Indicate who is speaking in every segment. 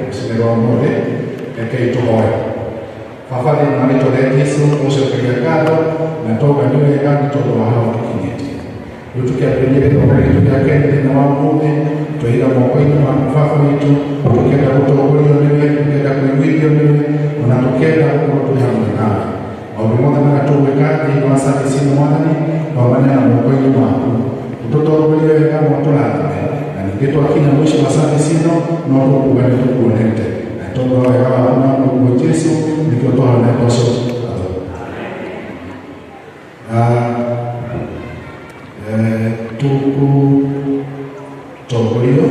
Speaker 1: Rũcinĩ rwa ũmũthĩ. Rekei tũhoe. Baba, thĩinĩ wa rĩtwa rĩa Jesu, tũgũcokeria ngatho na twauga nĩ wega nĩ tondũ wa hau tũkinyĩtie. Rĩu tũkĩambĩrĩria gĩthomo gitũ gĩa kerĩ mũthenya wa ũmũthĩ, twĩiga moko-inĩ maku Baba witũ, tũkĩenda gũtongorio nĩwe, tũkĩenda kũiguithio nĩwe, ona tũkĩenda gũkorwo twĩ hamwe nawe. Maũndũ mothe marĩa tũgwĩka thĩinĩ wa service ĩno Mwathani, twamaneana moko-inĩ maku. Ũtũtongorie wega na ũtũrathime, na ningĩ twakinya mũico wa service ĩno no tũkuga nĩ tũkuonete. Na nĩ tondũ wa wega waku na mũrũguo Jesu nĩkĩo twahoya twacokia ngatho. Tũgũtongorio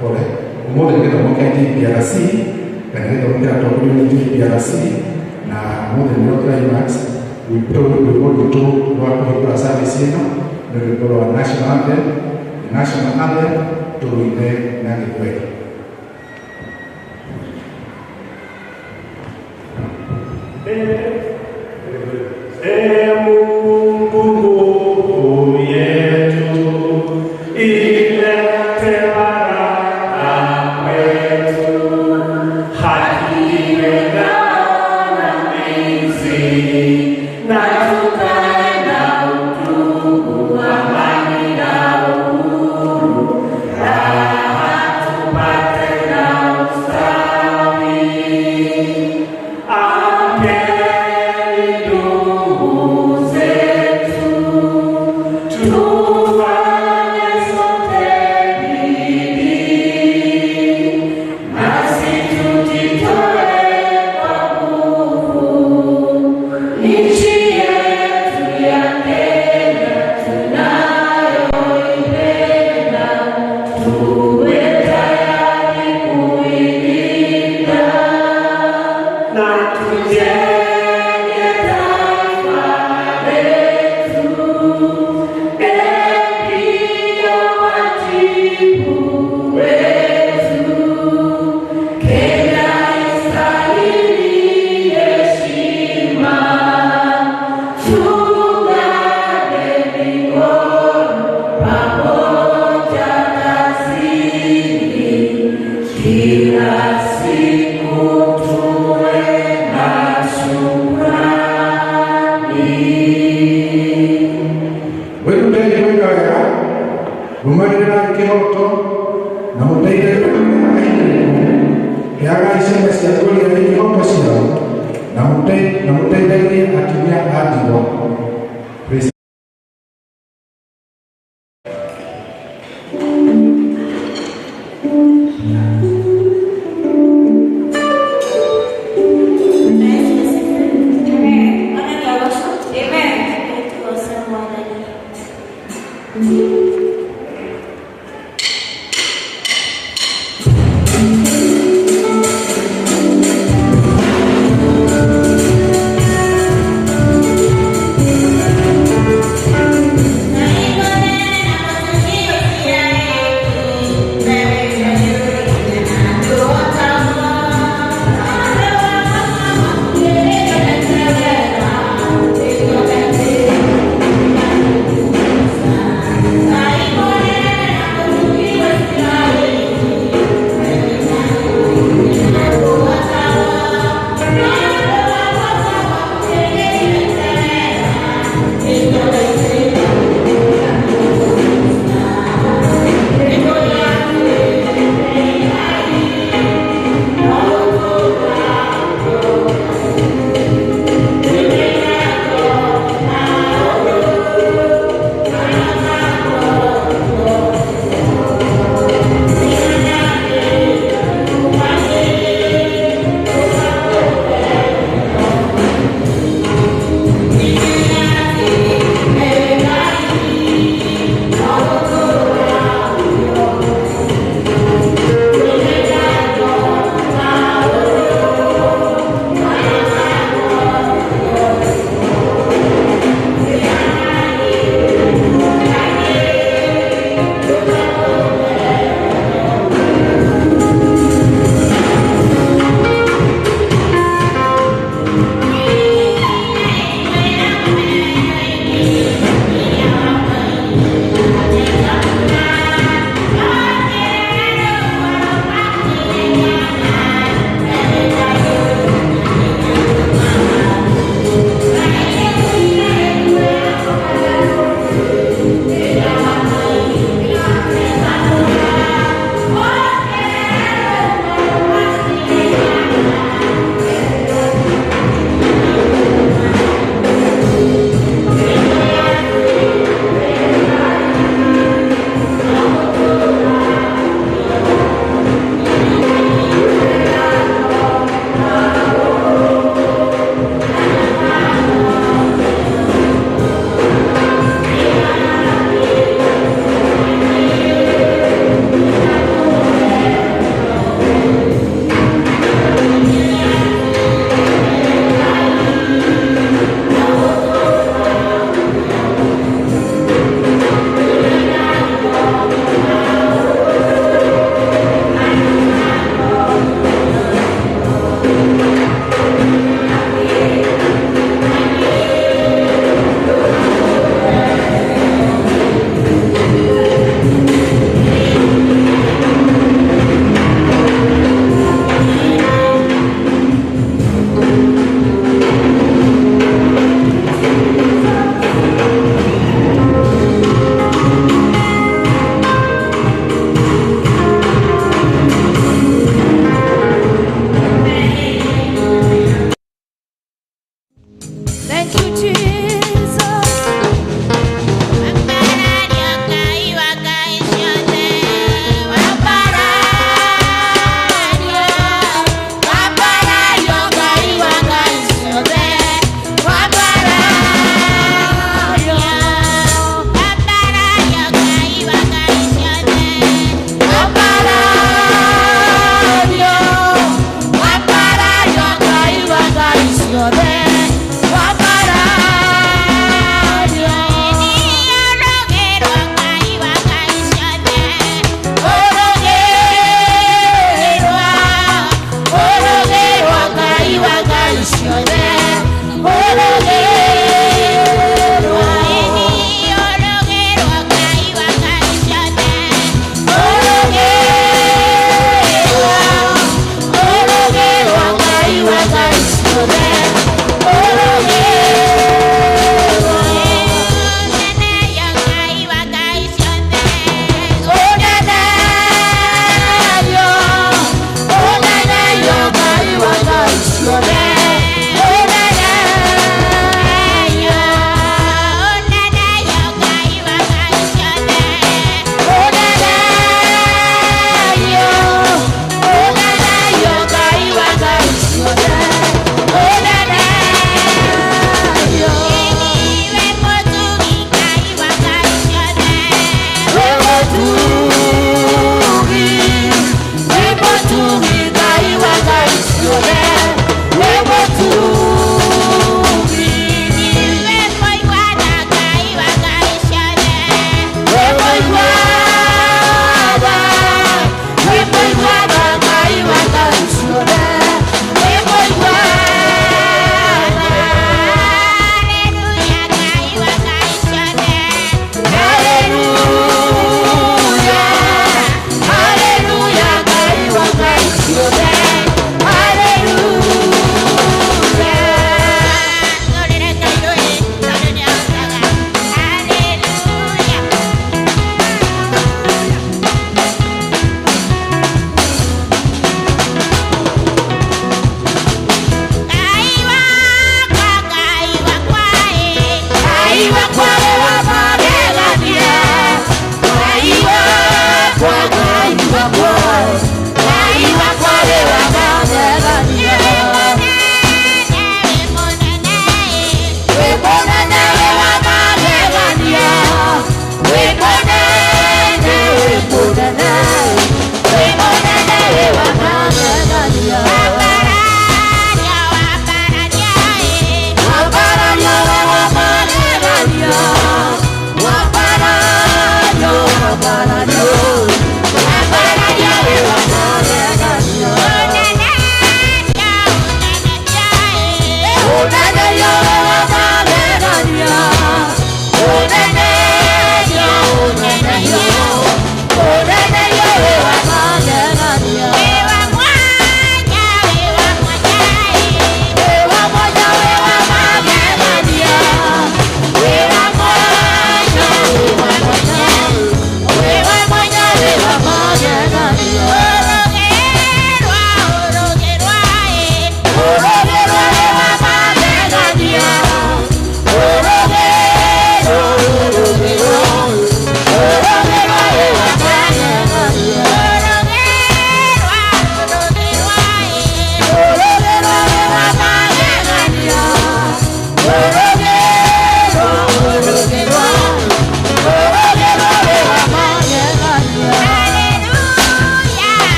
Speaker 1: pole ũmũthĩ nĩ gĩthomo kĩa JPRC kana gĩthomo kĩratongorio nĩ JPRC, na ũmũthĩ nĩrĩo climax. Rwĩmbo rwitũ rwa kũhingũra service ĩno nĩ rwĩmbo rwa national anthem, the national anthem, tũrũine na Gĩthweri.
Speaker 2: Ee Mungu nguvu yetu, ilete baraka kwetu, haki iwe ngao na mlinzi, na tukae na udugu, amani na uhuru, raha tupate na ustawi. Amkeni ndugu zetu, tufanye sote bidii, nasi tujitoe kwa nguvu, nchi yetu ya Kenya tunayoipenda, tuwe tayari kuilinda na tujenge taifa letu. Ndio wajibu wetu, Kenya istahili heshima, tuungane mikono pamoja kazini, kila siku tuwe na shukrani.
Speaker 1: Wĩrutei gwĩka wega, rũmagĩrĩrai kĩhoto na mũteithie heagai ciana cia ngũria ihooto ciao na mũteithagie atumia a ndigwa. Praise.
Speaker 3: Amen.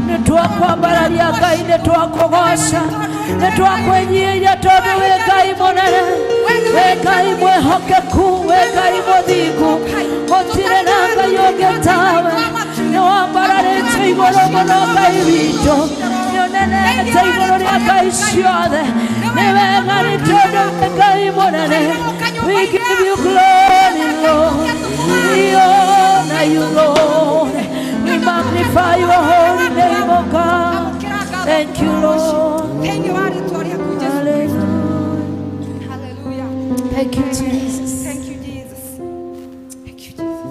Speaker 2: Nitwakwambararia Ngai, nitwakũgoca, nitwakwenyiia tondũ wĩ Ngai mũnene, wĩ Ngai mwĩhokeku, wĩ Ngai mũthingu, gũtirĩ na Ngai ũngĩ tawe. Nĩwambararĩtio igũrũ mũno Ngai witũ, nĩũnenete igũrũ rĩa ngai ciothe, nĩ wega nĩ tondũ wĩ Ngai mũnene. We give you glory, Lord. We honor you, Lord. We magnify your holy name, O God. Thank you, Lord.
Speaker 3: Hallelujah.
Speaker 2: Thank you, Jesus.
Speaker 3: Thank you, Jesus. Thank you, Jesus.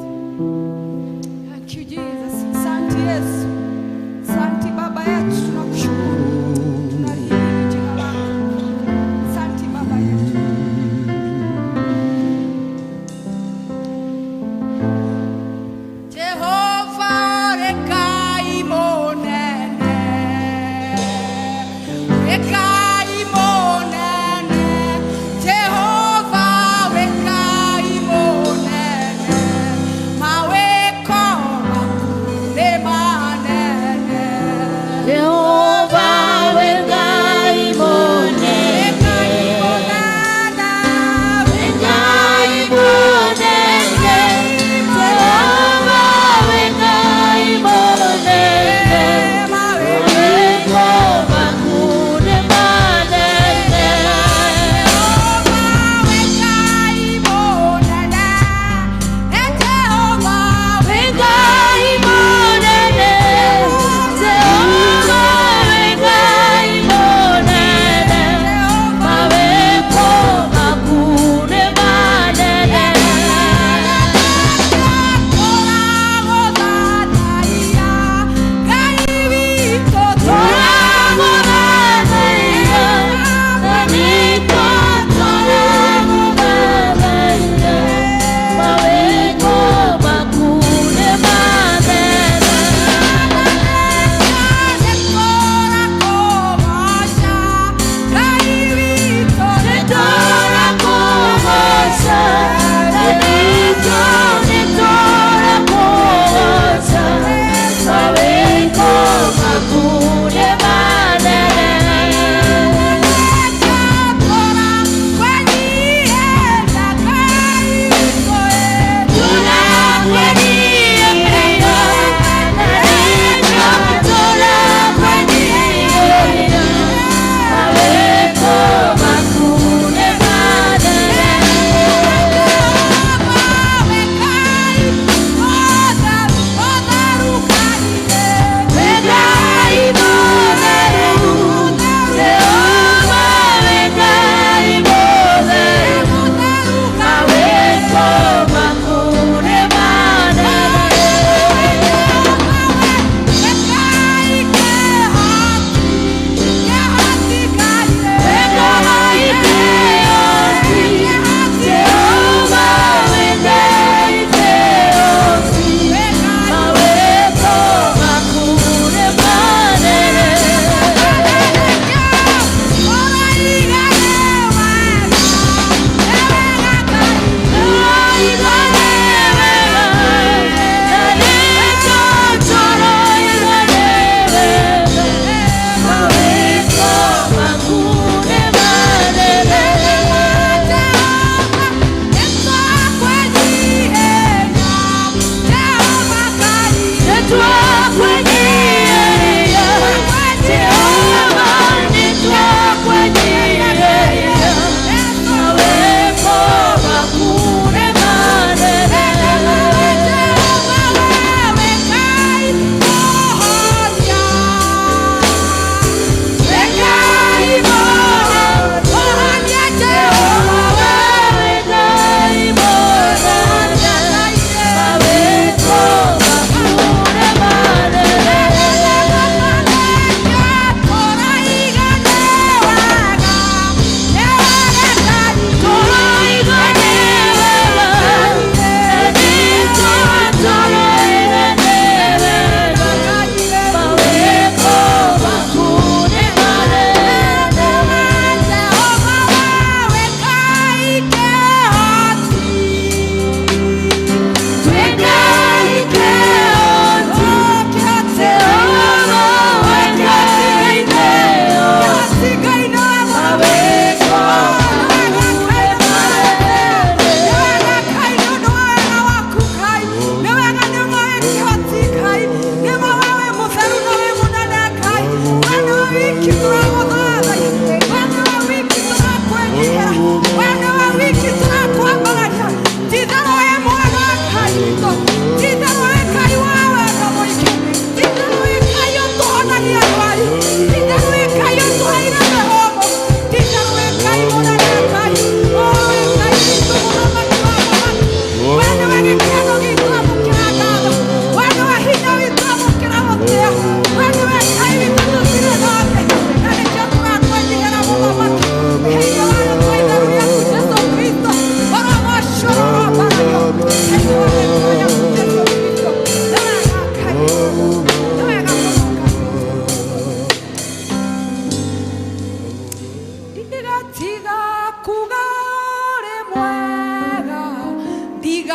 Speaker 3: Thank you, Jesus. Asante Yesu. Asante Baba yetu, tunakushukuru. Tunalihimidi jina lako. Asante Baba yetu.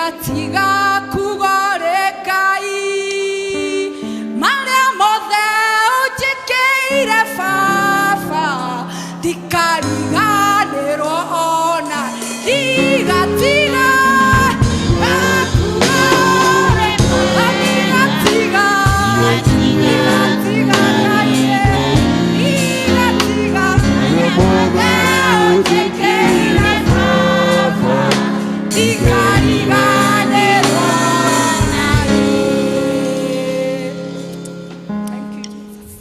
Speaker 3: Ndigatiga kuga Ngai marĩa mothe ũnjĩkĩire baba, ndikariganĩrwo ona. Ndigatiga kuga, ndigatiga, ndigatiga Ngai, ndigatiga mothe ũnjĩkĩire baba, ndikariganĩrwo narĩ. Thank you, Jesus.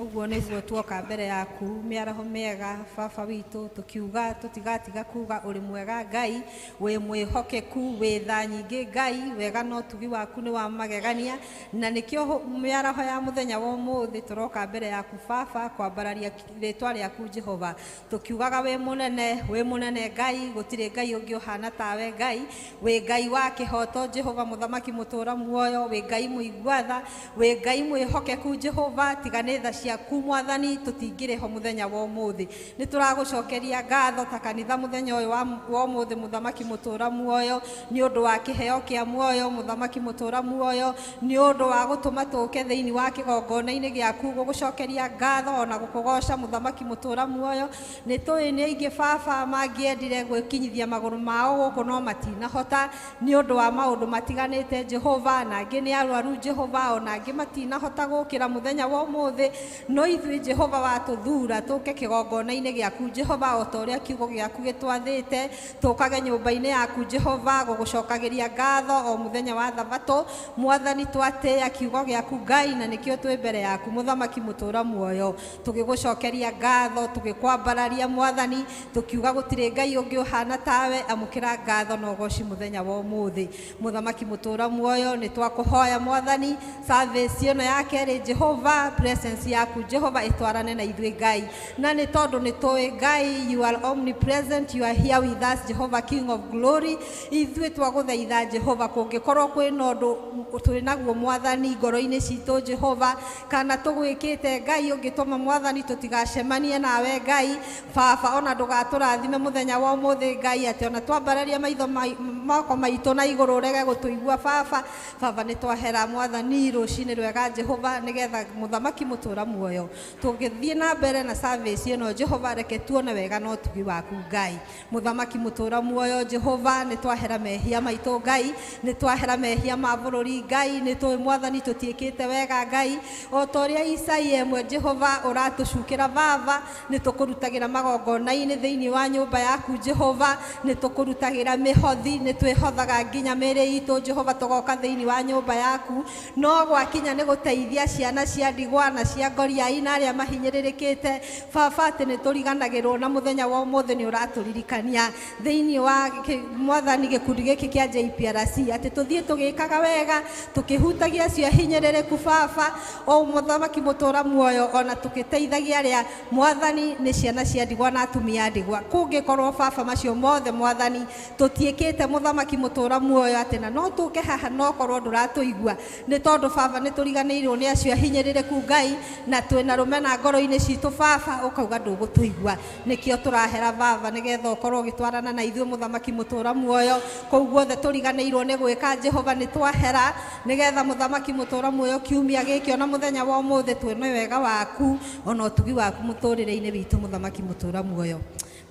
Speaker 4: Ũguo nĩguo tuoka mbere yaku mĩaraho mĩega, baba witũ, tũkiuga tũtigatiga kuga ũrĩ mwega Ngai, wĩ mwĩhokeku, wĩ tha nyingĩ Ngai, wega na ũtugi waku nĩ wa magegania, na nĩkĩo mĩaraho ya mũthenya wa ũmũthĩ tũroka mbere yaku baba kwambararia rĩtwa rĩaku Jehova, tũkiugaga wĩ mũnene, wĩ mũnene Ngai, gũtirĩ Ngai ũngĩ ũhana tawe Ngai, wĩ Ngai wa kĩhoto Jehova, mũthamaki mũtũra muoyo, wĩ Ngai mũigua tha, wĩ Ngai mwĩhokeku Jehova, tiga nĩ tha ciaku mwathani tũtingĩrĩ ho mũthenya wa ũmũthĩ. Nĩ tũragũcokeria ngatho ta kanitha mũthenya ũyũ wa ũmũthĩ, mũthamaki mũtũra muoyo, nĩ ũndũ wa kĩheo kĩa muoyo, mũthamaki mũtũra muoyo, nĩ ũndũ wa gũtũma tũke thĩinĩ wa kĩgongona-inĩ gĩaku gũgũcokeria ngatho ona gũkũgoca, mũthamaki mũtũra muoyo. Nĩ tũĩ nĩ aingĩ baba mangĩendire gwĩkinyithia magũrũ mao gũkũ no matinahota nĩ ũndũ wa maũndũ matiganĩte Jehova, na angĩ nĩ arwaru Jehova, ona angĩ matinahota gũkĩra mũthenya wa ũmũthĩ, no ithuĩ Jehova watũthura tũke kĩgongona-inĩ gĩaku Jehova, o ta ũrĩa kiugo gĩaku gĩtwathĩte tũkage nyũmba-inĩ yaku Jehova gũgũcokagĩria ngatho o mũthenya wa thabatũ. Mwathani, twatĩĩa kiugo gĩaku Ngai, na nĩkĩo twĩ mbere yaku mũthamaki mũtũra muoyo, tũgĩgũcokeria ngatho, tũgĩkwambararia mwathani, tũkiuga gũtirĩ Ngai ũngĩ ũhana tawe. Amũkĩra ngatho na ũgoci mũthenya wa ũmũthĩ, mũthamaki mũtũra muoyo. Nĩ twakũhoya mwathani, service ĩno ya kerĩ Jehova, presence yaku Jehova ĩtwarane na ithuĩ Ngai, na nĩ tondũ nĩ tũĩ Ngai, you are omnipresent, you are here with us Jehova, King of glory. Ithuĩ twagũthaitha Jehova, kũngĩkorwo kwĩna ũndũ twĩ naguo mwathani ngoro-inĩ citũ Jehova, kana tũgwĩkĩte Ngai ũngĩtũma mwathani tũtigacemanie nawe Ngai baba, ona ndũgatũrathime mũthenya wa ũmũthĩ Ngai, atĩ ona twambararia maitho moko maitũ na igũrũ ũrege gũtũigua baba. Baba, nĩ twahera mwathani rũcinĩ rwega Jehova, nĩgetha mũthamaki mũtũra muoyo tũngĩthiĩ na mbere na service ĩno Jehova, reke tuone wega na ũtugi waku Ngai, mũthamaki mũtũra muoyo. Jehova, nĩ twahera mehia maitũ Ngai, nĩ twahera mehia ma bũrũri Ngai, nĩ tũĩ mwathani tũtiĩkĩte wega Ngai, o ta ũrĩa Isaia ĩmwe Jehova ũratũcukĩra baba, nĩ tũkũrutagĩra magongona-inĩ thĩinĩ wa nyũmba yaku Jehova, nĩ tũkũrutagĩra mĩhothi, nĩ twĩhothaga nginya mĩĩrĩ itũ Jehova, tũgoka thĩinĩ wa nyũmba yaku, no gwakinya nĩ gũteithia ciana cia ndigwa na cia ngoriai na arĩa mahinyĩrĩrĩkĩte baba, atĩ nĩ tũriganagĩrwo, na mũthenya wa ũmũthĩ nĩ ũratũririkania thĩinĩ wa mwathani gĩkundi gĩkĩ kĩa JPRC atĩ tũthiĩ tũgĩkaga wega, tũkĩhutagia acio ahinyĩrĩrĩku baba, o mũthamaki mũtũra muoyo, ona tũgĩteithagia arĩa mwathani nĩ ciana cia ndigwa na atumia a ndigwa. Kũngĩkorwo baba macio mothe mwathani tũtiĩkĩte, mũthamaki mũtũra muoyo, atĩ na no tũke haha no korwo ndũratũigua, nĩ tondũ baba nĩ tũriganĩirwo nĩ acio ahinyĩrĩrĩku Ngai, na twĩna rũmena ngoro-inĩ citũ baba, ũkauga ndũgũtũigua. Nĩkĩo tũrahera baba, nĩgetha ũkorwo ũgĩtwarana na ithuĩ mũthamaki mũtũra muoyo. Kũu guothe tũriganĩirwo nĩ gwĩka Jehova, nĩ twahera, nĩgetha mũthamaki mũtũra muoyo kiumia gĩkĩ ona mũthenya wa ũmũthĩ tuone wega waku ona ũtugi waku mũtũrĩre-inĩ witũ, mũthamaki mũtũra muoyo.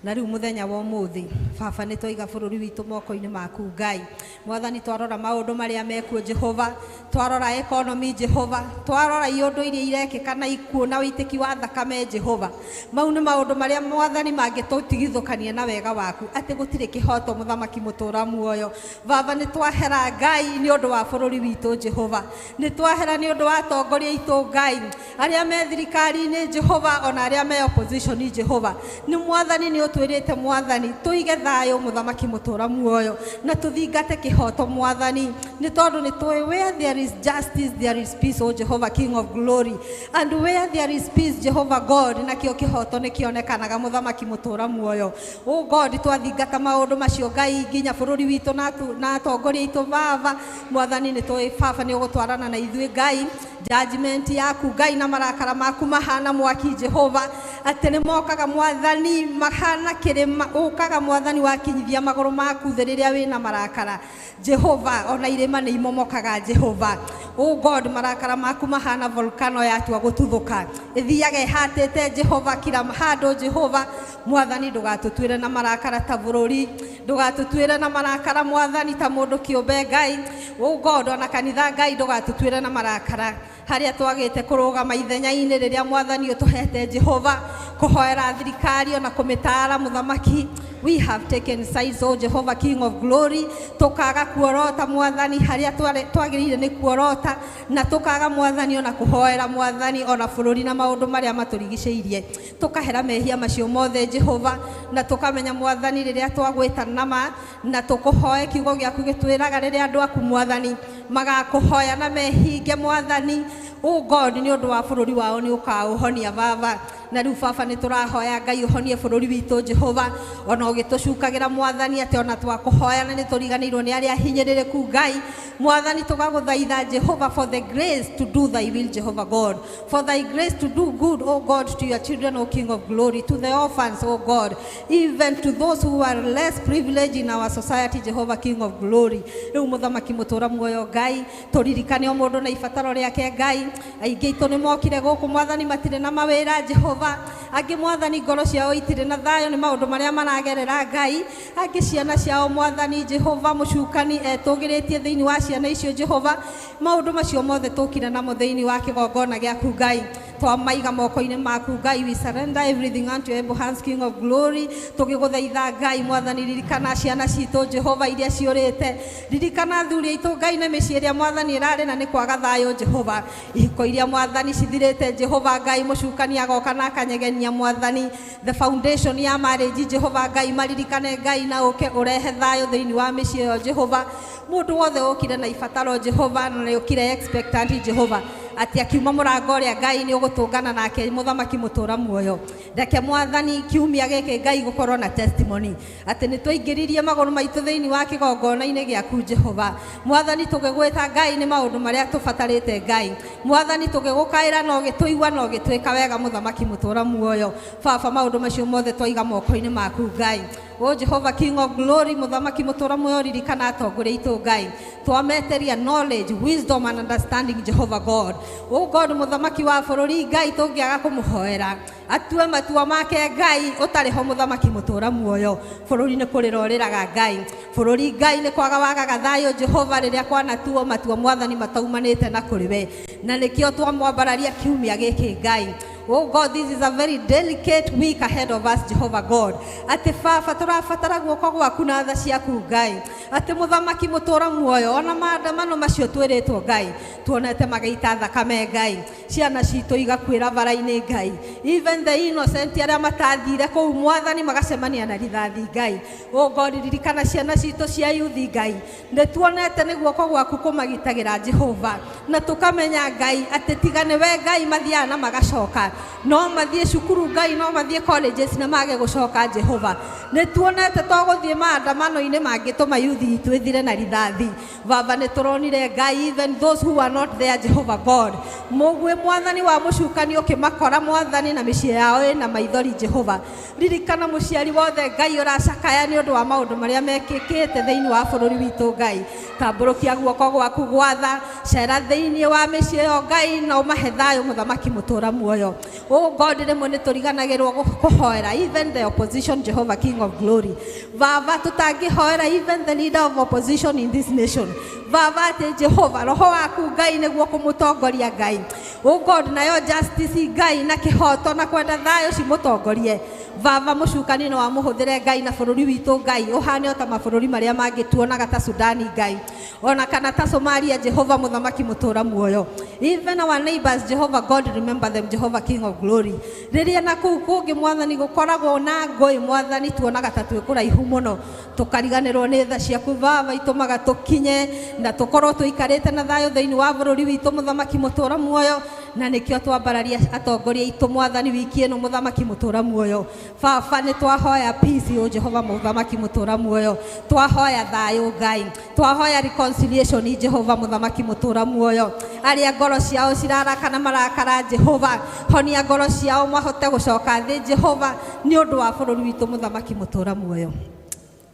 Speaker 4: Na rĩu mũthenya wa ũmũthĩ baba, nĩ twaiga bũrũri witũ moko-inĩ maku Ngai mwathani. Twarora maũndũ marĩa mekuo Jehova, twarora economy Jehova, twarora iũndũ iria irekĩka na ikuũ na ũitĩki wa thakame Jehova, mau nĩ maũndũ marĩa mwathani mangĩtũtigithũkania na wega waku, atĩ gũtirĩ kĩhoto, mũthamaki mũtũra muoyo. Baba, nĩ twahera Ngai nĩ ũndũ wa bũrũri witũ Jehova, nĩ twahera nĩ ũndũ wa atongoria aitũ Ngai, arĩa me thirikari-inĩ Jehova, ona arĩa me opposition Jehova. Nĩ mwathani nĩ ũtwĩrĩte mwathani tũige thayũ, mũthamaki mũtũra muoyo, na tũthingate kĩhoto mwathani, nĩ tondũ nĩ tũĩ where there is justice there is peace, o Jehovah, King of glory, and where there is peace, Jehovah God, nakĩo kĩhoto nĩ kĩonekanaga, mũthamaki mũtũra muoyo. O God, twathingata maũndũ macio Ngai nginya bũrũri witũ na atongoria aitũ baba mwathani, nĩ tũĩ baba nĩ ũgũtwarana na ithuĩ Ngai. Judgment yaku Ngai na marakara maku mahana mwaki Jehova, atĩ nĩ mokaga mwathani mahana kĩrĩma, ũkaga mwathani wakinyithia magũrũ maku thĩ rĩrĩa wĩna marakara. Jehova ona irĩma nĩ imomokaga Jehova. Oh God, marakara maku mahana volcano yatua gũtuthũka, ĩthiaga ĩhatĩte Jehova kila handũ. Jehova Mwathani, ndũgatũtuĩre na marakara ta bũrũri, ndũgatũtuĩre na marakara Mwathani ta mũndũ kĩũmbe Ngai. Oh God, ona kanitha Ngai, ndũgatũtuĩre na marakara harĩa twagĩte kũrũgama ithenya-inĩ rĩrĩa Mwathani ũtũhete Jehova, kũhoera thirikari ona kũmĩtaara. Mũthamaki, we have taken sides, O Jehovah King of Glory, tukaga kuorota Mwathani harĩa twagĩrĩire nĩ kuorota, na tukaga Mwathani ona kũhoera Mwathani ona bũrũri na maũndũ marĩa matũrigicĩirie. Tukahera mehia macio mothe Jehova, na tukamenya Mwathani rĩrĩa twagwĩta nama na tũkũhoe, kiugo gĩaku gĩtwĩraga rĩrĩa andũ aku Mwathani magakũhoya na mehinge Mwathani, oh God, nĩ ũndũ wa bũrũri wao nĩ ũkaũhonia Baba. Na rĩu Baba nĩ tũrahoya Ngai ũhonie bũrũri witũ Jehova, ona ũgĩtũcukagĩra Mwathani atĩ ona twakũhoya na nĩ tũriganĩirwo nĩ arĩa hinyĩrĩrĩku Ngai. Mwathani, tũgagũthaitha Jehova for the grace to do thy will, Jehovah God, for thy grace to do good, O God, to your children, O King of Glory, to the orphans, O God, even to those who are less privileged in our society, Jehovah King of Glory. Rĩu Mũthamaki mũtũra muoyo Ngai, tũririkane o mũndũ na ibataro rĩake Ngai. Aingĩ aitũ nĩ mokire gũkũ Mwathani matirĩ na mawĩra Jehova, angĩ Mwathani ngoro ciao itirĩ na thayũ nĩ maũndũ marĩa maragerera Ngai, angĩ ciana ciao Mwathani Jehova mũcukani etũgĩrĩtie thĩinĩ wa ciana icio Jehova. Maũndũ macio mothe tũkire namo thĩinĩ wa kĩgongona gĩaku Ngai, twamaiga moko-inĩ maku Ngai. We surrender everything unto your able hands, King of Glory. Tũgĩgũthaitha Ngai Mwathani, ririkana ciana citũ Jehova iria ciũrĩte, ririkana athuri aitũ Ngai na mĩciĩ ĩrĩa Mwathani ĩrarĩ na nĩ kwaga thayũ Jehova, ihiko iria Mwathani cithirĩte Jehova Ngai, mũcukani agoka na akanyegenia Mwathani the foundation ya marriage Jehova Ngai. Maririkane Ngai na ũke ũrehe thayũ thĩinĩ wa mĩciĩ ĩyo Jehova. Mũndũ wothe ũkire na ibataro Jehova, na nĩ ũkire expectant Jehova atĩ akiuma mũrango ũrĩa Ngai nĩ ũgũtũngana nake, Mũthamaki mũtũra muoyo, reke Mwathani kiumia gĩkĩ Ngai gũkorwo na testimony atĩ nĩ twaingĩririe magũrũ maitũ thĩinĩ wa kĩgongona-inĩ gĩaku Jehova. Mwathani, tũgĩgwĩta Ngai nĩ maũndũ marĩa tũbatarĩte Ngai. Mwathani, tũgĩgũkaĩra na ũgĩtũigua na ũgĩtwĩka wega. Mũthamaki mũtũra muoyo Baba, maũndũ macio mothe twaiga moko-inĩ maku Ngai. O Jehova King of Glory, Mũthamaki mũtũra muoyo, ririkana atongoria aitũ Ngai, twameteria knowledge, wisdom and understanding, Jehovah God. O God, mũthamaki wa bũrũri Ngai, tũngĩaga kũmũhoera atue matua make Ngai ũtarĩ ho, Mũthamaki mũtũra muoyo, bũrũri nĩ kũrĩra ũrĩraga Ngai. Bũrũri Ngai nĩ kwaga wagaga thayũ Jehova rĩrĩa kwanatuo matua Mwathani mataumanĩte na kũrĩ we, na nĩkĩo twamwambararia kiumia gĩkĩ Ngai. Oh God, this is a very delicate week ahead of us, Jehovah God. Atĩ Baba tũrabatara guoko gwaku na tha ciaku Ngai. Atĩ Mũthamaki mũtũra muoyo, ona maandamano macio twĩrĩtwo Ngai, tuonete magĩita thakame Ngai, ciana citũ igakuĩra bara-inĩ Ngai, even the innocent arĩa matathire kũu Mwathani magacemania na rithathi Ngai. Oh God, ririkana ciana citũ cia yuthi Ngai, nĩ tuonete nĩ guoko gwaku kũmagitagĩra Jehova, na tũkamenya Ngai atĩ tiga nĩwe Ngai mathiaga na magacoka, no mathiĩ cukuru Ngai, no mathiĩ colleges na mage gũcoka Jehova. Nĩ tuonete to gũthiĩ maandamano-inĩ mangĩtũma yuthi itũ ĩthire na rithathi Baba. Nĩ tũronire Ngai even those who are not there, Jehovah God, mũguĩ Mwathani wa mũcukani ũkĩmakora Mwathani na mĩciĩ yao ĩna maithori Jehova. Ririkana mũciari wothe Ngai ũracakaya nĩ ũndũ wa maũndũ marĩa mekĩkĩte thĩinĩ wa bũrũri witũ Ngai. Tambũrũkia guoko gwaku gwatha, cera thĩinĩ wa mĩciĩ ĩyo Ngai na ũmahe thayũ, Mũthamaki mũtũra muoyo. Oh God, rĩmwe nĩ tũriganagĩrwo kũhoera even the opposition, Jehovah King of Glory. Baba, tũtangĩhoera even the leader of opposition in this nation Baba, atĩ Jehova roho waku Ngai nĩguo kũmũtongoria Ngai. Oh God, nayo justice Ngai na kĩhoto na kwenda thayũ cimũtongorie Baba. Mũcukani no amũhũthĩre Ngai na bũrũri witũ Ngai ũhane o ta mabũrũri marĩa mangĩ tuonaga ta Sudani Ngai, ona kana ta Somalia Jehova. Mũthamaki mũtũra muoyo, even our neighbors, Jehovah God, remember them, Jehovah King of Glory. Rĩrĩa na kũu kũngĩ Mwathani gũkoragwo na ngũĩ Mwathani, tuonaga ta twĩ kũraihu mũno, tũkariganĩrwo nĩ tha ciaku Baba itũmaga tũkinye na tũkorwo tũikarĩte na thayũ thĩinĩ wa bũrũri witũ, Mũthamaki mũtũra muoyo. Na nĩkĩo twambararia atongoria aitũ Mwathani wiki ĩno. Mũthamaki mũtũra muoyo Baba, nĩ twahoya peace, o Jehova Mũthamaki mũtũra muoyo, twahoya thayũ Ngai, twahoya reconciliation Jehova. Mũthamaki mũtũra muoyo, arĩa ngoro ciao cirarakana marakara Jehova, honia ngoro ciao mahote gũcoka thĩ Jehova nĩ ũndũ wa bũrũri witũ, Mũthamaki mũtũra muoyo.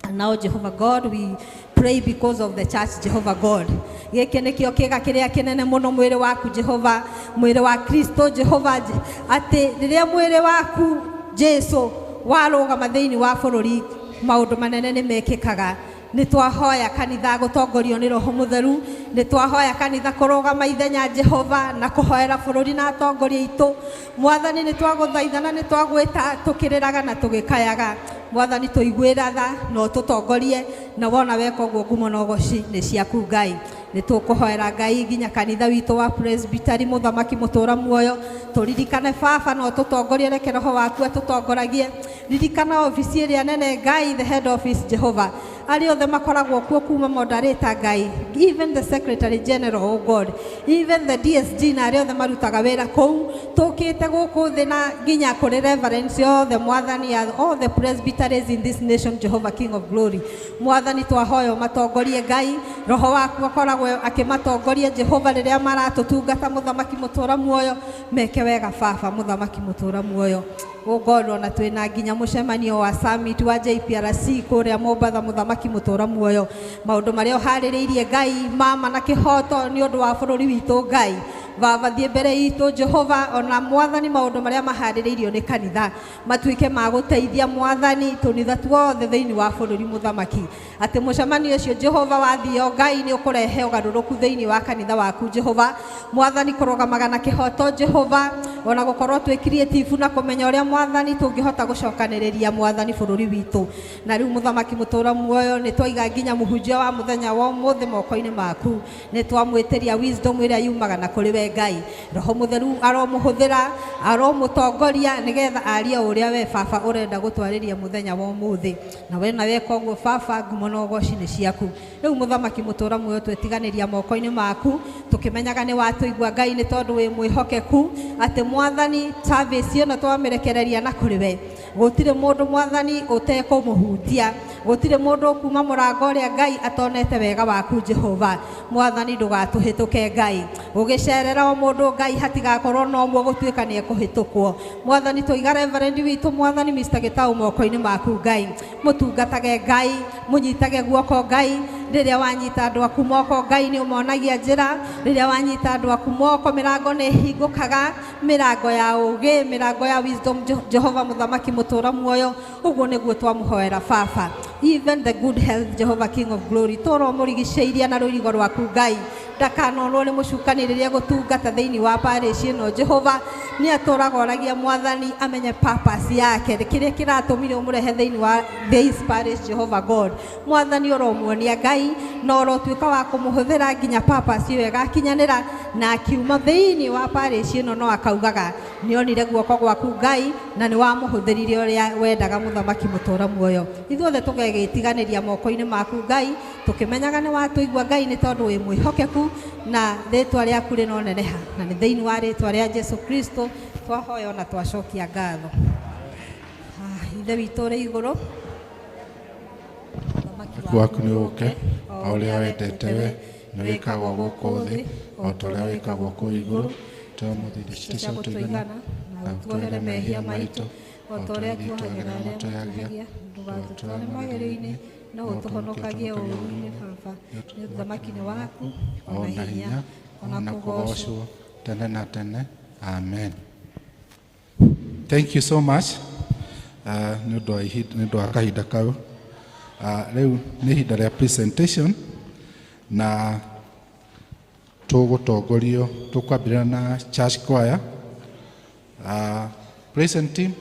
Speaker 4: And now, Jehovah God, we Pray because of the church, Jehovah God. Gĩkĩ nĩkĩo kĩga kĩrĩa kĩnene mũno mwĩrĩ waku Jehova, mwĩrĩ wa Kristo Jehova, atĩ rĩrĩa mwĩrĩ waku Jesu warũgama thĩinĩ wa bũrũri, maũndũ manene nĩ mekĩkaga. Nĩ twahoya kanitha gũtongorio nĩ Roho Mũtheru, nĩ twahoya kanitha kũrũgama ithenya Jehova na kũhoera bũrũri na atongoria aitũ. Mwathani nĩ twagũthaitha na nĩ twagwĩta tũkĩrĩraga na tũgĩkayaga. Mwathani tũiguĩra tha na ũtũtongorie, na wona weka ũguo ngumo na ũgoci nĩ ciaku Ngai. Nĩ tũkũhoera Ngai nginya kanitha witũ wa Presbytery, mũthamaki mũtũra muoyo, tũririkane baba na ũtũtongorie, reke roho waku atũtongoragie. Ririkana obici ĩrĩa nene Ngai, the head office Jehova, arĩa othe makoragwo kuo kuma moderator Ngai, even the secretary general, oh God, even the DSG na arĩa othe marutaga wĩra kũu, tũkĩte gũkũ thĩ na nginya kũrĩ reverends othe Mwathani, all the presbyteries in this nation, Jehovah King of Glory. Mwathani twahoya ũmatongorie Ngai, roho waku akoragwo akĩmatongoria Jehova rĩrĩa maratũtungata, mũthamaki mũtũra muoyo, meke wega baba, mũthamaki mũtũra muoyo. Oh God, ona twĩna nginya mũcemanio wa summit wa JPRC kũrĩa Mombatha, mũthamaki mũtũra muoyo, maũndũ marĩa ũharĩrĩirie Ngai mama na kĩhoto nĩ ũndũ wa bũrũri witũ Ngai, baba thiĩ mbere itũ Jehova, ona Mwathani maũndũ marĩa maharĩrĩirio nĩ kanitha matuĩke ma gũteithia Mwathani tũnitha tuothe thĩinĩ wa bũrũri mũthamaki, atĩ mũcemanio ũcio Jehova wathio Ngai nĩ ũkũrehe ũgarũrũku thĩinĩ wa kanitha waku Jehova. Mwathani kũrũgamaga na kĩhoto Jehova, ona gũkorwo twĩ creative na kũmenya ũrĩa Mwathani tũngĩhota gũcokanĩrĩria Mwathani bũrũri witũ. Na rĩu mũthamaki mũtũra muoyo, nĩ twaiga nginya mũhunjia wa mũthenya wa ũmũthĩ moko-inĩ maku, nĩ twamwĩtĩria wisdom ĩrĩa yumaga na kũrĩ we Ngai. Roho Mũtheru aromũhũthĩra, aromũtongoria nĩgetha arie ũrĩa we baba ũrenda gũtwarĩria mũthenya wa ũmũthĩ, na we na weka ũguo baba, ngumo na ũgoci nĩ ciaku. Rĩu mũthamaki mũtũra muoyo, twetiganĩria moko-inĩ maku, tũkĩmenyaga nĩ watũigua Ngai, nĩ tondũ wĩ mwĩhokeku, atĩ Mwathani service ĩno twamĩrekereria na kũrĩ we, gũtirĩ mũndũ Mwathani ũtekũmũhutia, gũtirĩ mũndũ ũkuma mũrango ũrĩa Ngai atonete wega waku Jehova. Mwathani ndũgatũhĩtũke Ngai, ũgĩcerera o mũndũ Ngai, hatigakorwo no ũmwe gũtuĩka nĩ ekũhĩtũkwo. Mwathani tũiga reverend witũ Mwathani Mr. Gĩtaũ moko-inĩ maku Ngai, mũtungatage Ngai, mũnyitage guoko Ngai, rĩrĩa wanyita andũ aku moko Ngai nĩ ũmonagia njĩra, rĩrĩa wanyita andũ aku moko mĩrango nĩ ĩhingũkaga, mĩrango ya ũũgĩ, mĩrango ya wisdom Jehova mũthamaki mũtũra muoyo, ũguo nĩguo twamũhoera baba. Even the good health, Jehovah King of Glory, tũra ũmũrigicĩirie na rũirigo rwaku Ngai, ndakanonwo nĩ mũcukani rĩrĩa gũtungata thĩinĩ wa parish ĩno Jehova, nĩ atũraga oragia Mwathani amenye purpose yake, kĩrĩa kĩratũmire ũmũrehe thĩinĩ wa this parish Jehovah God. Mwathani ũromuonia Ngai na ũrotuĩka wa kũmũhũthĩra nginya purpose ĩyo ĩgakinyanĩra, na akiuma thĩinĩ wa parish ĩno no akaugaga nĩonire guoko gwaku Ngai na nĩ wamũhũthĩrire ũrĩa wendaga mũthamaki mũtũra muoyo. Ithuothe tũgegĩtiganĩria moko-inĩ maku Ngai, tũkĩmenyaga nĩ watũigua Ngai, nĩ tondũ wĩ mwĩhokeku na rĩtwa rĩaku rĩnoneneha, na nĩ thĩinĩ wa rĩtwa rĩa Jesu Kristo twahoya na twacokia ngatho. Ithe witũ ũrĩ igũrũ,
Speaker 1: ũthamaki waku nĩ ũũke, o ũrĩa wendete we nĩ wĩkagwo gũkũ thĩ o ta ũrĩa wĩkagwo kũu igũrũ. Tũhe ũmũthĩ irio citũ cia gũtũigana, na ũtuohere mehia maitũ o ta ũrĩa ithuĩ tuohagĩra arĩa matwĩhagia,
Speaker 4: ndũgatũtware magerio-inĩ, no ũtũhonokagie ũũru-inĩ baba, nĩ ũthamaki nĩ waku,
Speaker 1: ona hinya, ona kũgoocwo tene na tene. Amen. Thank you so much nĩ ũndũ wa kahinda kau. Rĩu nĩ ihinda rĩa presentation na tũgũtongorio, tũkwambĩrĩria na church choir. Praise team,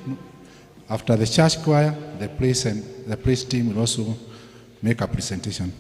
Speaker 1: after the church choir, the praise team will also make a presentation.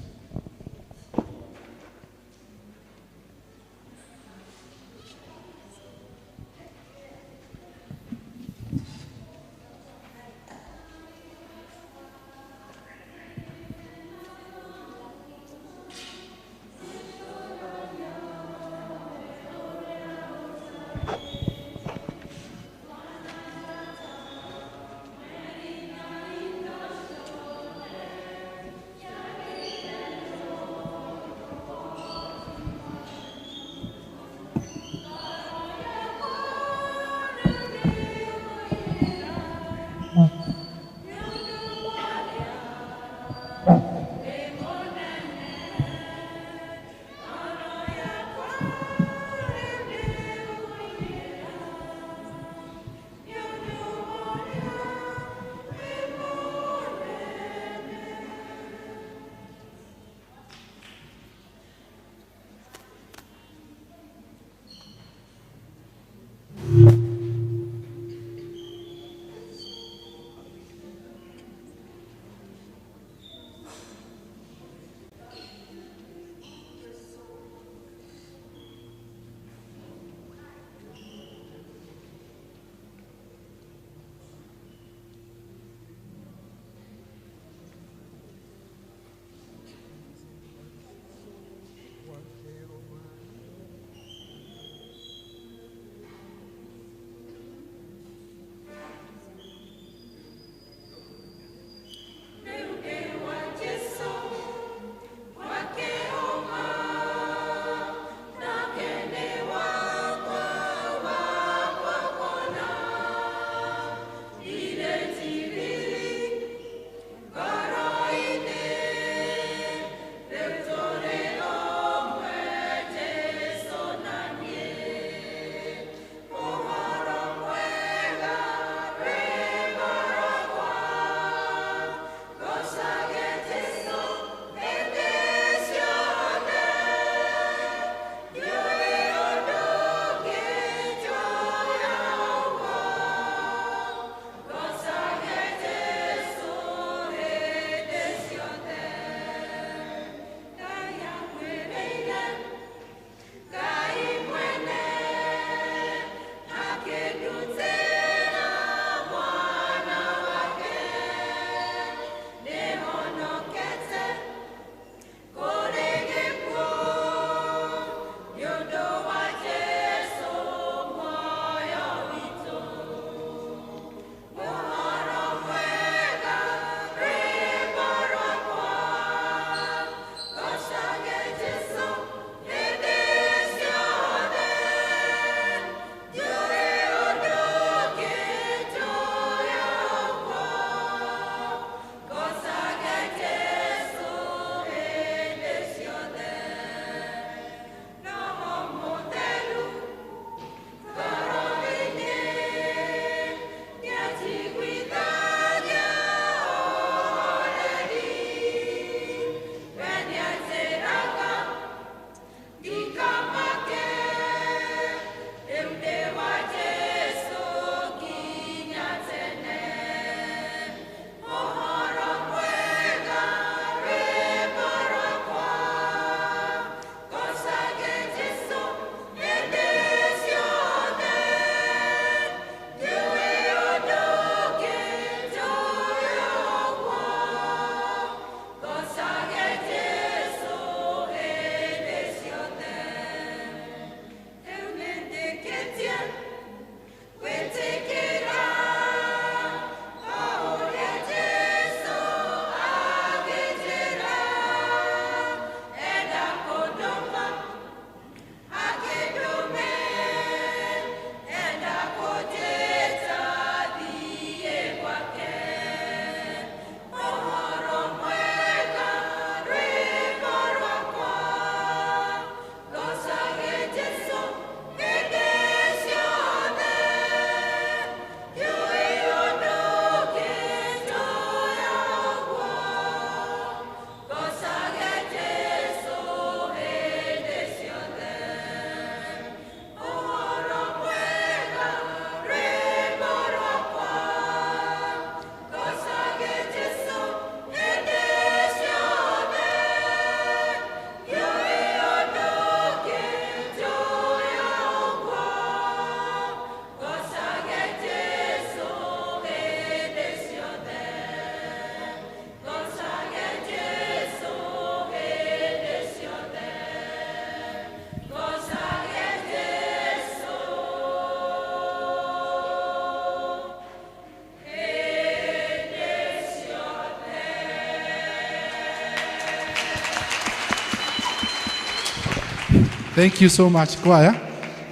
Speaker 1: Thank you so much choir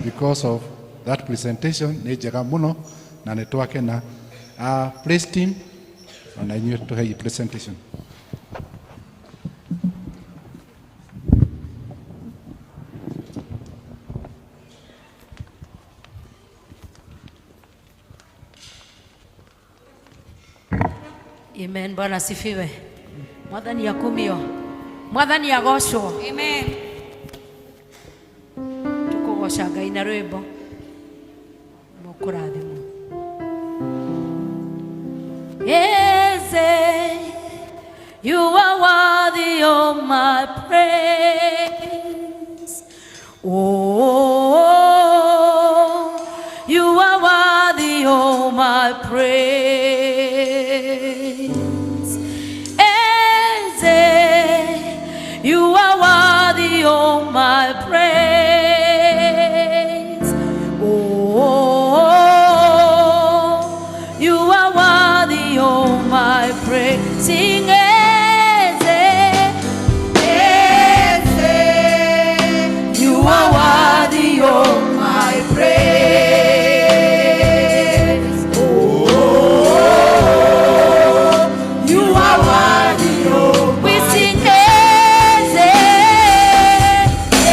Speaker 1: because of that presentation nĩ njega mũno na nĩ twakena. Praise team ona inyuĩ tũhei presentation.
Speaker 2: Amen. Bwana asifiwe. Mwathani akumio. Mwathani agocwo.
Speaker 3: Amen.
Speaker 2: Tukugoca Ngai na rwimbo. Mukurathimwo. Eze, you are worthy of my praise. Oh, you are worthy of my praise. Eze, you are worthy of my praise. Oh, you are worthy of my praise. Sing Eze, Eze, you are worthy of my praise. Oh, you are worthy of. We sing Eze,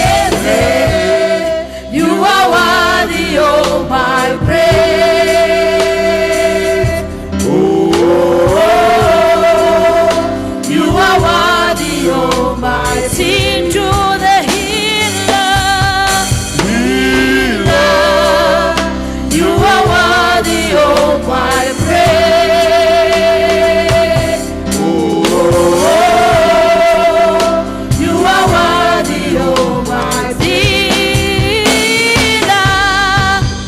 Speaker 2: Eze, you are worthy of my praise. Oh, you are worthy of my. Sing to the healer, healer, you are worthy of my praise. Oh, you are worthy of my healer,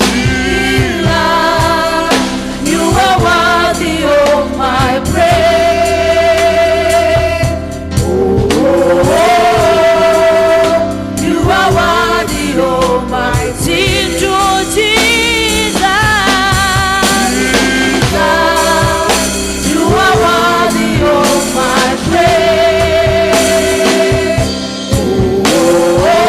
Speaker 2: healer, you are worthy of my praise. Oh, you are worthy of my. Sing to Jesus, Jesus, you are worthy of my praise. Oh,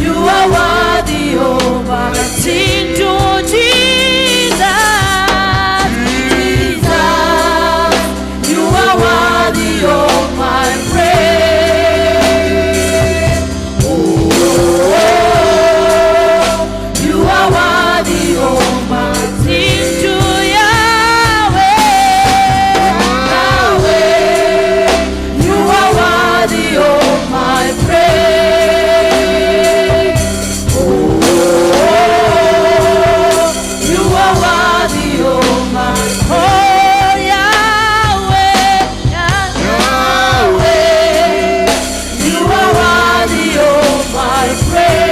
Speaker 2: you are worthy of my. Sing to Jesus, Jesus, you are worthy of my praise. Oh, you are worthy of my. Sing to Yahweh, Yahweh, you are worthy of my praise. Oh, you are worthy of my. Oh, Yahweh, Yahweh, you are worthy of my praise.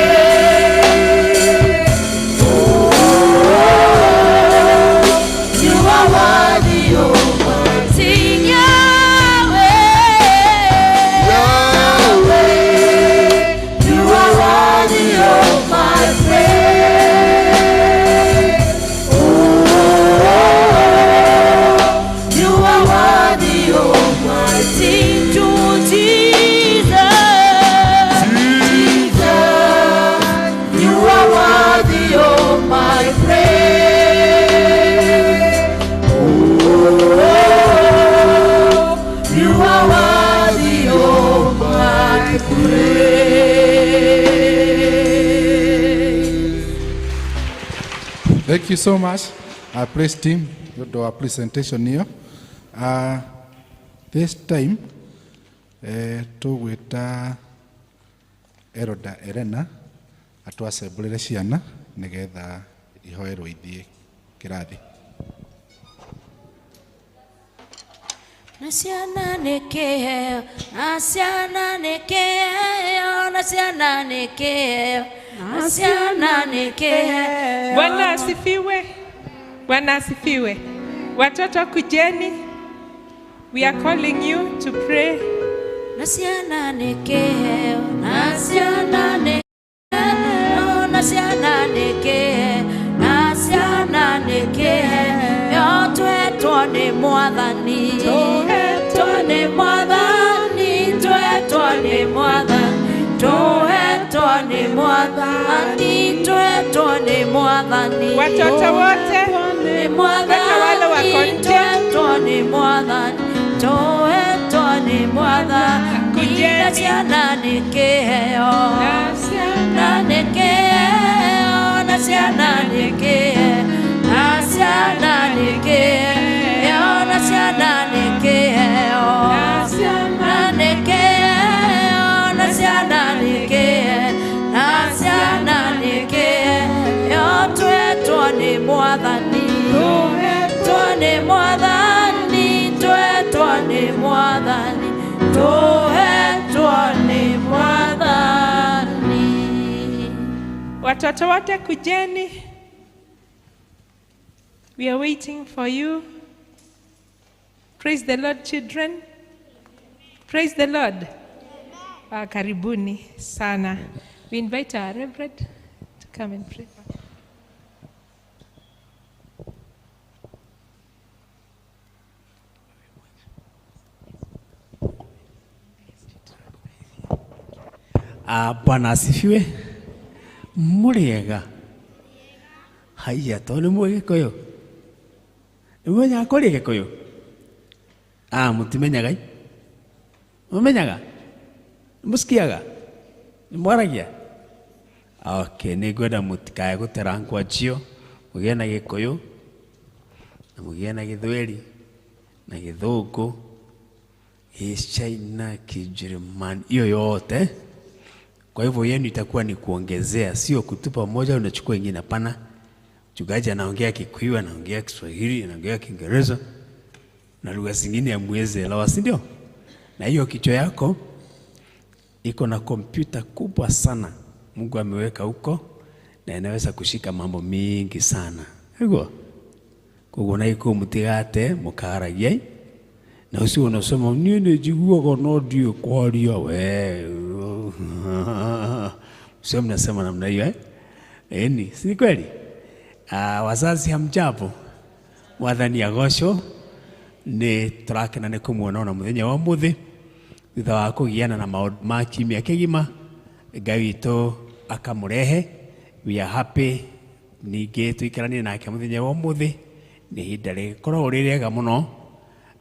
Speaker 2: Oh, you are worthy of my. Sing Yahweh, Yahweh, you are worthy of my praise. Oh, you are worthy of my. Sing to Jesus, Jesus, you are worthy of my praise. Oh, you are worthy of my praise.
Speaker 1: Thank you so much, our praise team, nĩ ũndũ wa presentation ĩyo. This time tũgwĩta Eroda Elena atwacembũrĩre ciana nĩgetha ihoerwo ithiĩ kĩrathi.
Speaker 2: Na ciana nĩ kĩheo, na ciana nĩ kĩheo, na ciana nĩ kĩheo, na ciana nĩ kĩheo.
Speaker 5: Bwana asifiwe. Bwana asifiwe. Watoto kujeni. We are calling you to pray.
Speaker 2: Na ciana nĩ kĩheo, na ciana nĩ kĩheo, na ciana nĩ kĩheo, na ciana nĩ kĩheo, twetwo nĩ Mwathani, twetwo nĩ Mwathani, twetwo nĩ Mwathani, twetwo Mwathani, twetwo nĩ Mwathani.
Speaker 5: Watoto wote,
Speaker 2: Nĩ
Speaker 5: hata wale wako
Speaker 2: Mwathani,
Speaker 5: nje.
Speaker 2: twetwo nĩ Mwathani, twetwo nĩ Mwathani.
Speaker 5: Kujeni.
Speaker 2: Na ciana nĩ kĩheo, na nĩ kĩheo, na ciana nĩ kĩheo, na ciana nĩ kĩheo, na ciana nĩ kĩheo, na nĩ kĩheo, na ciana nĩ kĩheo, na ciana nĩ kĩheo, twetwo nĩ Mwathani, twetwo nĩ Mwathani, twetwo nĩ Mwathani, twetwo nĩ Mwathani.
Speaker 5: Watoto wote kujeni. We are waiting for you. Praise the Lord, children. Praise the Lord. Ah, karibuni sana. We invite our reverend to come and pray.
Speaker 6: Ah, Bwana asifiwe. Mũrĩega? Haiya, to nĩ mũĩ Gĩkũyũ? Nĩ mũmenyaga kũrĩa Gĩkũyũ? Ah, mũtimenyaga i? Mũmenyaga? Nĩ mũsikiaga? Nĩ mwaragia? Okay, nĩ ngwenda mũtikae gũtera ngwanjio, mũgĩe na Gĩkũyũ, na mũgĩe na Gĩthweri, na Gĩthũngũ, Gĩchaina, Kijerumani, hiyo yote. Kwa hivyo yenu itakuwa ni kuongezea, sio kutupa moja unachukua ingine. Hapana. Mchungaji anaongea Kikuyu, anaongea Kiswahili, anaongea Kiingereza na lugha zingine hamwezi elewa, si ndio? Na hiyo kichwa yako iko na kompyuta kubwa sana Mungu ameweka huko, na inaweza kushika mambo mingi sana. Hivyo koguo na iko mutigate mukaragia na ucio unasema niĩ nĩ njiguaga no ndiũĩ kwaria we. Sio mnasema namna hiyo, eh? Eni, si ni kweli? Ah, wazazi hamjambo. Mwathani agocwo. Nĩ tũrakena nĩ kũmuona ona mũthenya wa ũmũthĩ thutha wa kũgiana na maũndũ ma kiumia kĩgima. Ngai witũ akamũrehe. We are happy ningĩ tũikaranie nake mũthenya wa ũmũthĩ. Nĩ ihinda rĩkoragwo rĩ rĩega mũno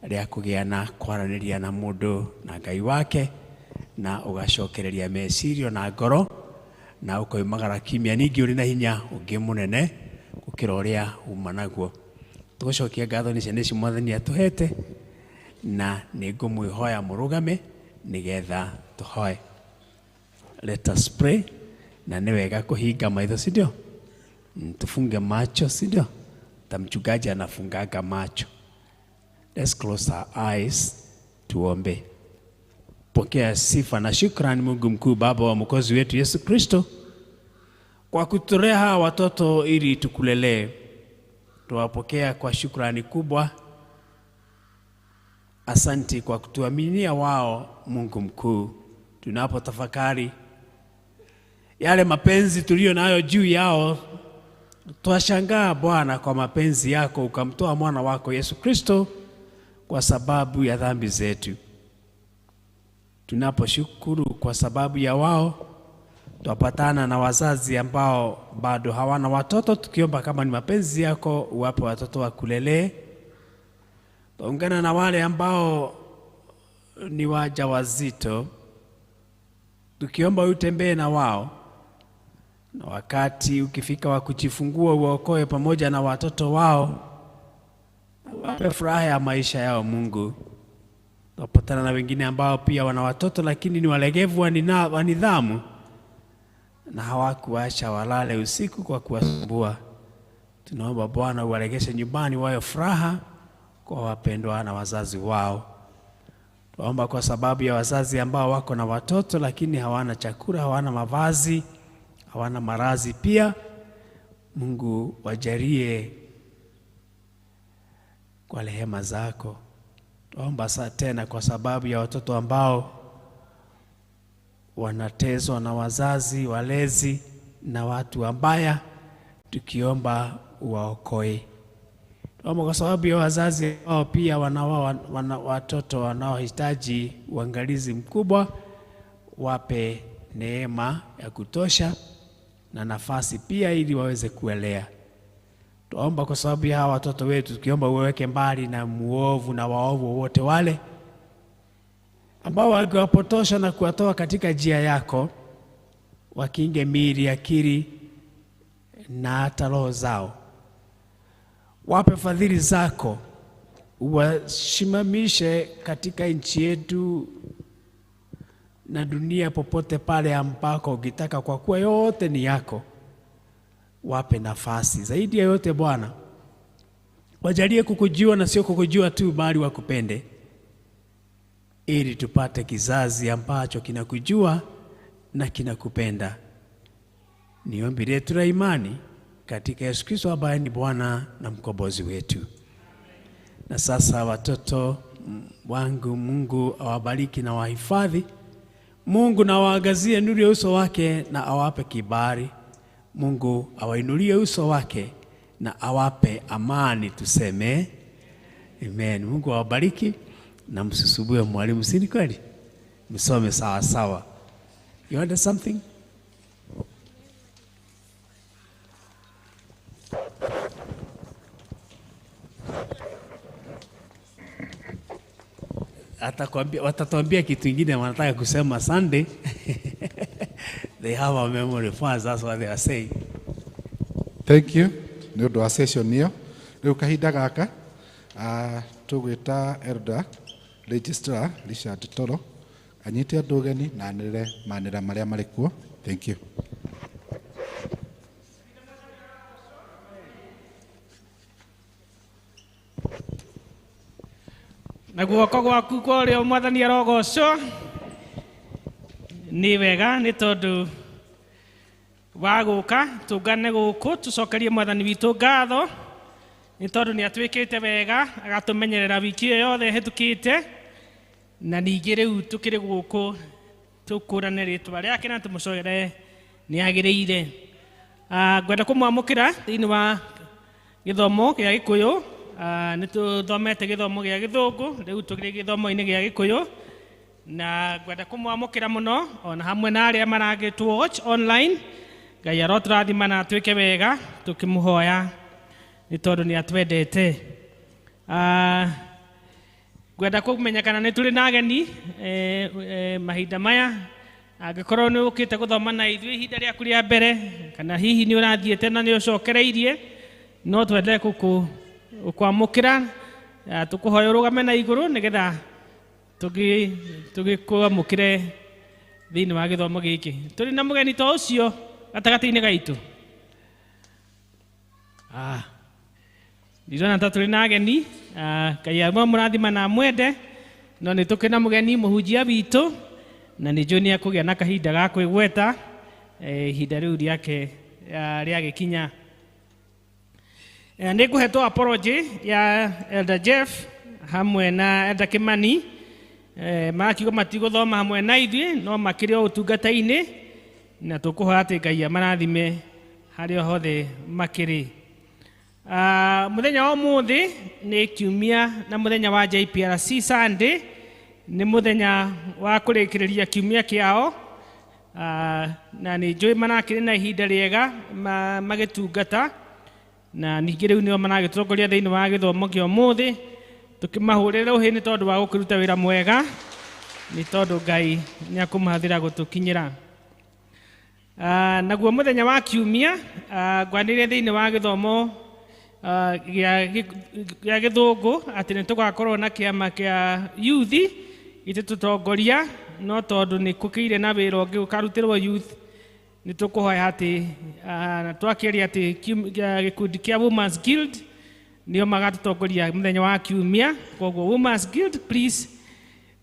Speaker 6: rĩa kũgĩa na kwaranĩria na mũndũ na Ngai wake, na ũgacokereria meciria na ngoro, na ũkoimagara kiumia ningĩ ũrĩ na hinya ũngĩ mũnene gũkĩra ũrĩa uma naguo. Tũgũcokia ngatho nĩ ciana ici Mwathani atũhete, na nĩ ngũmwĩhoya mũrũgame nĩgetha tũhoe. Let us pray. Na nĩ wega kũhinga maitho, si ndio? Tufunge macho, si ndio? Ta mchungaji anafungaga macho. Let's close our eyes, tuombe. Pokea sifa na shukrani, Mungu mkuu, Baba wa Mwokozi wetu Yesu Kristo, kwa kutulea hawa watoto ili tukulelee. Tuwapokea kwa shukrani kubwa. Asanti kwa kutuaminia wao, Mungu mkuu. Tunapotafakari yale mapenzi tulio nayo juu yao, twashangaa Bwana kwa mapenzi yako ukamtoa mwana wako Yesu Kristo kwa sababu ya dhambi zetu. Tunaposhukuru kwa sababu ya wao, twapatana na wazazi ambao bado hawana watoto, tukiomba kama ni mapenzi yako uwape watoto wakulelee. Tuungana na wale ambao ni wajawazito, tukiomba utembee na wao, na wakati ukifika wa kujifungua uwaokoe pamoja na watoto wao, wape furaha ya maisha yao Mungu. Tunapatana na wengine ambao pia wana watoto lakini ni walegevu wa nidhamu na hawakuacha walale usiku kwa kuwasumbua. Tunaomba Bwana uwaregeshe nyumbani wawe furaha kwa wapendwa na wazazi wao. Tunaomba kwa sababu ya wazazi ambao wako na watoto lakini hawana chakula, hawana mavazi, hawana marazi pia. Mungu wajalie kwa rehema zako. Tuomba saa tena kwa sababu ya watoto ambao wanatezwa na wazazi, walezi na watu wabaya, tukiomba uwaokoe. Tuomba kwa sababu ya wazazi ambao pia wana watoto wanaohitaji uangalizi mkubwa, wape neema ya kutosha. na nafasi pia ili waweze kuelea. Tuomba kwa sababu ya hawa watoto wetu, tukiomba uweke mbali na muovu na waovu wote wale ambao wakiwapotosha na kuwatoa katika njia yako, wakinge miili, akili na hata roho zao. Wape fadhili zako, uwasimamishe katika nchi yetu na dunia popote pale ambako ukitaka, kwa kuwa yote ni yako. Wape nafasi zaidi ya yote Bwana, wajalie kukujua na sio kukujua tu, bali wakupende, ili tupate kizazi ambacho kinakujua na kinakupenda. Ni ombi letu la imani katika Yesu Kristo ambaye ni Bwana na mkombozi wetu. Na sasa watoto wangu, Mungu awabariki na wahifadhi. Mungu na awaangazie nuru ya uso wake na awape kibali. Mungu awainulie uso wake na awape amani, tuseme amen. Mungu awabariki na msisubue mwalimu, si ni kweli? Msome sawa sawa. You want something? Atakwambia, watatuambia kitu kingine wanataka kusema Sunday. They have a memory first, that's what they are saying.
Speaker 1: Thank you nä å ndå wa session ä yo. Rä u kahinda gaka tå gwä ta elder registrar Richard Toro anyite andå ũgeni na anĩrĩre manĩra marĩa marĩ kuo. Thank you.
Speaker 7: Na guoko gwaku kwa ũrĩo Mwathani arogocwo. Nĩ wega nĩ tondũ wa gũka tũngane gũkũ tũcokerie Mwathani witũ ngatho nĩ tondũ nĩ atwĩkĩte wega agatũmenyerera wiki ĩyo yothe ĩhĩtũkĩte, na ningĩ rĩu tũkĩrĩ gũkũ tũkũrane rĩtwa rĩake na tũmũcokere nĩ agĩrĩire. Ngwenda kũmwamũkĩra thĩinĩ wa gĩthomo gĩa Gĩkũyũ. Nĩ tũthomete gĩthomo gĩa Gĩthũngũ, rĩu tũkĩrĩ gĩthomo-inĩ gĩa Gĩkũyũ, na ngwenda kũmwamũkĩra mũno ona hamwe na arĩa maragĩtwo watch online. Ngai arotũrathima na atwĩke wega tũkĩmũhoya nĩ tondũ nĩ atwendete. Ngwenda kũmenya kana nĩ tũrĩ na ageni mahinda maya. Angĩkorwo nĩ ũkĩte gũthoma na ithuĩ ihinda rĩaku rĩa mbere, kana hihi nĩ ũrathiĩte na nĩ ũcokereirie, no twende gũkwamũkĩra. Tũkũhoya ũrũgame na igũrũ nĩgetha tũgĩkwamũkĩre thĩinĩ wa gĩthomo gĩkĩ. Tũrĩ na mũgeni ta ũcio gatagatĩ-inĩ gaitũ. Ndirona ta tũrĩ na ageni. Ngai amũrathima na amwende, no nĩ tũkĩ na mũgeni mũhunjia witũ, na nĩ njũĩ nĩ ekũgĩa na kahinda ga kwĩgweta ihinda rĩu rĩake rĩagĩkinya. Nĩ ngũhetwo apology ya Elder Jeff hamwe na Elder Kimani. Makiuga matigũthoma hamwe na ithuĩ, no makĩrĩ o ũtungata-inĩ, na tũkũhoya atĩ Ngai amarathime harĩa hothe makĩrĩ. Mũthenya wa ũmũthĩ nĩ kiumia na mũthenya wa JPRC Sunday, nĩ mũthenya wa kũrĩkĩrĩria kiumia kĩao, na nĩ njũĩ marakĩrĩ na ihinda rĩega magĩtungata, na ningĩ rĩu nĩo maragĩtongoria thĩinĩ wa gĩthomo kĩa ũmũthĩ. Tũkĩmahũrĩra ũhĩ nĩ tondũ wa gũkĩruta wĩra mwega, nĩ tondũ Ngai nĩ akũmahũthĩra gũtũkinyĩra. Naguo mũthenya wa kiumia ngwanĩrĩire thĩinĩ wa gĩthomo gĩa Gĩthũngũ atĩ nĩ tũgakorwo na kĩama kĩa youth gĩtũtongoria, no tondũ nĩ kũkĩire na wĩra ũngĩ ũkarutĩrwo youth, nĩ tũkũhoya atĩ na twakĩaria atĩ gĩkundi kĩa Women's Guild nĩo magatũtongoria mũthenya wa kiumia. Koguo Women's Guild, please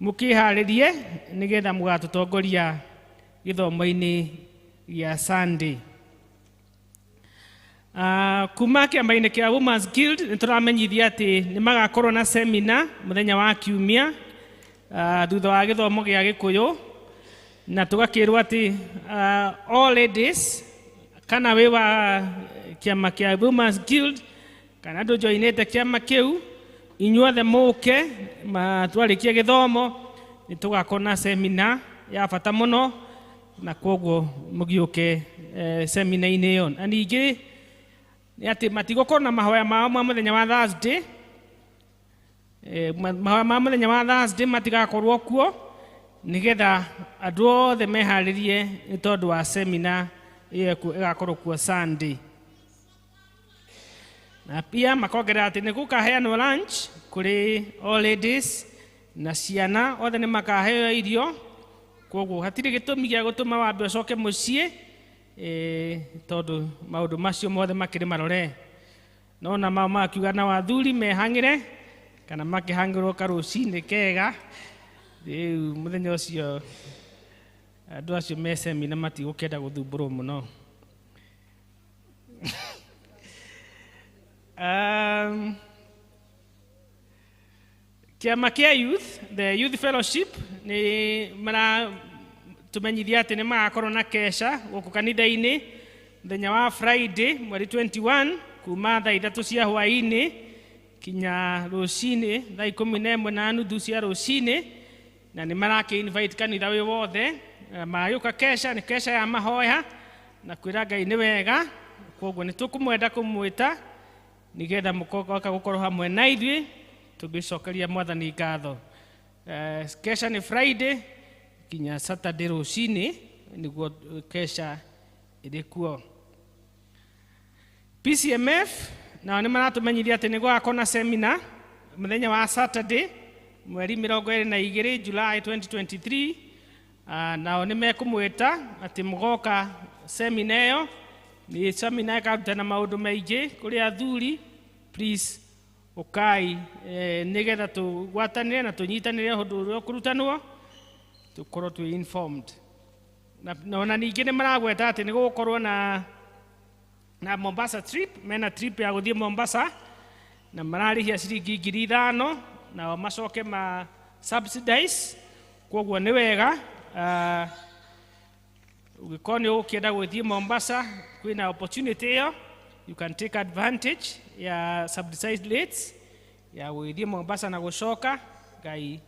Speaker 7: mũkĩharĩrie nĩgetha mũgatũtongoria gĩthomo-inĩ gĩa Sunday. Kuma kĩama-inĩ kĩa Women's Guild nĩ tũramenyithia atĩ nĩ magakorwo na seminar mũthenya wa kiumia thutha wa gĩthomo gĩa Gĩkũyũ, na tũgakĩrwo atĩ all ladies, kana wĩ wa kĩama kĩa Women's Guild kana ndũjoinĩte kĩama kĩu, inyuothe mũke twarĩkia gĩthomo nĩ tũgakorwo na seminar ya bata mũno. Na kwoguo mũgĩũke semina-inĩ ĩyo. Na ningĩ nĩ atĩ matigũkorwo na mahoya mao ma mũthenya wa Thursday. Mahoya ma mũthenya wa Thursday matigakorwo kuo nĩgetha andũ othe meharĩrie nĩ tondũ wa semina ĩyo ĩgakorwo kuo Sunday. Na pia makongerera atĩ nĩ gũkaheanwo lunch kũrĩ all ladies na ciana othe nĩ makaheo irio. Kwoguo hatirĩ gĩtũmi gĩa gũtũma wambe ũcoke mũciĩ tondũ maũndũ macio mothe makĩrĩ marore. No na mao makiuga na wathuri mehang'ĩre kana makĩhang'ĩrwo karũcinĩ kega. Rĩu mũthenya ũcio andũ acio me semina matigũkĩenda gũthumbũrwo mũno. Kĩama kĩa youth, the youth fellowship, nĩ maratũmenyithia atĩ nĩ magakorwo na kesha gũkũ kanitha-inĩ mũthenya wa Friday mweri 21 kuma thaa 3 cia hwaĩ-inĩ kinya rũcinĩ thaa 11:30 cia rũcinĩ, na nĩ marakĩ invite kanitha wĩ wothe magĩũka kesha. Nĩ kesha ya mahoya na kwĩra Ngai nĩ wega. Kwoguo nĩ tũkũmwenda kũmwĩta nĩgetha mũkoka gũkorwo hamwe na ithuĩ tũngĩcokeria Mwathani ngatho. Kesha nĩ Friday kinya Saturday rũcinĩ nĩguo kesha ĩrĩ kuo. PCMF nao nĩ maratũmenyithia atĩ nĩ gũgakorwo na semina mũthenya wa Saturday mweri 22 July 2023. Nao nĩ mekũmwĩta atĩ mũgoka semina ĩyo. Nĩ semina ĩkarutana maũndũ maingĩ kũrĩ athuri. Please ũkai nĩgetha tũgwatanĩre na tũnyitanĩre ũndũ ũrĩa ũkũrutanwo tũkorwo twĩ informed. Na ona ningĩ nĩ maragweta atĩ nĩ gũgũkorwo na Mombasa trip. Mena trip ya gũthiĩ Mombasa na mararĩhia ciringi 5,000 nao macoke ma subsidize. Kwoguo nĩ wega ũngĩkorwo nĩ ũgũkĩenda gũthiĩ Mombasa kwĩna opportunity ĩyo, you can take advantage ya subsidized rates ya gũgĩthiĩ Mombasa na gũcoka. Ngai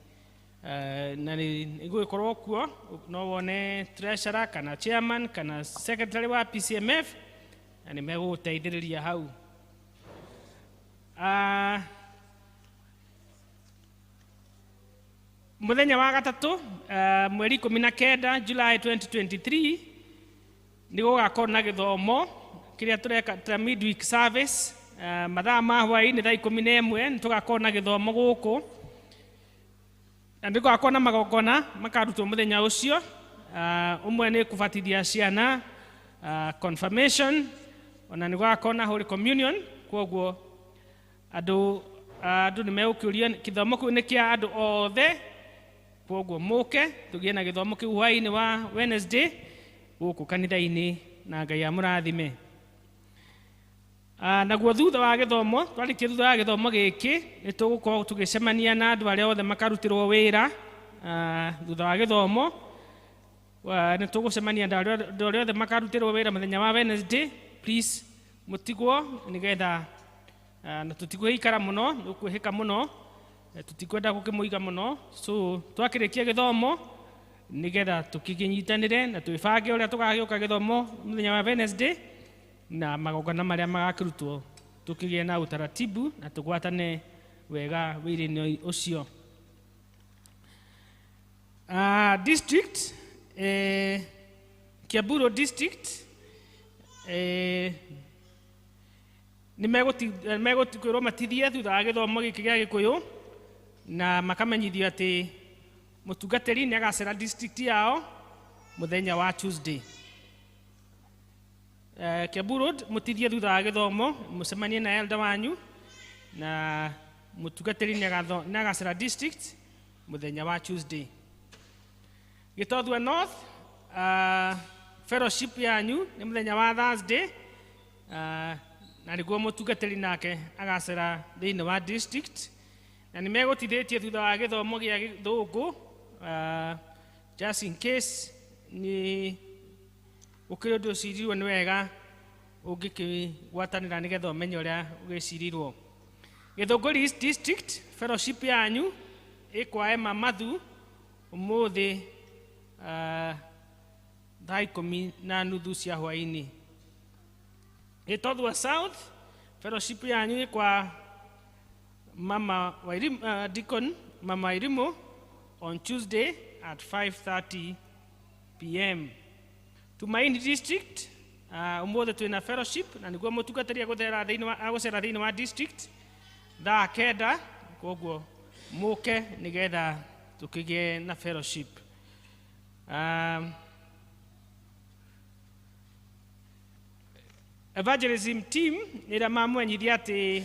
Speaker 7: na nĩ gũgĩkorwo kuo no wone treasurer kana chairman kana secretary wa PCMF na nĩ megũgũteithĩrĩria hau. Mũthenya wa gatatũ mweri 19 July 2023 nĩ gũgakorwo na gĩthomo kĩrĩa tũreka ta midweek service mathaa ma hwaĩ-inĩ thaa 11 nĩ tũgakorwo na gĩthomo gũkũ na nĩ gũgakorwo na magongona makarutwo mũthenya ũcio. Ũmwe nĩ kũbatithia ciana, confirmation, ona nĩ gũgakorwo na Holy Communion. Kwoguo andũ nĩ megũkĩũria gĩthomo kĩu nĩ kĩa andũ othe. Kwoguo mũke tũgĩe na gĩthomo kĩu hwaĩ-inĩ wa Wednesday gũkũ kanitha-inĩ na Ngai amũrathime. Naguo thutha wa gĩthomo twarĩkia thutha wa gĩthomo gĩkĩ nĩ tũgũkorwo tũgĩcemania na andũ arĩa othe makarutĩrwo wĩra. Thutha wa gĩthomo nĩ tũgũcemania na andũ arĩa othe makarutĩrwo wĩra mũthenya wa Wednesday. Please mũtigwo nĩgetha na tũtigũikara mũno, nĩũkwĩhĩka mũno, tũtikwenda gũkĩmũiga mũno. So twakĩrĩkia gĩthomo nĩgetha tũkĩnyitanĩre na twĩbange ũrĩa tũgagĩũka gĩthomo mũthenya wa Wednesday na magongona marĩa magakĩrutwo tũkĩgĩe na utaratibu na tũgwatane wega wĩra-inĩ ũcio. District Kiambu Road district nĩ megũkwĩrwo matithie thutha wa gĩthomo gĩkĩ gĩa Gĩkũyũ na makamenyithio atĩ mũtungatĩri nĩ agacera district yao mũthenya wa Tuesday. Kiambu Road mũtithie thutha wa gĩthomo mũcemanie na elder wanyu na mũtungatĩri nĩ agacera district mũthenya wa Tuesday. Gĩtothua North fellowship yanyu nĩ mũthenya wa Thursday na nĩguo mũtungatĩri nake agacera thĩinĩ wa district na nĩ megũtithĩtie thutha wa gĩthomo gĩa Gĩthũngũ just in case nĩ ũkĩrĩ ũndũ ũcirirwo nĩ wega ũngĩkĩgwatanĩra nĩgetha ũmenye ũrĩa ũgĩcirirwo. Gĩthũngũri East District fellowship yanyu ĩkwa Emma Mathu ũmũthĩ thaa 10:30 cia hwaĩ-inĩ. Gĩtothua South fellowship yanyu ĩ kwa Mama Wairimu, Deacon Mama Wairimu on Tuesday at 5:30 p.m. Tumaini District umuthi twina fellowship na niguo mutungatĩri agũthera thĩinĩ wa agũcera thĩinĩ wa district thaa 9, koguo mũke nĩgetha tũkĩgĩe na fellowship. Evangelism team nĩrĩa mamwenyithia atĩ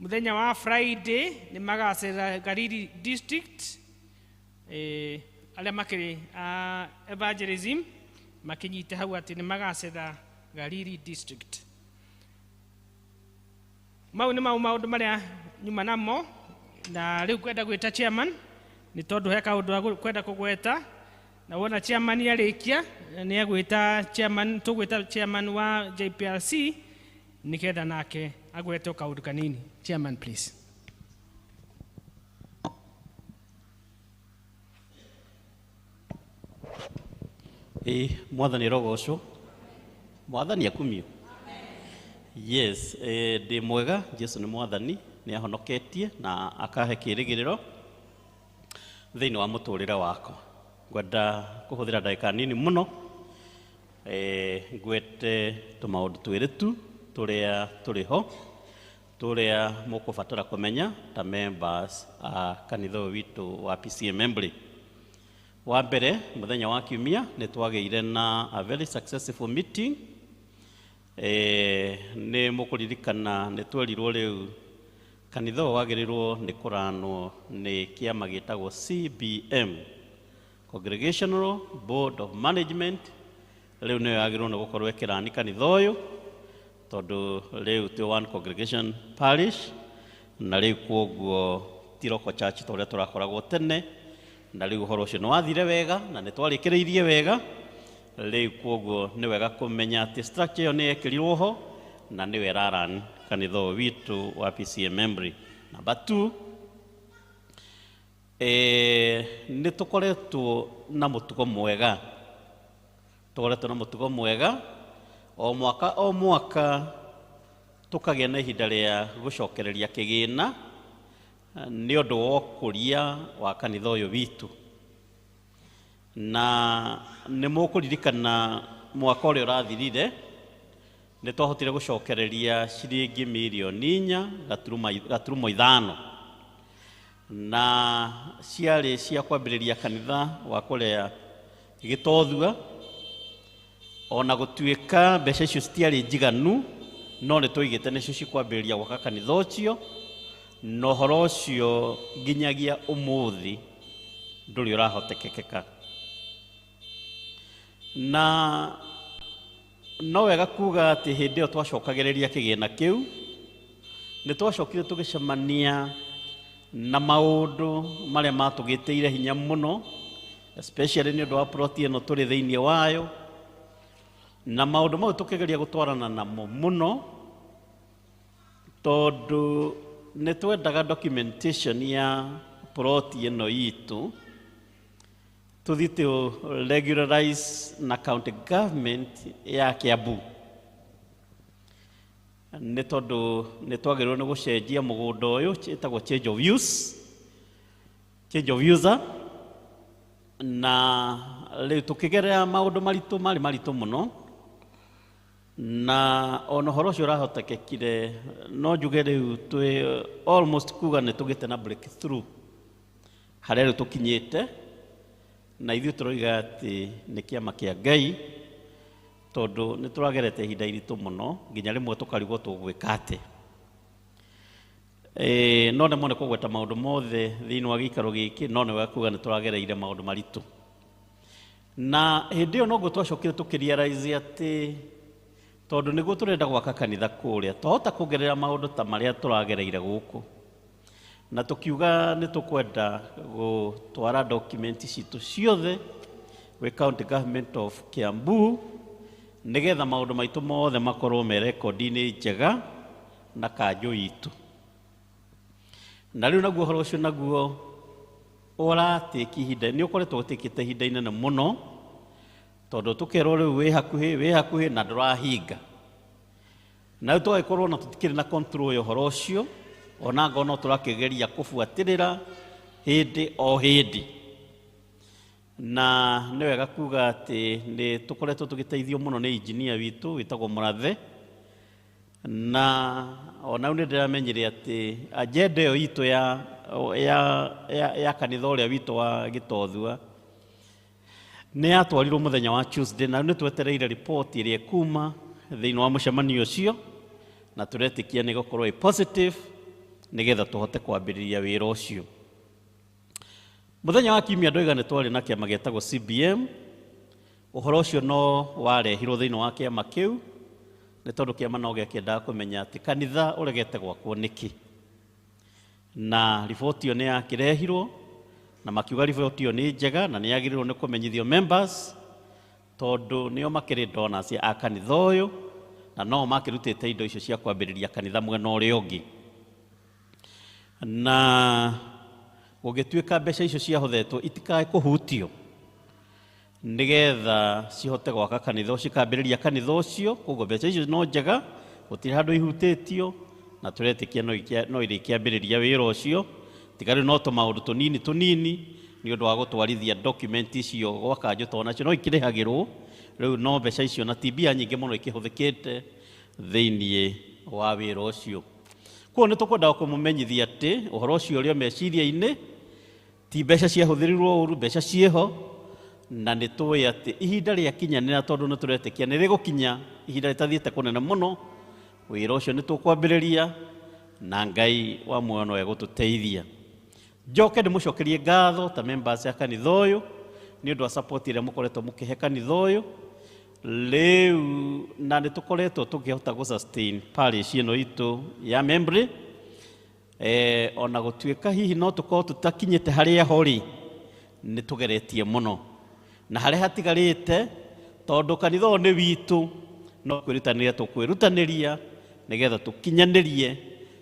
Speaker 7: mũthenya wa Friday nĩ magacera Gariri District, arĩa makĩrĩ evangelism makinyite hau atĩ nĩ magacera Gariri District. Mau nĩ mau maũndũ marĩa nyuma namo, na rĩu kwenda gwĩta chairman nĩ tondũ he kaũndũ kwenda kũgweta, na wona chairman arĩkia nĩ agwĩta chairman, tũgwĩta chairman wa JPRC nĩgetha nake agwete kaũndũ kanini. Chairman, please.
Speaker 8: Ĩ mwathani rogocwo, mwathani akumio. Yes, ndĩ mwega. Jesu nĩ mwathani, nĩ ahonoketie na akahe kĩĩrĩgĩrĩro thĩinĩ wa mũtũrĩre wakwa. Ngwenda kũhũthĩra ndagĩka nini mũno, ngwete tũmaũndũ twĩrĩ tu tũrĩa tũrĩ ho tũrĩa mũkũbatara kũmenya ta members a kanitha ũyũ witũ wa PCEA Membley. Wa mbere, mũthenya wa kiumia nĩ twagĩire na a very successful meeting. Nĩ mũkũririkana nĩ twerirwo rĩu kanitha ũyũ wagĩrĩirwo nĩ kũranwo nĩ kĩama gĩtagwo CBM, Congregational Board of Management. Rĩu nĩyo yagĩrĩirwo nĩ gũkorwo ĩkĩrani kanitha ũyũ, tondũ rĩu ti one congregation parish, na rĩu kwoguo ti local church ta ũrĩa tũrakoragwo tene, na rĩu ũhoro ũcio nĩ wathire wega na nĩ twarĩkĩrĩirie wega. Rĩu kwoguo nĩ wega kũmenya atĩ structure ĩyo nĩ yekĩrirwo ho na nĩyo ĩraran kanitha ũyũ witũ wa PCEA Membley. Number 2, nĩ tũkoretwo na mũtugo mwega, tũkoretwo na mũtugo mwega o mwaka o mwaka tũkagĩa na ihinda rĩa gũcokereria kĩgĩna nĩ ũndũ wa ũkũria wa kanitha ũyũ witũ. Na nĩ mũkũririkana mwaka ũrĩa ũrathirire nĩ twahotire gũcokereria ciringi mirioni 4.5, na ciarĩ cia kwambĩrĩria kanitha wa kũrĩa Gĩtothua. Ona gũtuĩka mbeca icio citiarĩ njiganu, no nĩ twaigĩte nĩcio cikwambĩrĩria gwaka kanitha ũcio, na ũhoro ũcio nginyagia ũmũthĩ ndũrĩ ũrahotekeka. Na no wega kuga atĩ hĩndĩ ĩyo twacokagĩrĩria kĩgĩna kĩu, nĩ twacokire tũgĩcemania na maũndũ marĩa matũgĩtĩire hinya mũno, especially nĩ ũndũ wa plot ĩno tũrĩ thĩinĩ wayo, na maũndũ mau tũkĩgeria gũtwarana namo mũno, tondũ nĩ twendaga documentation ya plot ĩno itũ tũthiĩ tũ regularize na county government ya Kiambu, nĩ tondũ nĩ twagĩrĩirwo nĩ gũcenjia mũgũnda ũyũ, ĩtagwo change of use, change of user. Na rĩu tũkĩgerera maũndũ maritũ, marĩ maritũ mũno, na ona ũhoro ũcio ũrahotekekire, no njuge rĩu twĩ almost kuga nĩ tũgĩte na breakthrough harĩa rĩu tũkinyĩte, na ithuĩ tũroiga atĩ nĩ kĩama kĩa Ngai, tondũ nĩ tũragerete ihinda iritũ mũno nginya rĩmwe tũkarigwo tũgwĩka atĩa. No nemwo nĩ kũgweta maũndũ mothe thĩinĩ wa gĩikaro gĩkĩ, no nĩ wega kuga nĩ tũragereire maũndũ maritũ. Na hĩndĩ ĩyo noguo twacokire tũkĩrealize atĩ tondũ nĩguo tũrenda gwaka kanitha kũrĩa, twahota kuongerera maũndũ ta marĩa tũragereire gũkũ, na tũkiuga nĩ tũkwenda gũtwara document citũ ciothe gwĩ county government of Kiambu, nĩgetha maũndũ maitũ mothe makorwo me rekondi-inĩ njega na kanjũ itũ. Na rĩu naguo ũhoro ũcio naguo ũratĩki ihinda, nĩ ũkoretwo ũtĩkĩte ihinda inene mũno, Tondũ tũkerwo rĩu wĩ hakuhĩ wĩ hakuhĩ na ndũrahinga. Na rĩu tũgagĩkorwo na tũtikĩrĩ na control ya ũhoro ũcio, ona ngorwo no tũrakĩgeria kũbuatĩrĩra hĩndĩ o hĩndĩ. Na nĩ wega kuga atĩ nĩ tũkoretwo tũgĩteithio mũno nĩ engineer witũ wĩtagwo Mũrathe, na ona rĩu nĩ ndĩramenyire atĩ agenda ĩyo itũ ya kanitha ũrĩa witũ wa Gĩtothua nĩ yatwarirwo mũthenya wa Tuesday, na rĩu nĩ twetereire report ĩrĩa ĩkuma thĩinĩ wa mũcemanio ũcio, na tũretĩkia nĩ gũkorwo ĩ positive nĩgetha tũhote kwambĩrĩria wĩra ũcio. Mũthenya wa kiumia ndoiga nĩ twarĩ na kĩama gĩtagwo CBM. Ũhoro ũcio no warehirwo thĩinĩ wa kĩama kĩu nĩ tondũ kĩama no gĩakĩendaga kũmenya atĩ kanitha ũregete gwakwo nĩkĩ, na riboti ĩyo nĩ yakĩrehirwo na makiuga riboti ĩyo nĩ njega na nĩ yagĩrĩirwo nĩ kũmenyithio members tondũ nĩo makĩrĩ donors a kanitha ũyũ na no makĩrutĩte indo icio cia kwambĩrĩria kanitha mwena ũrĩa ũngĩ. Na gũgĩtuĩka mbeca icio ciahothetwo itikae kũhutio nĩgetha cihote gwaka kanitha ũcio, cikambĩrĩria kanitha ũcio. Koguo mbeca icio no njega, gũtirĩ handũ ihutĩtio, na tũretĩkia no irĩkĩambĩrĩria wĩra ũcio, tiga rĩu no tũmaũndũ tũnini tũnini nĩ ũndũ wa gũtwarithia document icio gwa kanjũ, tondũ nacio no ikĩrĩhagĩrwo rĩu, no mbeca icio na ti mbia nyingĩ mũno ikĩhũthĩkĩte thĩiniĩ wa wĩra ũcio. Koguo nĩ tũkwendaga kũmũmenyithia atĩ ũhoro ũcio ũrĩ o meciria-inĩ, ti mbeca ciahũthĩrirwo ũru, mbeca ciĩho, na nĩ tũĩ atĩ ihinda rĩakinyanĩra, tondũ nĩ tũretĩkia nĩ rĩgũkinya ihinda rĩtathiĩte kũnene mũno, wĩra ũcio nĩ tũkwambĩrĩria na Ngai wa muoyo no egũtũteithia. Njoke ndĩmũcokerie ngatho ta members ya kanitha ũyũ nĩ ũndũ wa support ĩrĩa mũkoretwo mũkĩhe kanitha ũyũ rĩu, na nĩ tũkoretwo tũkĩhota gũ sustain parish ĩno itũ ya Membley. Ona gũtuĩka hihi no tũkorwo tũtakinyĩte harĩa ho rĩ, nĩ tũgeretie mũno na harĩa hatigarĩte, tondũ kanitha ũyũ nĩ witũ, no kwĩrutanĩria tũkwĩrutanĩria nĩgetha tũkinyanĩrie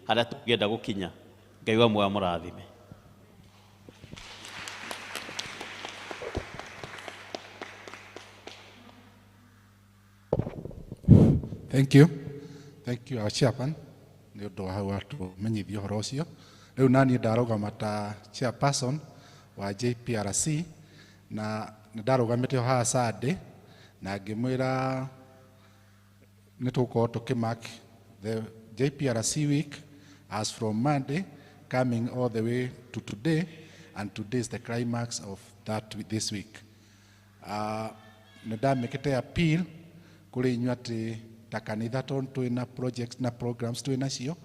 Speaker 8: harĩa tũngĩenda gũkinya. Ngai wa muoyo amũrathime.
Speaker 1: Thank you. Thank you, our chairman. Nĩ ũndũ wa hau watũmenyithia ũhoro ũcio. Rĩu naniĩ ndarũgama ta chairperson wa JPRC, na nĩ ndarũgamĩte o haha Sunday na ngĩmwĩra nĩ tũgũkorwo tũkĩmark the JPRC week as from Monday coming all the way to today, and today is the climax of that this week. Nĩ ndamĩkĩte appeal kũrĩ inyuĩ atĩ ta kanitha, tondũ twĩna projects na programs twĩ nacio,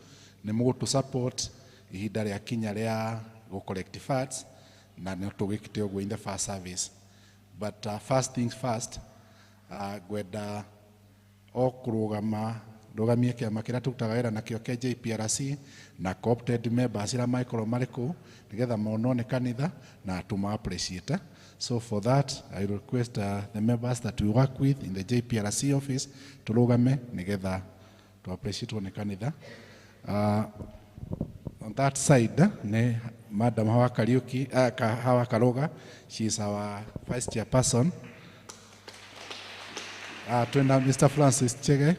Speaker 1: nĩ mũgũtũ support ihinda rĩa kinya rĩa gũ collect funds, na nĩ tũgĩkĩte ũguo in the first service. But first things first, ngwenda o kũrũgama ndũgamie kĩama kĩrĩa tũrutaga wĩra nakĩo kĩa JPRC na co-opted members arĩa mangĩkorwo marĩ kũu nĩgetha monwo nĩ kanitha na tũma appreciate. So for that, I request the members that we work with in the JPRC office tũrũgame nĩgetha tu appreciate nĩ kanitha. On that side ni Madam Hawa Kariuki, Hawa Karoga. She is our vice chairperson. Twina Mr. Francis Chege,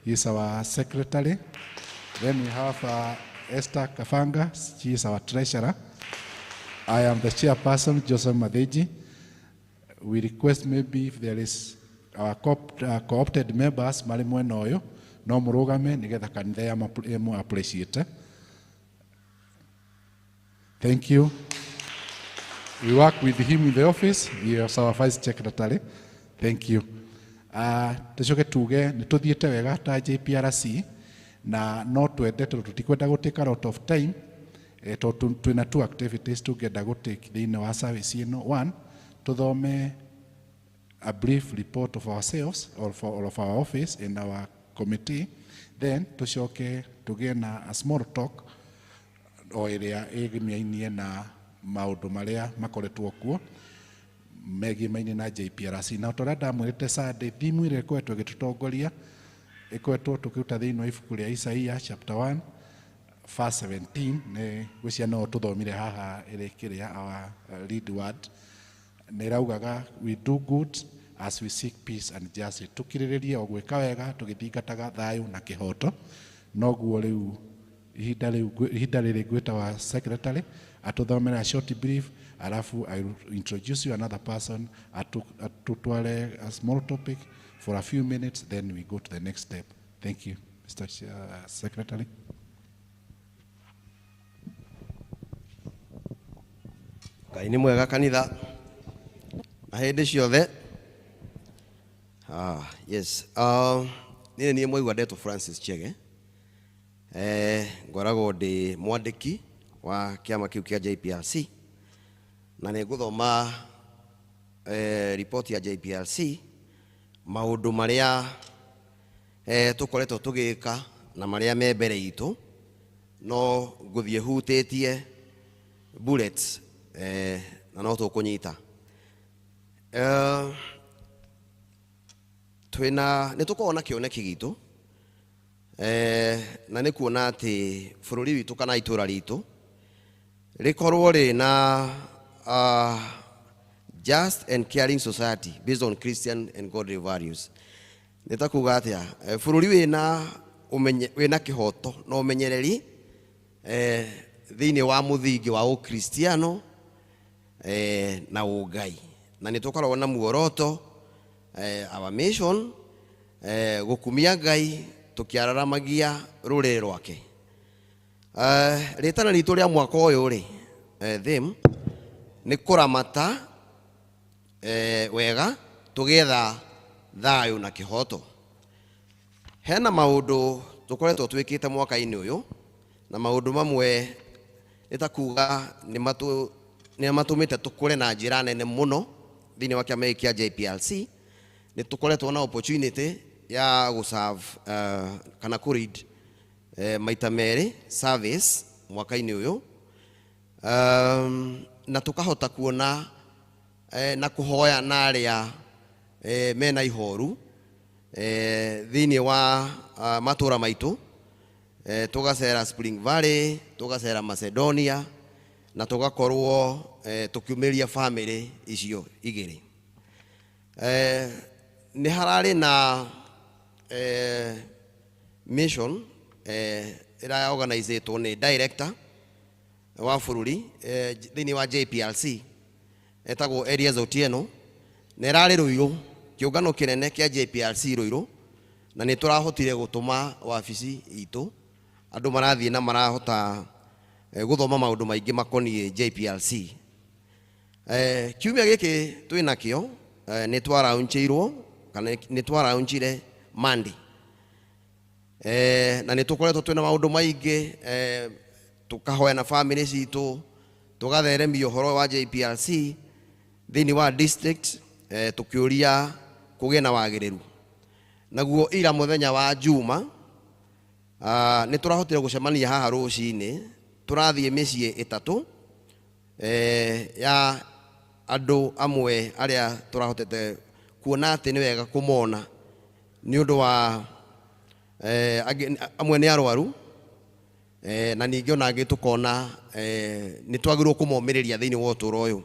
Speaker 1: he is our secretary. Then we have Esther Kafanga, she is our treasurer. I am the chairperson, Joseph Madeji. We request maybe if there is our co-opted members, marĩ mwena ũyũ, no mũrũgame nĩgetha kanitha ya ĩmũ appreciate. Thank you. We work with him in the office. He is our vice secretary. Thank you. Tucoke tuge nĩ tũthiĩte wega ta JPRC, na no twende tondũ tũtikwenda gũ take a lot of time, tondũ twĩna two activities tũngĩenda gũ take thĩinĩ wa service ĩno. One, tũthome a brief report of ourselves or for of our office in our committee, then tucoke tũgĩe na a small talk o ĩrĩa ĩgimiainie na maũndũ marĩa makoretwo kuo megimaine na JPRC. Na ta ũrĩa ndamwĩrĩte Sunday, theme ĩrĩa ĩkoretwo ĩgĩtũtongoria ĩkoretwo tũkĩruta thĩinĩ wa ibuku rĩa Isaia chapter 1 verse 17, nĩ gwĩcia no tũthomire haha ĩrĩ kĩrĩa our lead word, nĩ ĩraugaga we do good As we seek peace and justice, tukirĩrĩrie o gwĩka wega tũgĩthingataga thayũ na kĩhoto. Noguo rĩu ihinda rĩu ihinda rĩrĩ ngwĩta wa secretary atũthomere a short brief, alafu I will introduce you another person atutware a small topic for a few minutes, then we go to the next step. Thank you, Mr. Secretary.
Speaker 9: Ngai nĩ mwega kanitha na hĩndĩ ciothe. Yes, niĩ niĩ mwaigua ndetwo Francis Chege. Ngoragwo ndĩ mwandĩki wa kĩama kĩu kĩa JPRC, na nĩ ngũthoma ripoti ya JPRC, maũndũ marĩa tũkoretwo tũgĩka na marĩa me mbere itũ, no ngũthiĩ hutĩtie bullets, na no tũkũnyita. Twĩna nĩ tũkoragwo na kĩoneki gitũ, na nĩ kuona atĩ bũrũri witũ kana itũra ritũ rĩkorwo rĩna just and caring society based on Christian and godly values. Nĩ ta kuga atĩa? Bũrũri wĩna wĩna kĩhoto na ũmenyereri thĩinĩ wa mũthingi wa ũkristiano na ũngai, na nĩ tũkoragwo na muoroto, our mission, gũkumia Ngai tũkĩararamagia rũrĩrĩ rwake. Rĩtana ritũ rĩa mwaka ũyũ rĩ, theme nĩ kũramata wega tũgĩetha thayũ na kĩhoto. Hena maũndũ tũkoretwo twĩkĩte mwaka-inĩ ũyũ, na maũndũ mamwe nĩ ta kuga nĩ matũmĩte tũkũre na njĩra nene mũno thĩinĩ wa kĩama gĩkĩ kĩa JPRC. Nĩ tũkoretwo na opportunity ya gũserve kana kũ lead maita merĩ service mwaka-inĩ ũyũ, na tũkahota kuona na kũhoya na arĩa mena ihoru thĩinĩ wa matũra maitũ. Tũgacera Spring Valley, tũgacera Macedonia, na tũgakorwo tũkiumĩria family icio igĩrĩ. Nĩ hararĩ na mission ĩrĩa organizĩtwo nĩ director wa bũrũri thĩinĩ wa JPRC, etagwo Elias Otieno, na ĩrarĩ Ruiru, kĩũngano kĩnene kĩa JPRC Ruiru, na nĩ tũrahotire gũtũma wabici itũ andũ marathiĩ na marahota gũthoma maũndũ maingĩ makoniĩ JPRC. Kiumia gĩkĩ twĩ nakĩo, nĩ twaraunchĩirwo kana nĩ twaraunchire Monday, na nĩ tũkoretwo twĩna maũndũ maingĩ, tũkahoya na family citũ, tũgatheremia ũhoro wa JPRC thĩinĩ wa district, tũkĩũria kũgĩe na wagĩrĩru. Naguo ira mũthenya wa Juma, nĩ tũrahotire gũcemania haha rũcinĩ, tũrathiĩ mĩciĩ ĩtatũ ya andũ amwe arĩa tũrahotete kuona atĩ nĩ wega kũmona nĩ ũndũ wa angĩ, amwe nĩ arwaru, na ningĩ ona angĩ tũkona nĩ twagĩrĩirwo kũmomĩrĩria thĩinĩ wa ũtũũro ũyũ.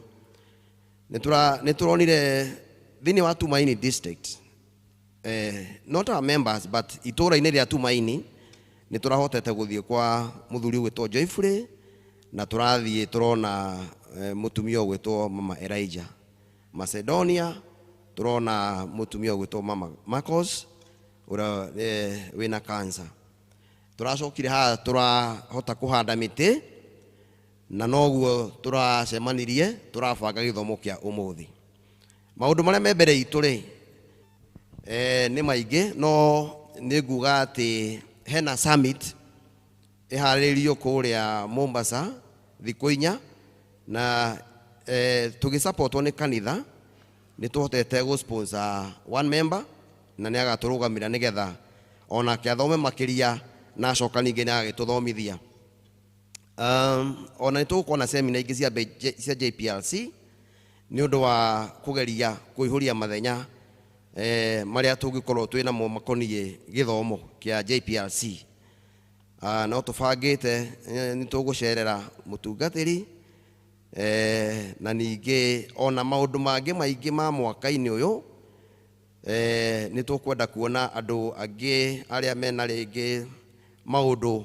Speaker 9: Nĩ tũronire thĩinĩ wa Tumaini district, not our members, but itũũra-inĩ rĩa Tumaini nĩ tũrahotete gũthiĩ kwa mũthuri ũgwĩtwo Joyfrey, na tũrathiĩ tũrona mũtumia ũgwĩtwo Mama Elijah. Macedonia tũrona mũtumia ũgwĩtwo Mama Marcos ũrĩa wĩna cancer. Tũracokire haha tũrahota kũhanda mĩtĩ, na noguo tũracemanirie tũrabanga gĩthomo kĩa ũmũthĩ. Maũndũ marĩa me mbere itũ rĩ, nĩ maingĩ, no nĩ nguga atĩ hena summit ĩharĩrĩirio kũrĩa Mombasa thikũ 4, na tũgĩsupportwo nĩ kanitha nĩ tũhotete gũ sponsor one member, na nĩ agatũrũgamĩra nĩgetha onake athome makĩria, na acoka ningĩ nĩ agagĩtũthomithia. Ona nĩ tũgũkorwo na seminar ingĩ cia JPRC nĩ ũndũ wa kũgeria kũihũria mathenya marĩa tũngĩkorwo twĩ namo makoniĩ gĩthomo kĩa JPRC. No tũbangĩte, nĩ tũgũcerera mũtungatĩri, na ningĩ ona maũndũ mangĩ maingĩ ma mwaka-inĩ ũyũ. Nĩ tũkwenda kuona andũ angĩ arĩa mena rĩngĩ maũndũ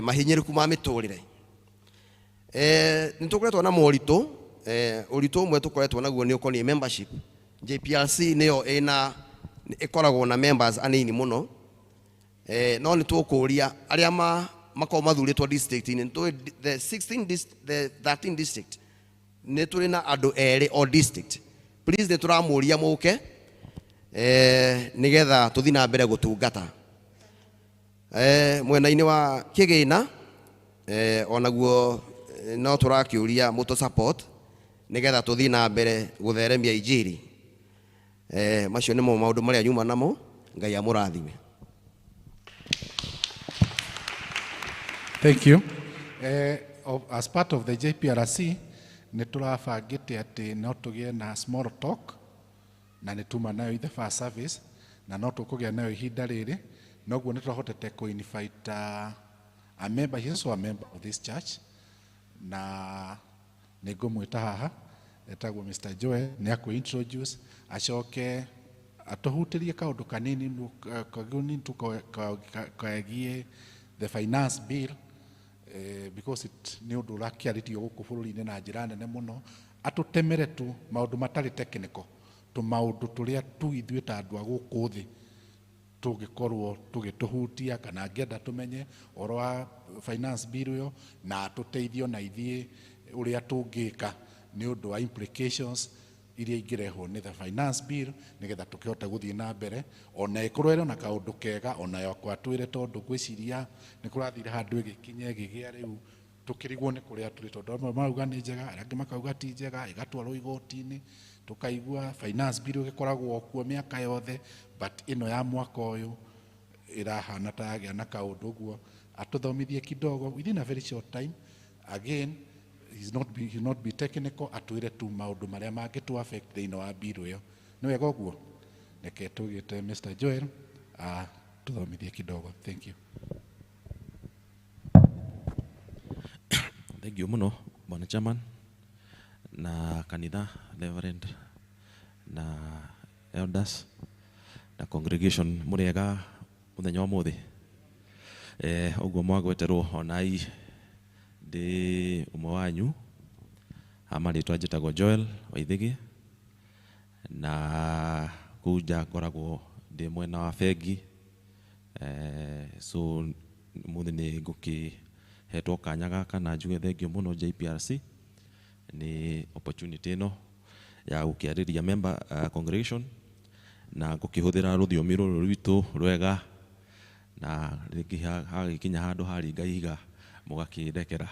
Speaker 9: mahinyĩrĩku ma mĩtũrĩre. Nĩ tũkoretwo na moritũ. Ũritũ ũmwe tũkoretwo naguo nĩ ũkoniĩ membership. JPRC nĩyo ĩna ĩkoragwo na members anini mũno. No nĩ tũkũria arĩa makoragwo mathurĩtwo district-inĩ, nĩ tũĩ the 16 the 13 district nĩ tũrĩ na andũ erĩ o district. Please, nĩ tũramũria mũke nĩgetha tũthiĩ na mbere gũtungata. Mwena-inĩ wa kĩgĩna onaguo no tũrakĩũria mũtũ support nĩgetha tũthiĩ na mbere gũtheremia injiri. Macio nĩmo maũndũ marĩa nyuma namo. Ngai amũrathime.
Speaker 1: Thank you. As part of the JPRC, nĩ tũrabangĩte atĩ no tũgĩe na small talk na nĩ tuma nayo in the first service, na no tũkũgĩa nayo ihinda rĩrĩ. Noguo nĩ tũrahotete kũ-invite a member. He is also a member of this church, na nĩ ngũmwĩta haha, etagwo Mr. Joel. Nĩ akũ introduce, acoke atũhutĩrie kaũndũ kanini kanini tu kegiĩ the finance bill, because it nĩ ũndũ ũrakĩarĩrio gũkũ bũrũri-inĩ na njĩra nene mũno. Atũtemere tu maũndũ matarĩ technical, tũmaũndũ tũrĩa tu ithuĩ ta andũ a gũkũ thĩ tũngĩkorwo tũgĩtũhutia, kana angĩenda tũmenye ũhoro wa finance bill ĩyo, na atũteithio na ithuĩ ũrĩa tũngĩka nĩ ũndũ wa implications iria ingĩrehwo nĩ the finance bill, nĩgetha tũkĩhote gũthiĩ na mbere, ona ĩkorwo ĩrĩ na kaũndũ kega ona yakwa twĩre, tondũ ngwĩciria nĩ kũrathire handũ ĩgĩkinya ĩgĩgĩa rĩu tũkĩrigwo nĩ kũrĩa tũrĩ, tondũ amwe marauga nĩ njega, arĩa angĩ makauga ti njega, ĩgatwarwo igoti-inĩ. Tũkaigua finance bill ĩgĩkoragwo kuo mĩaka yothe, but ĩno ya mwaka ũyũ ĩrahana ta yagĩa na kaũndũ. Ũguo atũthomithie kidogo within a very short time. Again, he's not be technical, atwĩre tu maũndũ marĩa mangĩtũ affect thĩinĩ wa bill ĩyo. Nĩ wega ũguo? Reke tũgĩte Mr. Joel tũthomithie kidogo. Thank you.
Speaker 10: Thank you muno, Bwana Chairman na kanitha, Reverend na elders na congregation. Mũrĩega mũthenya wa mũthĩ? Ũguo mwagweterwo, onai ndĩ ũmwe wanyu. Ha marĩtwa njĩtagwo Joel Waithĩgĩ, na kũu nja ngoragwo ndĩ mwena wa bengi. So mũthĩ nĩ ngũkĩhetwo kanya gaka na njuge thengiũ mũno JPRC nĩ opportunity ĩno ya gũkĩarĩria member congregation, na ngũkĩhũthĩra rũthiomi rũrũ rwitũ rwega, na rĩngĩ hagĩkinya handũ haringa ihiga mũgakĩndekera,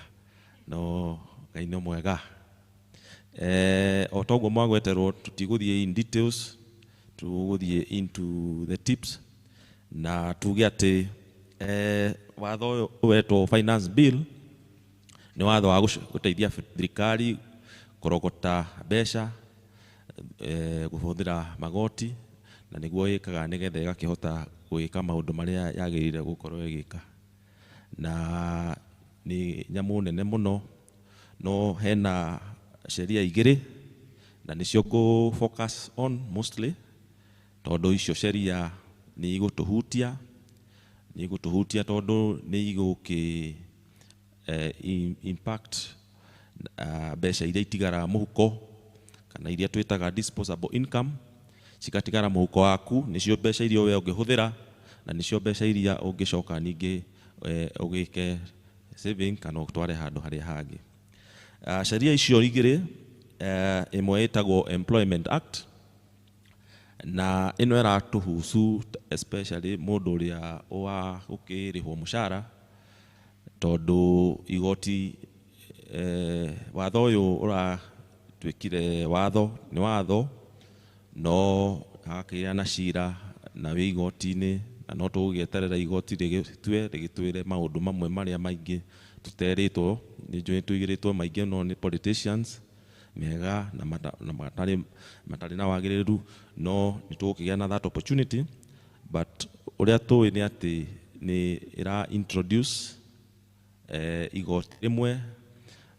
Speaker 10: no Ngai nĩ mwega. O toguo mwagweterwo, tũtigũthiĩ in details, tũgũthiĩ into the tips, na tuge atĩ watho ũyũ wetwo finance bill nĩ watho wa gũteithia thirikari kũrogota mbeca kũhũthĩra magoti, na nĩguo ĩkaga nĩgetha ĩgakĩhota gwĩka maũndũ marĩa yagĩrĩire gũkorwo ĩgĩka. Na nĩ nyamũ nene mũno, no hena sheria igĩrĩ na nĩcio ngũ focus on mostly, tondũ icio sheria nĩ igũtũhutia, nĩ igũtũhutia tondũ nĩ igũkĩ impact mbeca iria itigaraga mũhuko, kana iria twĩtaga disposable income, cigatigara mũhuko waku. Nĩcio mbeca iria we ũngĩhũthĩra, na nĩcio mbeca iria ũngĩcoka ningĩ ũgĩke saving kana ũtware handũ harĩa hangĩ. Sheria icio igĩrĩ, ĩmwe ĩtagwo Employment Act, na ĩno ĩratũhusu especially mũndũ ũrĩa wa gũkĩrĩhwo mũcara, tondũ igoti watho ũyũ ũratuĩkire watho nĩ watho, no hakĩgĩa na cira na wĩ igoti-inĩ, na no tũgũgĩeterera igoti rĩgĩtue rĩgĩtwĩre maũndũ mamwe marĩa maingĩ tũterĩtwo. Nĩ njũĩ tũigĩrĩtwo maingĩ no nĩ politicians mega na matarĩ na wagĩrĩru, no nĩ tũgũkĩgĩa na that opportunity. But ũrĩa tũĩ nĩ atĩ nĩ ĩra introduce igoti rĩmwe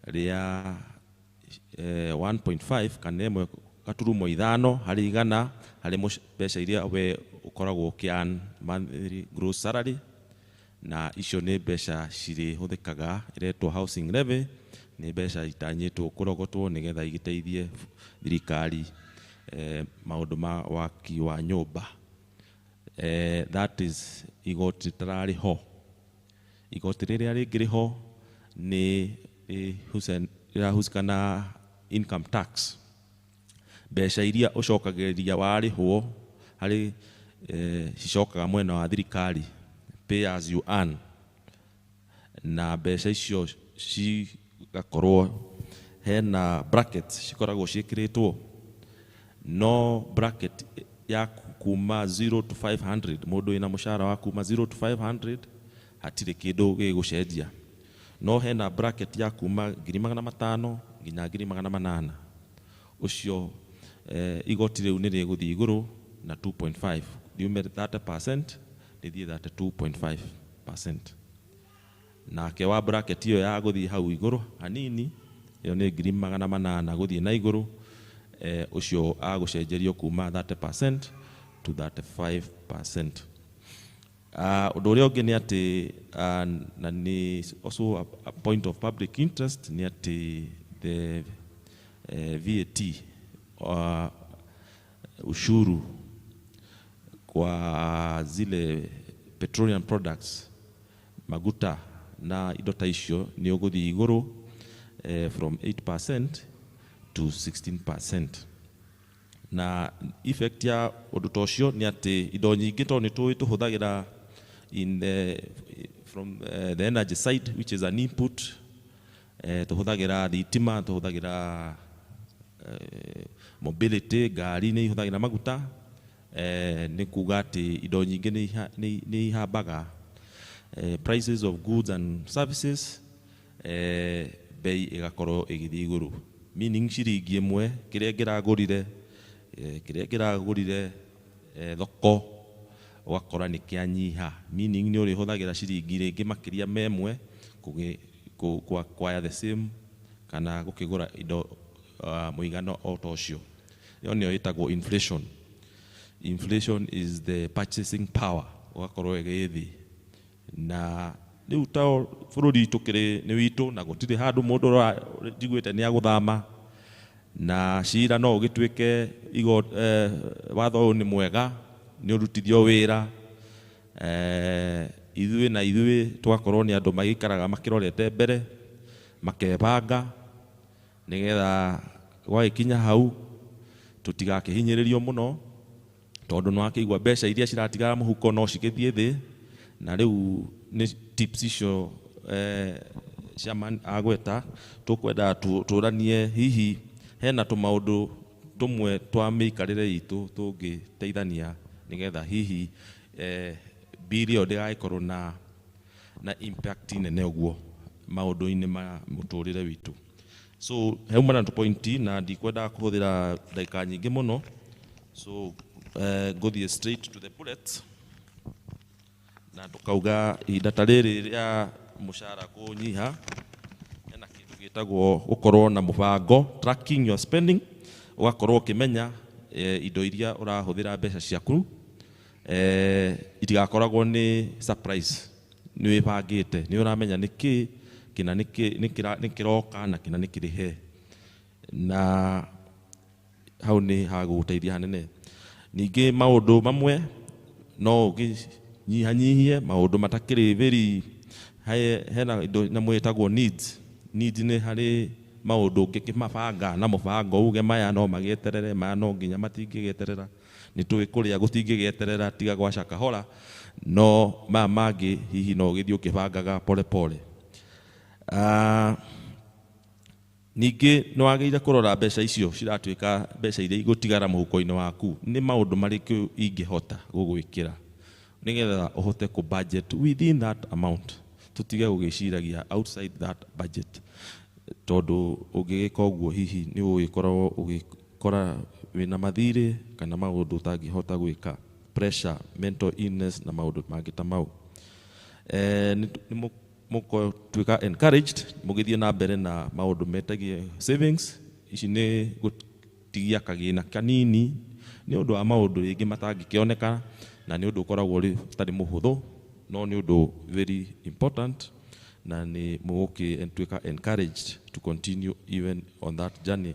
Speaker 10: rĩa 1.5 kana ĩmwe gaturumo ithano harĩ igana harĩ mbeca iria we ũkoragwo ũkĩ earn monthly gross salary, na icio nĩ mbeca cirĩhũthĩkaga iretwo housing levy, nĩ mbeca itanyĩtwo kũrogotwo nĩgetha igĩteithie thirikari maũndũ ma waki wa nyũmba. That is igoti rĩtararĩ ho. Igoti rĩrĩa rĩngĩ rĩho nĩ rĩrahusika na income tax, mbeca iria ũcokagĩrĩria warĩhwo harĩ cicokaga mwena wa thirikari, pay as you earn, na mbeca icio cigakorwo hena brackets cikoragwo ciĩkĩrĩtwo, no bracket ya kuma 0 to 500, mũndũ wĩna mũcara wa kuma 0 to 500 hatirĩ kĩndũ gĩgũcenjia, no hena bracket ya kuma 500,000 nginya 800,000, ũcio igoti rĩu nĩ rĩgũthiĩ igũrũ na 2.5, riume 30% rĩthiĩ 32.5%. Nake wa bracket ĩyo ya gũthiĩ hau igũrũ hanini, ĩyo nĩ 800,000 gũthiĩ na igũrũ, ũcio agũcenjerio kuma 30% to 35%. Ũndũ ũrĩa ũngĩ nĩ atĩ na nĩ also a point of public interest nĩ atĩ the VAT, ushuru kwa zile petroleum products, maguta na indo ta icio, nĩ ũgũthiĩ igũrũ from 8% to 16%. Na effect ya ũndũ ta ũcio nĩ atĩ indo nyingĩ, tondũ nĩ tũĩ tũhũthagĩra in the, from the energy side, which is an input, tũhũthagĩra thitima, tũhũthagĩra mobility, ngari nĩ ihũthagĩra maguta, nĩ kuga atĩ indo nyingĩ nĩ ihambaga, prices of goods and services, bei ĩgakorwo ĩgĩthiĩ igũrũ, meaning ciringi ĩmwe kĩrĩa ngĩragũrire thoko ũgakora nĩ kĩanyiha, meaning nĩ ũrĩhũthagĩra ciringi rĩngĩ makĩria ma ĩmwe acquire the same kana gũkĩgũra indo mũigana o ta ũcio. Ĩyo nĩyo ĩtagwo inflation. Inflation is the purchasing power ũgakorwo ĩgĩ thĩ, na rĩu ta bũrũri tũkĩrĩ nĩ witũ na gũtirĩ handũ mũndũ njiguĩte nĩ agũthama, na cira no ũgĩtuĩke watho ũyũ nĩ mwega, nĩ ũrutithio wĩra, ithuĩ na ithuĩ tũgakorwo nĩ andũ magĩikaraga makĩrorete mbere, makebanga nĩgetha gwagĩkinya hau tũtigakĩhinyĩrĩrio mũno, tondũ nĩ wakĩigua mbeca iria ciratigara mũhuko no cigĩthiĩ thĩ. Na rĩu nĩ tips icio chairman agweta, tũkwenda tũranie hihi hena tũmaũndũ tũmwe twa mĩikarĩre itũ tũngĩteithania nĩgetha hihi bill ĩyo ndĩgagĩkorwo na impact nene ũguo maũndũ-inĩ ma mũtũrĩre witũ. So hauma na point na ndikwenda kũhũthĩra ndagĩka nyingĩ mũno, so ngũthiĩ straight to the bullet, na tũkauga ihinda ta rĩrĩ rĩa mũcara kũnyiha, hena kĩndũ gĩtagwo gũkorwo na mũbango, tracking your spending, ũgakorwo ũkĩmenya indo iria ũrahũthĩra mbeca ciaku, itigakoragwo nĩ surprise, nĩ wĩbangĩte, nĩ ũramenya nĩkĩ kĩna nĩ kĩroka na kĩna nĩ kĩrĩhe, na hau nĩ hagũgũteithia hanene. Ningĩ maũndũ mamwe no ũkĩnyihanyihie, maũndũ matakĩrĩ very hena indo nyamũ ĩtagwo needs. Needs nĩ harĩ maũndũ ũngĩkĩmabanga na mũbango, uge maya no magĩeterere, maya no nginya matingĩgĩeterera, nĩ tũĩ kũrĩa gũtingĩgĩeterera tiga gwaca kahora, no maya mangĩ hihi no ũgĩthiĩ ũkĩbangaga pole pole. Ningĩ nĩ wagĩrĩire kũrora mbeca icio ciratuĩka mbeca iria igũtigara mũhuko-inĩ waku nĩ maũndũ marĩkũ ingĩhota gũgwĩkĩra nĩgetha ũhote kũ budget within that amount, tũtige gũgĩciragia outside that budget, tondũ ũngĩgĩka ũguo hihi nĩ ũgũgĩkorwo ũgĩkora wĩna mathirĩ kana maũndũ ũtangĩhota gwĩka, pressure, mental illness na maũndũ mangĩ ta mau. Nĩ mũgũtuĩka encouraged mũgĩthiĩ na mbere na maũndũ metagie savings. Ici nĩ gũtigia kagĩna kanini nĩ ũndũ wa maũndũ rĩngĩ matangĩkĩoneka na nĩ ũndũ ũkoragwo ũtarĩ mũhũthũ no nĩ ũndũ very important na nĩ mũgũkĩtuĩka encouraged to continue even on that journey.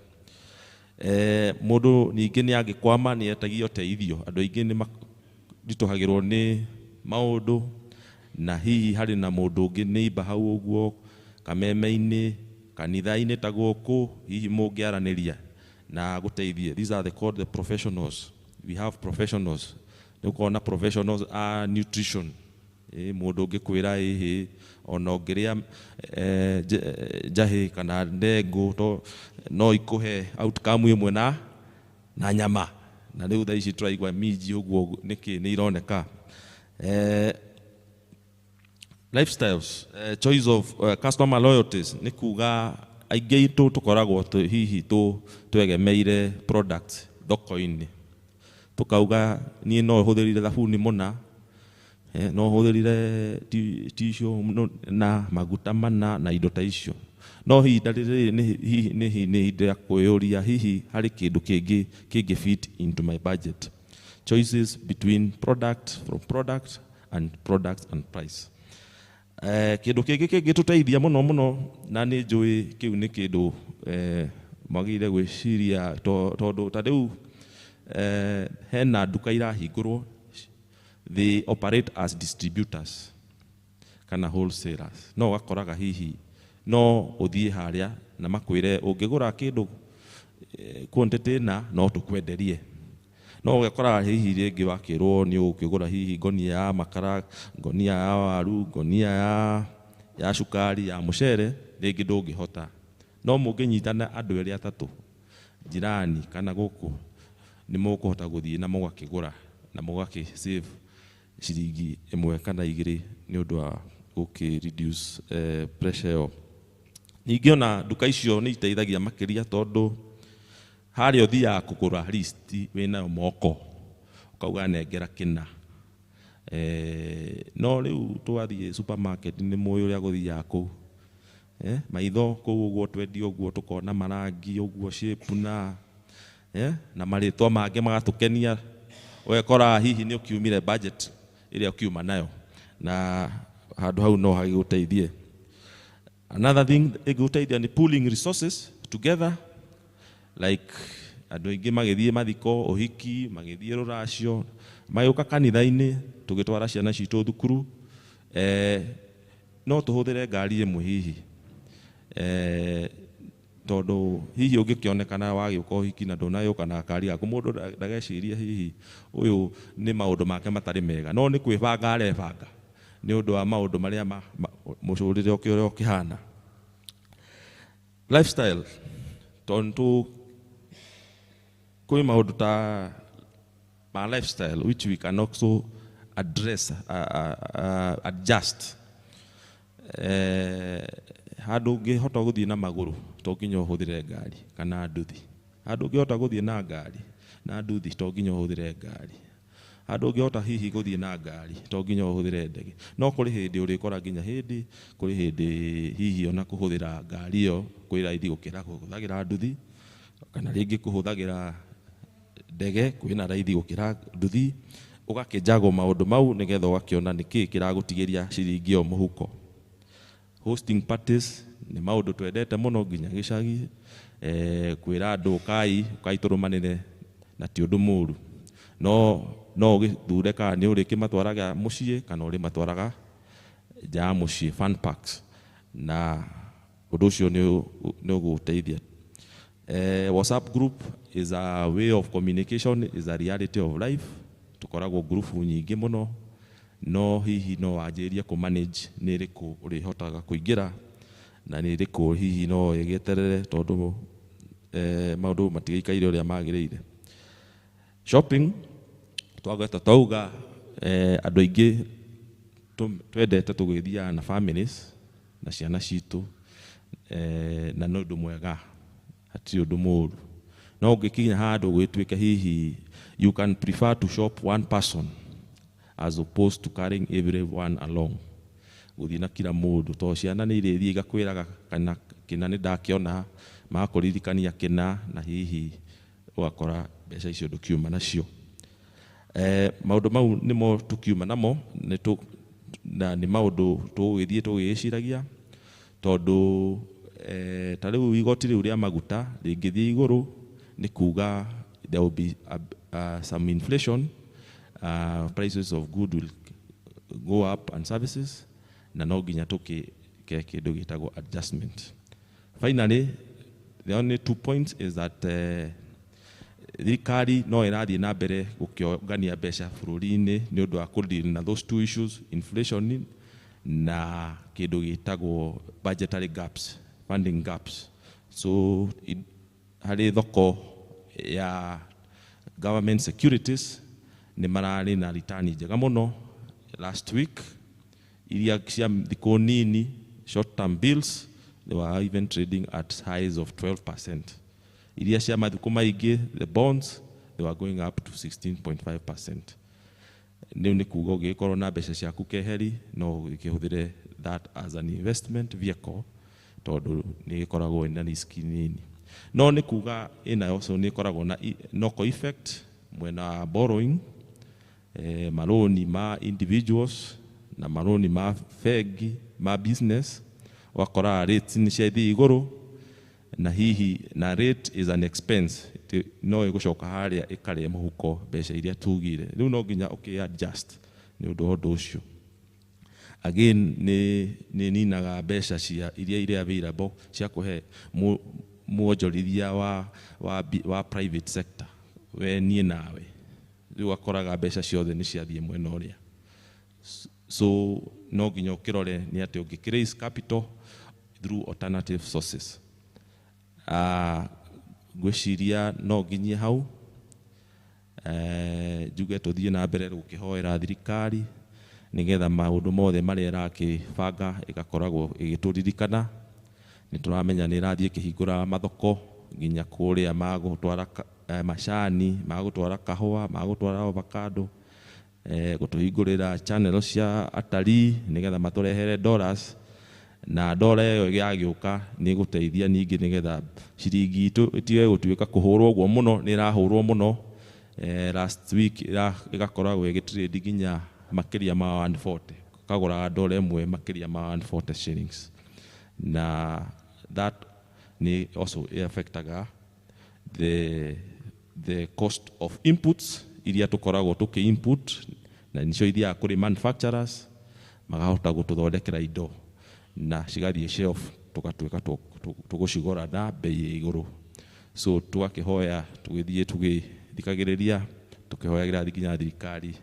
Speaker 10: Mũndũ ningĩ nĩ angĩkwama nĩ etagia ũteithio. Andũ aingĩ nĩ maritũhagĩrwo nĩ maũndũ na hihi harĩ na mũndũ ũngĩ neighbor hau ũguo kameme-inĩ kanitha-inĩ ta gũkũ hihi mũngĩaranĩria na gũteithie. These are the called the professionals. We have professionals. Nĩ ũkorwo na professionals a nutrition. Mũndũ ũngĩkwĩra ĩhĩ ona ũngĩrĩa njahĩ kana ndengũ to no ikũhe outcome ĩmwe na nyama na rĩu thaa ici tũraigua minji ũguo nĩkĩ nĩ ironeka. Lifestyles, choice of customer loyalties nĩ kuga aingĩ itũ tũkoragwo hihi twegemeire product thoko-inĩ tukauga niĩ no hũthĩrire thabuni mũna, no hũthĩrire tissue na maguta mana na indo ta icio, no ihinda rĩrĩ nĩ ihinda rĩa kwĩyũria hihi harĩ kĩndũ kĩngĩ kĩngĩ fit into my budget. Choices between product from product and product and price. Kĩndũ kĩngĩ kĩngĩtũteithia mũno mũno na nĩ njũĩ kĩu nĩ kĩndũ mwagĩrĩire gwĩciria tondũ ta rĩu hena nduka irahingũrwo, they operate as distributors kana wholesalers. No ũgakoraga hihi no ũthiĩ harĩa na makwĩre ũngĩgũra kĩndũ quantity na no tũkwenderie. No ũgakoraga hihi rĩngĩ wakĩrwo nĩ ũkĩgũra hihi ngonia ya makara, ngonia ya waru, ngonia ya cukari, ya mũcere, rĩngĩ ndũngĩhota. No mũngĩnyitana andũ erĩ atatũ jirani kana gũkũ nĩ mũkũhota gũthiĩ na mũgakĩgũra na mũgakĩ save ciringi ĩmwe kana igĩrĩ nĩ ũndũ wa gũkĩ reduce pressure ĩyo. Ningĩ ona nduka icio nĩ iteithagia makĩria tondũ harĩa ũthiaga kũgũra list wĩnayo moko ũkauga nengera kĩna. No rĩu twathiĩ supermarket nĩ mũĩ ũrĩa gũthiaga kũu. Maitho kũu ũguo twendio ũguo tũkona marangi ũguo shape na na marĩtwa mangĩ magatũkenia, ũgekora hihi nĩ ũkiumire budget ĩrĩa ũkiuma nayo na handũ hau no hagĩgũteithie. Another thing ĩngĩgũteithia nĩ pooling resources together, like andũ aingĩ magĩthiĩ mathiko, ũhiki, magĩthiĩ rũracio, magĩũka kanitha-inĩ tũgĩtwara ciana citũ thukuru, no tũhũthĩre ngari ĩmwe hihi, tondũ hihi ũngĩkĩonekana wagĩũka ũhiki na ndũnagĩũka na ngari yaku, mũndũ ndagecirie hihi ũyũ nĩ maũndũ make matarĩ mega, no nĩ kwĩbanga arebanga nĩ ũndũ wa maũndũ marĩa mũtũrĩre ũrĩa ũkĩhana. Lifestyle, tondũ kwĩ maũndũ ta ma lifestyle which we can also address, adjust. Handũ ũngĩhota gũthiĩ na magũrũ to nginya ũhũthĩre ngari kana nduthi. Handũ ũngĩhota gũthiĩ na ngari na nduthi to nginya ũhũthĩre ngari. Handũ ũngĩhota hihi gũthiĩ na ngari to nginya ũhũthĩre ndege. No kũrĩ hĩndĩ ũrĩkora nginya hĩndĩ kũrĩ hĩndĩ hihi ona kũhũthĩra ngari ĩyo kwĩ raithi gũkĩra kũhũthagĩra nduthi, kana rĩngĩ kũhũthagĩra ndege kwĩna raithi gũkĩra nduthi. Ũgakĩnjagwo maũndũ mau nĩgetha ũgakĩona nĩkĩĩ kĩragũtigĩria ciringi ĩyo mũhuko. Hosting parties nĩ maũndũ twendete mũno nginya gĩcagi, kwĩra andũ ũkai, ũkai tũrũmanĩre na ti ũndũ mũru. No ũgĩthure kana nĩ ũrĩkĩmatwaraga mũciĩ kana ũrĩmatwaraga nja ya mũciĩ, fun parks, na ũndũ ũcio nĩ ũgũteithia. WhatsApp group is a way of communication, is a reality of life. Tũkoragwo grupu nyingĩ mũno, no hihi no wanjĩrĩrie kũ manage nĩ ĩrĩkũ ũrĩhotaga kũingĩra na nĩ ĩrĩkũ hihi no ĩgĩeterere tondũ maũndũ matigĩikaire ũrĩa magĩrĩire. Shopping twagweta twauga andũ aingĩ twendete tũgĩthiaga na families na ciana citũ, na nĩ ũndũ mwega, hatirĩ ũndũ mũru. No ũngĩkinya handũ gwĩtuĩke hihi you can prefer to shop one person as opposed to carrying everyone along. Gũthiĩ na kila mũndũ tondũ ciana nĩ irĩthiĩ igakwĩraga kana kĩna nĩ ndakĩona, magakũririkania kĩna na hihi Ũgakora mbeca icio ndũkiuma nacio. Maũndũ mau nĩmo tũkiuma namo nĩ na nĩ maũndũ tũgũgĩthiĩ tũgĩgĩciragia tondũ ta rĩu igoti rĩu rĩa maguta rĩngĩthiĩ igũrũ nĩ kuga there will be some inflation, prices of good will go up and services, na no nginya tũkĩke kĩndũ gĩtagwo adjustment. Finally, the only 2 points is that thirikari no ĩrathiĩ na mbere gũkĩongania mbeca bũrũri-inĩ nĩ ũndũ wa kũdeal na those two issues, inflation na kĩndũ gĩtagwo budgetary gaps, funding gaps. So harĩ thoko ya government securities nĩ mararĩ na return njega mũno last week, iria cia thikũ nini short term bills they were even trading at highs of 12%. Iria cia mathikũ maingĩ the bonds they were going up to 16.5%. Rĩu nĩ kuga ũngĩgĩkorwo na mbeca ciaku keheri no ũkĩhũthĩre that as an investment vehicle tondũ nĩ ĩkoragwo ĩna risk nini. No nĩ kuga ĩna also nĩ ĩkoragwo na knock effect mwena wa borrowing, maroni ma individuals na maroni ma bengi ma business, wakora rates nĩ ciathiĩ igũrũ na hihi na rate is an expense no ĩgũcoka harĩa ĩkarĩa mũhuko mbeca iria tugire. Rĩu no nginya ũkĩ adjust nĩ ũndũ wa ũndũ ũcio. Again nĩ ninaga mbeca cia iria irĩ available cia kũhe mwonjorithia wa private sector we niĩ nawe, rĩu wakoraga mbeca ciothe nĩ ciathiĩ mwena ũrĩa. So no nginya ũkĩrore nĩ atĩ ũngĩkĩ raise capital through alternative sources. Ngwĩciria no nginyie hau, njuge tũthiĩ na mbere gũkĩhoera thirikari nĩgetha maũndũ mothe marĩa ĩrakĩbanga ĩgakoragwo ĩgĩtũririkana. Nĩ tũramenya nĩ ĩrathiĩ ĩkĩhingũra mathoko nginya kũrĩa magũtwara macani, magũtwara kahũa, magũtwara avocado, gũtũhingũrĩra channel cia atarii nĩgetha matũrehere dollars, na dola ĩyo yagĩũka nĩ ĩgũteithia ningĩ nĩgetha ciringi itũ ĩtige gũtuĩka kũhũrwo ũguo mũno, nĩ ĩrahũrwo mũno. Last week ĩgakoragwo ĩgĩtrade nginya makĩria ma 140, kagũraga dola ĩmwe makĩria ma 140 shillings, na that nĩ also ĩaffectaga the cost of inputs iria tũkoragwo tũkĩ input, na nĩcio ithiaga kũrĩ manufacturers makahota gũtũthondekera indo na cigathiĩ shelf tũgatuĩka tũgũcigũra na bei ĩ igũrũ. So tũgakĩhoya tũgĩthiĩ tũgĩthikagĩrĩria tũkĩhoyagĩra nginya thirikari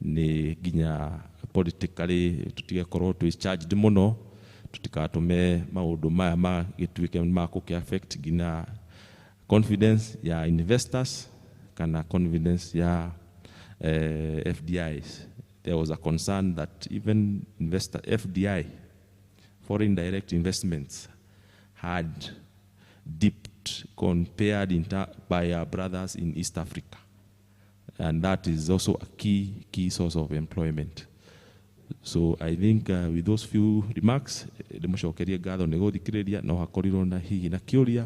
Speaker 10: nĩ nginya politically tũtigekorwo twĩ charged mũno, tũtikatũme maũndũ maya magĩtuĩke ma gũkĩ affect nginya confidence ya investors kana confidence ya FDIs. There was a concern that even investor FDI, foreign direct investments, had dipped compared by our brothers in East Africa. And that is also a key source of employment. So I think with those few remarks, ndĩmũcokerie ngatho nĩ gũthikĩrĩria, no hakorirwo na hihi na kĩũria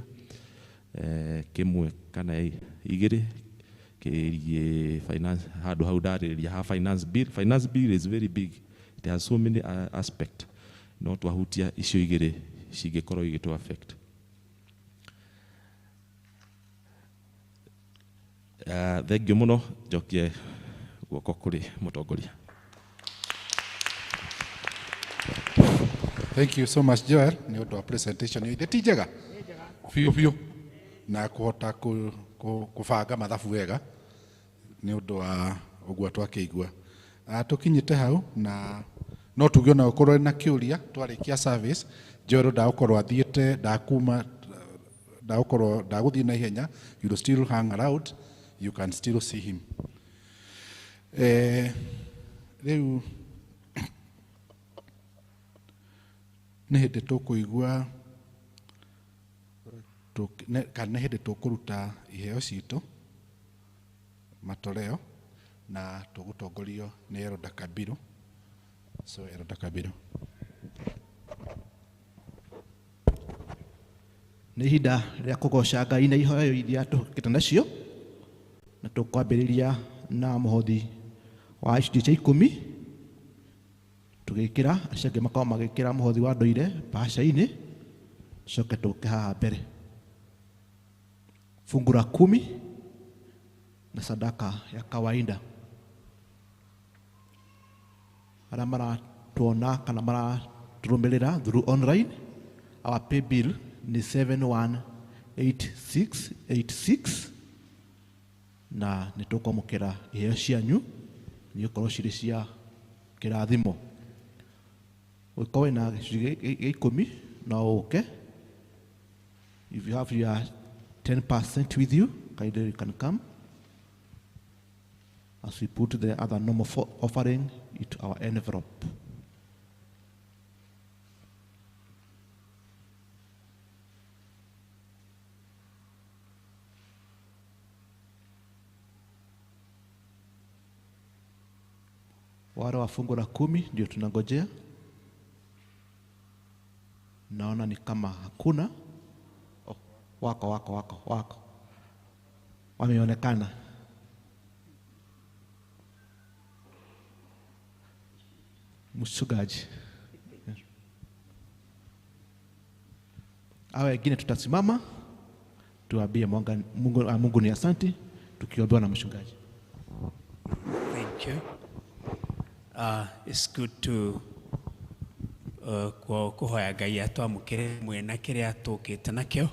Speaker 10: kĩmwe kana igĩrĩ kĩgiĩ finance, handũ hau ndarĩrĩria ha finance bill. Finance bill is very big, it has so many aspects, no twahutia icio igĩrĩ cingĩkorwo igĩtũ affect. Thengiũ mũno, njokie guoko kũrĩ mũtongoria.
Speaker 1: Thank you so much Joel nĩ ũndũ wa presentation ĩyo ithe ti njega biũ biũ na kũhota kũbanga mathabu wega nĩ ũndũ wa ũguo twakĩigua. Tũkinyĩte hau na no tuge ona ũkorwo na kĩũria twarĩkia service Joel ndagũkorwo athiĩte ndakuma ndagũkorwo ndagũthiĩ na ihenya, you will still hang around, you can still see him. Rĩu nĩ hĩndĩ tũkũigua kana nĩ hĩndĩ tũkũruta iheo citũ matoleo na tũgũtongorio nĩ Elder Kabiru. So Elder Kabiru.
Speaker 11: Nĩ ihinda rĩa kũgoca Ngai na ihoyo iria tũhũkĩte nacio, na tũkwambĩrĩria na mũhothi wa gĩcunjĩ kĩa 10 tũgĩkĩra, acio angĩ makorwo magĩkĩra mũhothi wa ndũire mbahaca-inĩ, coke tũke haha mbere. Fungu la 10 na sadaka ya kawaida. Arĩa maratuona kana maratũrũmĩrĩra through online, our pay bill ni 718686 na nĩ tũkwamũkĩra iheo cianyu nĩ gũkorwo cirĩ cia kĩrathimo. Ũngĩkorwo wĩna gĩcunjĩ gĩa 10 no ũke. If you have your 10% with you, kindly you can come as we put the other normal offering into our envelope. Wale wa fungu la 10 ndio tunangojea. Naona ni kama hakuna. Oh, wako wako wako wako. Wameonekana. Mchungaji. Hawa wengine tutasimama tuambie Mungu ni asante tukiombewa na mchungaji.
Speaker 6: Thank you. It's good to kũhoya Ngai atwamũkĩre mwena kĩrĩa tũkĩte nakĩo,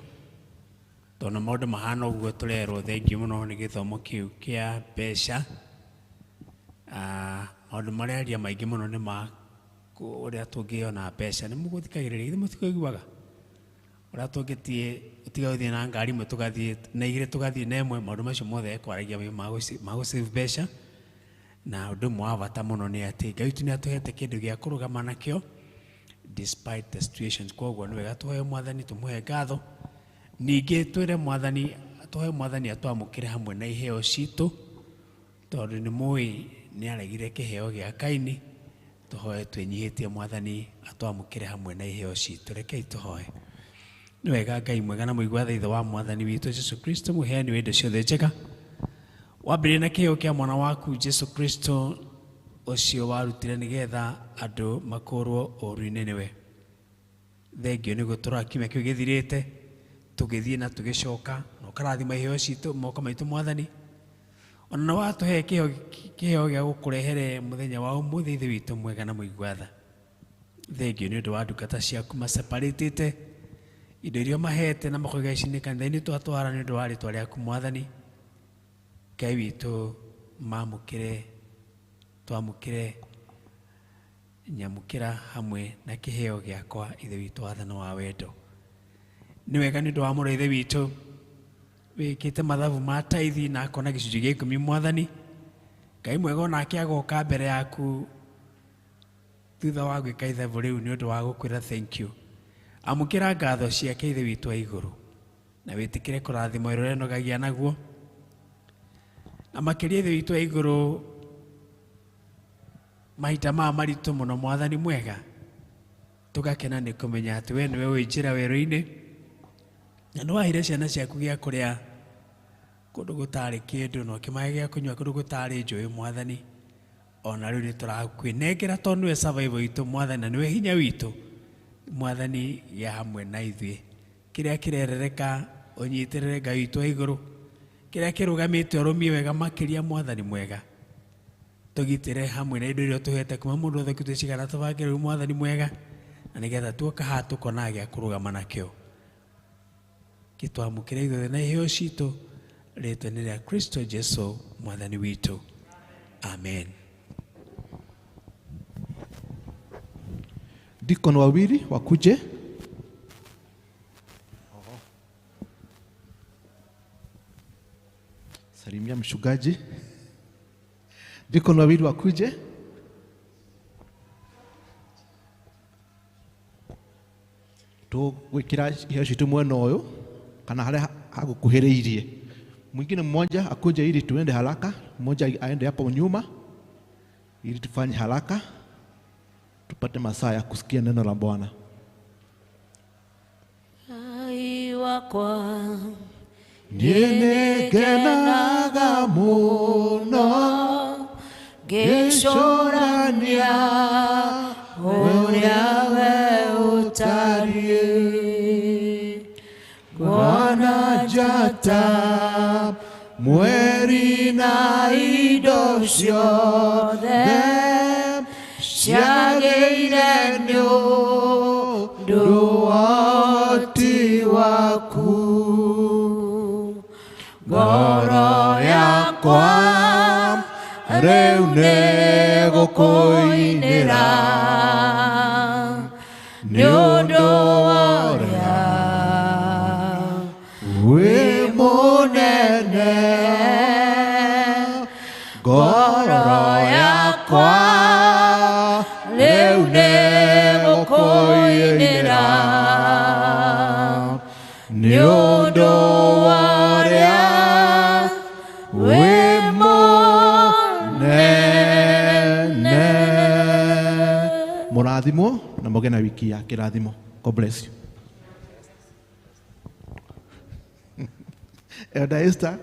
Speaker 6: tondũ maũndũ mahana ũguo tũrerwo. Thengiũ mũno nĩ gĩthomo kĩu kĩa mbeca. Maũndũ marĩa aria maingĩ mũno nĩ ma ũrĩa tũngĩona mbeca. Nĩ mũgũthikagĩrĩria, ithuĩ mũtikaiguaga ũrĩa tũngĩtie tiga gũthiĩ na ngari ĩmwe tũgathiĩ na igĩrĩ tũgathiĩ na ĩmwe. Maũndũ macio mothe ekwaragia ma gũ save mbeca. Na ũndũ ũmwe wa bata mũno nĩ atĩ Ngai witũ nĩ atũhete kĩndũ gĩa kũrũgama nakĩo despite the situations. Koguo nĩ wega tũhoe Mwathani, tũmũhe ngatho, ningĩ twĩre Mwathani, tũhoe Mwathani atwamũkĩre hamwe na iheo citũ, tondũ nĩ mũĩ nĩ aregire kĩheo gĩa Kaini. Tũhoe twĩnyihĩtie Mwathani atwamũkĩre hamwe na iheo citũ. Rekei tũhoe. Nĩ wega Ngai mwega na mũigua tha Ithe wa Mwathani witũ Jesu Kristo, mũheani wa indo ciothe njega, wambĩrĩrie na kĩheo kĩa mwana waku Jesu Kristo, ũcio warutire nĩgetha andũ makũrwo ũũru-inĩ nĩwe. Thengio nĩ gũtũra kiumia kĩu gĩthirĩte tũgĩthiĩ na tũgĩcoka, na ũkarathima iheo citũ moko maitũ Mwathani. Ona watũhe kĩheo gĩa gũkũrehere mũthenya wa ũmũthĩ, Ithe witũ mwega na mũigua tha. Thengio nĩ ũndũ wa ndungata ciaku maseparĩtĩte indo iria mahete na makoiga ici nĩ kanitha-inĩ twatwara nĩ ũndũ wa rĩtwa rĩaku Mwathani. Ngai witũ mamũkĩre, twamũkĩre, nyamũkĩra hamwe na kĩheo gĩakwa Ithe witũ wa tha na wa wendo. Nĩ wega nĩ ũndũ wa mũrũ Ithe witũ wĩkĩte mathabu ma taithi na akona gĩcunjĩ gĩa 10 Mwathani. Ngai mwega onake agoka mbere yaku thutha wa gwĩka ithabu rĩu nĩ ũndũ wa gũkwĩra thank you. Amũkĩra ngatho ciake Ithe witũ wa igũrũ, na wĩtĩkĩre kũrathimwo ĩrĩa ũrenogagia naguo. Na makĩria Ithe witũ wa igũrũ, mahinda maya maritũ mũno Mwathani mwega, tũgakena nĩ kũmenya atĩ we nĩwe wĩ njĩra werũ-inĩ, na nĩ waheire ciana ciaku gĩa kũrĩa kũndũ gũtarĩ kĩndũ, na ũkĩmahe gĩa kũnyua kũndũ gũtarĩ njũĩ Mwathani. Ona rĩu nĩ tũrakwĩnengera tondũ nĩwe survival itũ Mwathani, na nĩwe hinya witũ Mwathani, gĩa hamwe na ithuĩ. Kĩrĩa kĩrerereka ũnyitĩrĩre Ngai witũ wa igũrũ, kĩrĩa kĩrũgamĩte ũrũmie wega makĩria Mwathani mwega, tũgitĩre hamwe na indo iria ũtũhete kuma mũndũ othe kũtũ cigana tũbange rĩu Mwathani mwega, na nĩgetha tuoka haha tũkonaga gĩa kũrũgama nakĩo. Gĩtwamũkĩre ithuothe na iheo citũ rĩtwa-inĩ rĩa Kristo Jesu Mwathani witũ. Amen.
Speaker 11: Deacon wawili wakuje. Salimia mchungaji. Deacon wawili wakuje. Tũgwĩkĩra iheo citũ mwena ũyũ kana harĩa hagũkuhĩrĩirie. Mwingine mmoja akuje ili tuende haraka, mmoja aende hapo nyuma ili tufanye haraka tupate masaa ya kusikia neno la Bwana.
Speaker 2: Ngai wa wakwa.
Speaker 11: Niĩ nĩngenaga mũno ngĩcũrania ũrĩa we ũtariĩ. Nguona njata, mweri na indo ciothe ciagĩire nĩ ũndũ wa ũhoti waku. Ngoro yakwa rĩu nĩgũkũinĩra nĩ ũndũ wa ũrĩa wĩ mũnene. Ngoro yakwa rĩu nĩgũkũinĩra nĩ ũndũ wa ũrĩa wĩ mũnene. Mũrathimwo na mũgĩe na wiki ya kĩrathimo. God bless you. Elder Esther,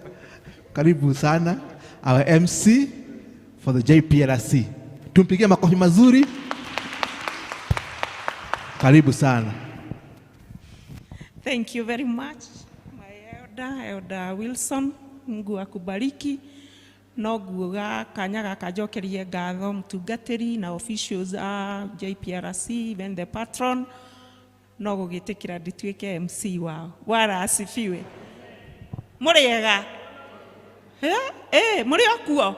Speaker 11: karibu sana, our MC for the JPRC. Tumpigie makofi mazuri. Karibu sana.
Speaker 5: Thank you very much, my elder, Elder Wilson. Mungu akubariki. No nguga kanya gaka njokerie ngatho mũtungatĩri na officials a JPRC, even the patron, no gũgĩtĩkĩra ndituĩke MC wao. Bwana asifiwe. Mũrĩega? Mũrĩ o kuo?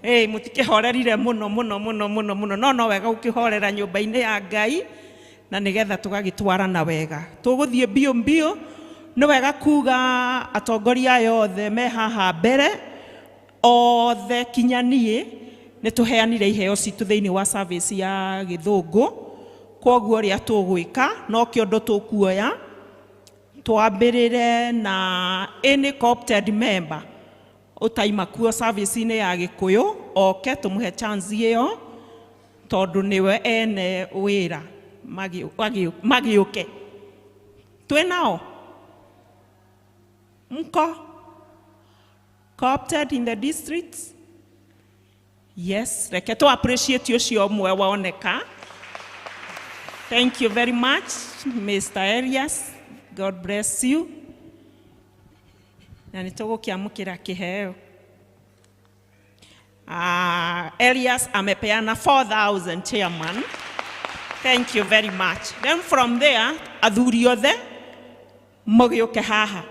Speaker 5: Mũtikĩhorerire mũno mũno mũno mũno mũno, no no wega gũkĩhorera nyũmba-inĩ ya Ngai na nĩgetha tũgagĩtwarana wega. Tũgũthiĩ mbio mbio. Nĩ wega kuga atongoria aya othe me haha mbere othe kinya niĩ nĩ tũheanire iheo citũ thĩinĩ wa service ya gĩthũngũ. Kwoguo ũrĩa tũgwĩka no kĩo ũndũ tũkuoya, twambĩrĩre na any co-opted member ũtaima kuo service-inĩ ya gĩkũyũ oke tũmũhe chance ĩyo tondũ nĩwe ene wĩra. Magĩũke. Twĩ nao? Mko co-opted in the districts? Yes, reke tu appreciate ũcio ũmwe woneka. Thank you very much, Mr. Elias. God bless you. Na nĩ tũgũkĩamũkĩra kĩheo. Elias amepeana 4,000, chairman. Thank you very much. Then from there, athuri othe mũgĩũke haha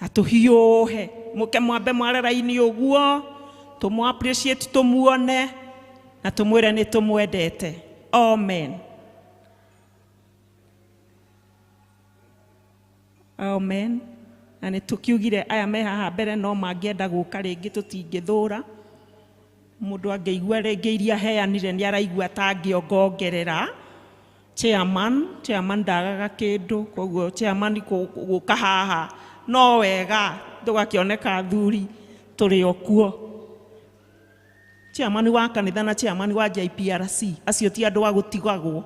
Speaker 5: na tũhiũhe, mũke mwambe mware raini ũguo, tũmũ appreciate, tũmuone na tũmwĩre nĩ tũmwendete. Amen. Amen. Na nĩ tũkiugire aya me haha mbere no mangĩenda gũka rĩngĩ tũtingĩthũra. Mũndũ angĩigua rĩngĩ iria heanire nĩ araigua ta angĩongongerera. Chairman, chairman ndagaga kĩndũ, koguo chairman gũka haha no wega tũgakĩoneka athuri tũrĩ o kuo. Chairman wa kanitha na chairman wa JPRC acio ti andũ a gũtigagwo.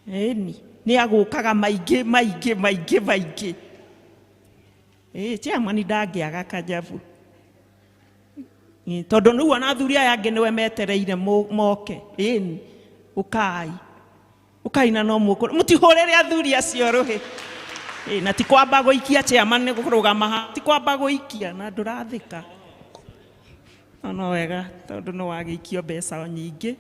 Speaker 5: Ĩni nĩ agũkaga maingĩ maingĩ maingĩ maingĩ. Chairman ndangĩaga kanjabu. Tondũ nĩguo ona athuri aya angĩ nĩwe metereire moke. Ĩni ũkai. Ũkai na no mũkũ. Mũtihũrĩre athuri acio rũhĩ. Na ti kwamba gũikia chairman nĩ kũrũgama haha. Ti kwamba gũikia na ndũrathĩka. No, no wega tondũ nĩ wagĩikio mbeca nyingĩ.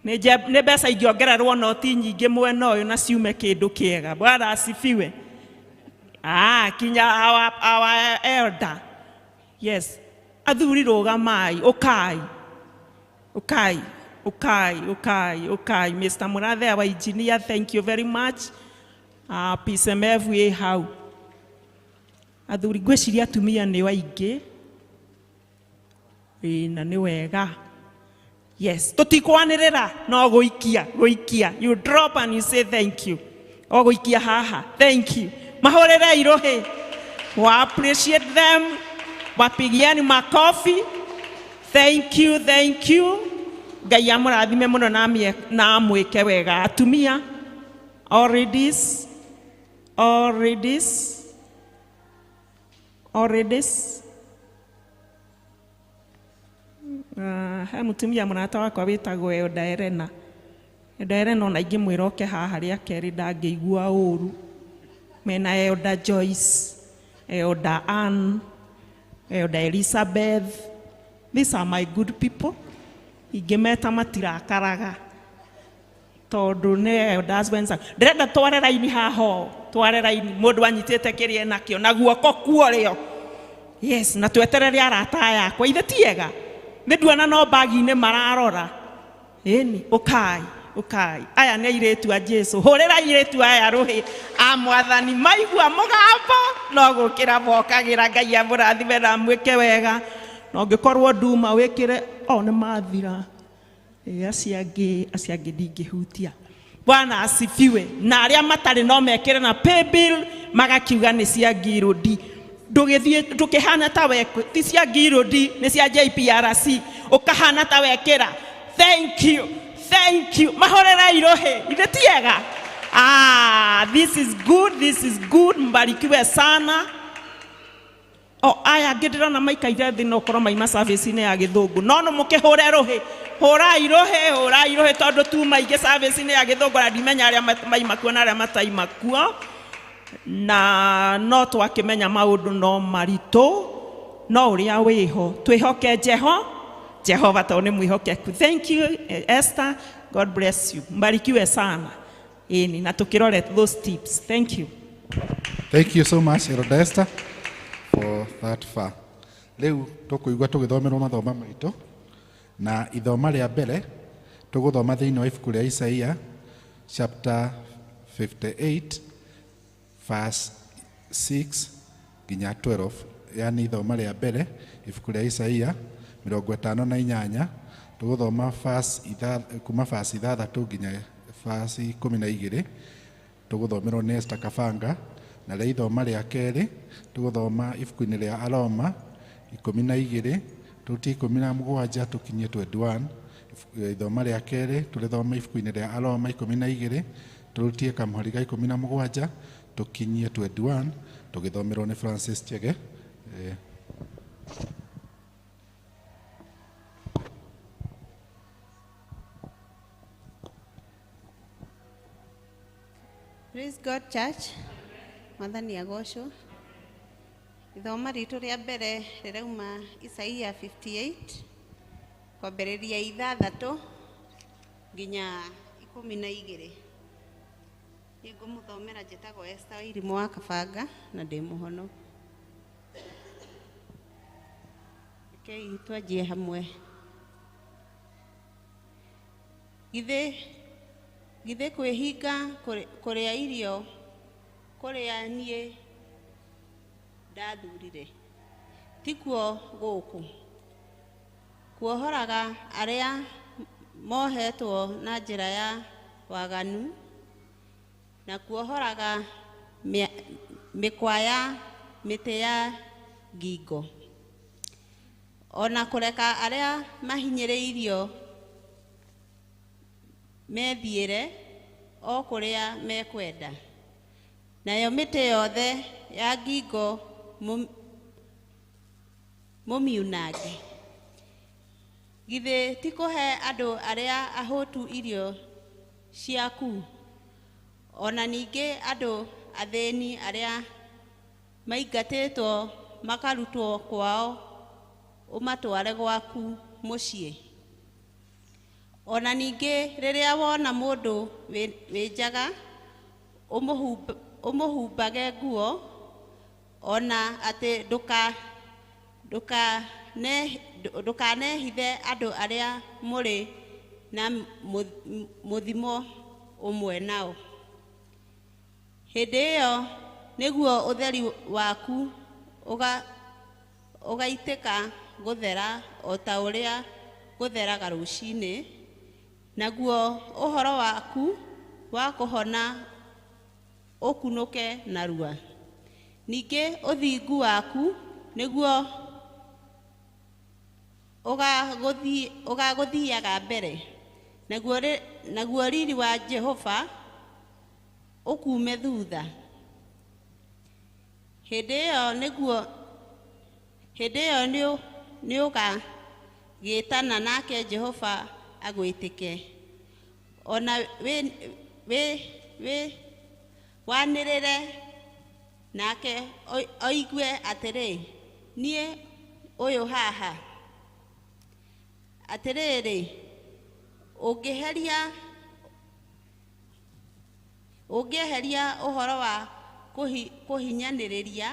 Speaker 5: Nĩ mbeca ingĩongererwo noti nyingĩ mwena ũyũ na ciume kĩndũ kĩega. Bwana asifiwe. Kinya our elder. Yes. Athuri rũgamai, ũkai. Ũkai, ũkai, ũkai, ũkai. Mr. Murathe, our engineer, thank you very much. PCMF wĩ hau. Athuri ngwĩciria atumia nĩ aingĩ. Na nĩ wega. Yes, tũtikwanĩrĩra no gũikia, gũikia. You drop and you say thank you. O gũikia haha, thank you. Mahũrĩre irũhĩ. Wa appreciate them. Wapigiani makofi. Thank you, thank you. Ngai amũrathime mũno na amwĩke wega. Atumia, all ladies, All ladies. All ladies. He mutumia mũrata wakwa wĩtagwo Elda Elena. Elda Elena ona ingĩmwĩra oke haha rĩa kerĩ ndangĩigua ũru. Mena Elda Joyce, Elda Ann, Elda Elizabeth. These are my good people. Ingĩmeta matirakaraga tondũ nĩ elders wenza. Ndĩrenda tware raini haha ũũ, tware raini mũndũ anyitĩte kĩrĩa enakĩo na guoko kuorĩo. Yes, na tweterere arata aya akwa ithe ti ega. Nĩ nduona no bagi-inĩ mararora. Ĩni, ũkai, ũkai. Aya nĩ airĩtu a Jesu. Hũrĩra airĩtu aya rũhĩ a mwathani maigua mũgambo no gũkĩra mokagĩra. Ngai amũrathime na amwĩke wega. Na ũngĩkorwo nduma wĩkĩre, o nĩ mathira. Acio angĩ ndingĩhutia. Bwana asifiwe. Na arĩa matarĩ no mekĩre na paybill magakiuga nĩ cia Ngirũndi. Ndũgĩthiĩ ndũkĩhana ta we ti cia Ngirũndi, nĩ cia JPRC. Ũkahana ta wekĩra. Thank you. Thank you. Mahũrĩrei rũhĩ. Ithe ti ega? Ah, this is good, this is good. Mbarikiwe sana. O aya angĩ ndĩrona maikaire thĩ no ũkorwo maima service-inĩ ya gĩthũngũ. No no mũkĩhũre rũhĩ. Hũrai rũhĩ, hũrai rũhĩ tondũ tuma ingĩ service-inĩ ya gĩthũngũ na ndimenya arĩa maima kuo na arĩa mataima kuo. Na no twakĩmenya maũndũ no maritũ, no ũrĩa wĩho twĩhoke Jehova tondũ nĩ mwĩhokeku. Thank you Esther, God bless you. Mbarikiwe sana. Ĩni, na tũkĩrore those tips. Thank you.
Speaker 1: Thank you so much Elder Esther for that far. Rĩu tũkũigua tũgĩthomerwo mathoma maitũ, na ithoma rĩa mbere tũgũthoma thĩinĩ wa ibuku rĩa Isaia chapter 58 verse 6 nginya 12, yani ithoma rĩa mbere ibuku rĩa Isaia 58, tũgũthoma verse kuma verse 6 nginya verse 12, tũgũthomerwo nĩ Esther Kabanga. Na rĩa ithoma rĩa kerĩ tũgũthoma ibuku-inĩ rĩa Aroma 12 tũtie 17 tũkinyie 21. Ithoma rĩa kerĩ tũrĩthoma ibuku-inĩ rĩa Aroma 12 tũrutie kamũhari ga 17 tũkinyie 21, tũgĩthomerwo nĩ Francis Chege.
Speaker 12: Praise God Church. Mwathani agocwo. Ithoma ritũ rĩa mbere rĩrauma Isaia 58 kwambĩrĩria 6 nginya 12. Nĩngũmũthomera. Njĩtagwo Esther Wairimu wa Kabanga na ndĩ mũhono. Rekei twanjie hamwe. Githĩ kwĩhinga kũrĩa irio kũrĩa niĩ ndathurire tikuo gũkũ, kuohoraga arĩa mohetwo na njĩra ya waganu na kuohoraga mĩkwa ya mĩtĩ ya ngingo, ona kũreka arĩa mahinyĩrĩirio methiĩre o kũrĩa mekwenda, nayo mĩtĩ yothe ya ngingo mũmiunange. Githĩ ti kũhe andũ arĩa ahũtu irio ciaku, ona ningĩ andũ athĩni arĩa maingatĩtwo makarutwo kwao ũmatware gwaku mũciĩ. Ona ningĩ rĩrĩa wona mũndũ wĩ njaga ũmũhumbage nguo, ona atĩ ndũkanehithe andũ arĩa mũrĩ na mũthimo ũmwe nao. Hĩndĩ ĩyo nĩguo ũtheri waku ũgaitĩka gũthera o ta ũrĩa gũtheraga rũcinĩ, naguo ũhoro waku wa kũhona ũkunũke narua. Ningĩ ũthingu waku nĩguo ũgagũthiaga mbere, naguo riri wa Jehova ũkuume thutha. Hĩndĩ ĩyo nĩguo hĩndĩ ĩyo nĩũgagĩtana nake Jehova agwĩtĩke, ona wĩ wĩ wĩ wanĩrĩre nake oigue atĩrĩ, niĩ ũyũ haha. Atĩrĩrĩ, ũngĩeheria ũhoro wa kũhinyanĩrĩria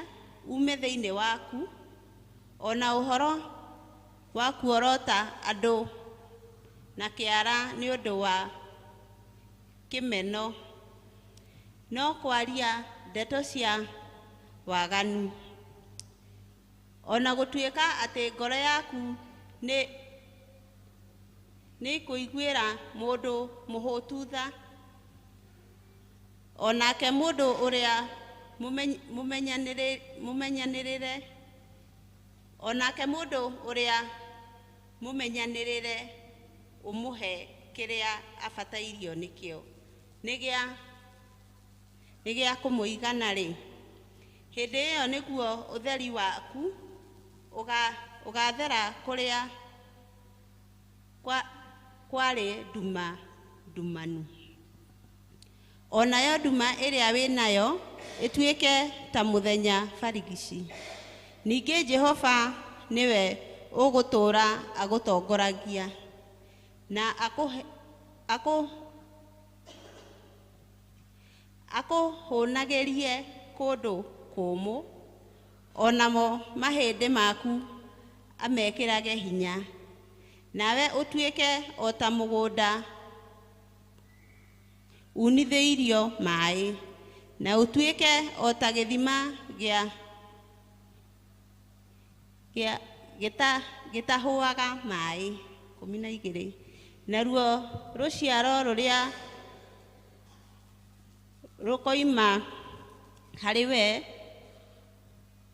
Speaker 12: ume thĩinĩ waku, ona ũhoro wa kuorota andũ na kĩara nĩ ũndũ wa kĩmeno, no kwaria ndeto cia waganu, ona gũtuĩka atĩ ngoro yaku nĩ kũiguĩra mũndũ mũhũtu tha, onake mũndũ ũrĩa mũmenyanĩrĩre, onake mũndũ ũrĩa mũmenyanĩrĩre ũmũhe kĩrĩa abatairio nĩkĩo nĩ gĩa kũmũigana-rĩ, hĩndĩ ĩyo nĩguo ũtheri waku ũgaathera kũrĩa kwarĩ nduma ndumanu, onayo nduma ĩrĩa wĩ nayo ĩtuĩke ta mũthenya barigici. Ningĩ Jehova nĩwe ũgũtũũra agũtongoragia na akũhũnagĩrie kũndũ kũũmũ, onamo mahĩndĩ maku amekĩrage hinya, nawe ũtuĩke o ta mũgũnda unithĩirio maĩ, na ũtuĩke o ta gĩthima gĩtahũaga maĩ. 12. Naruo rũciaro rũrĩa rũkoima harĩ we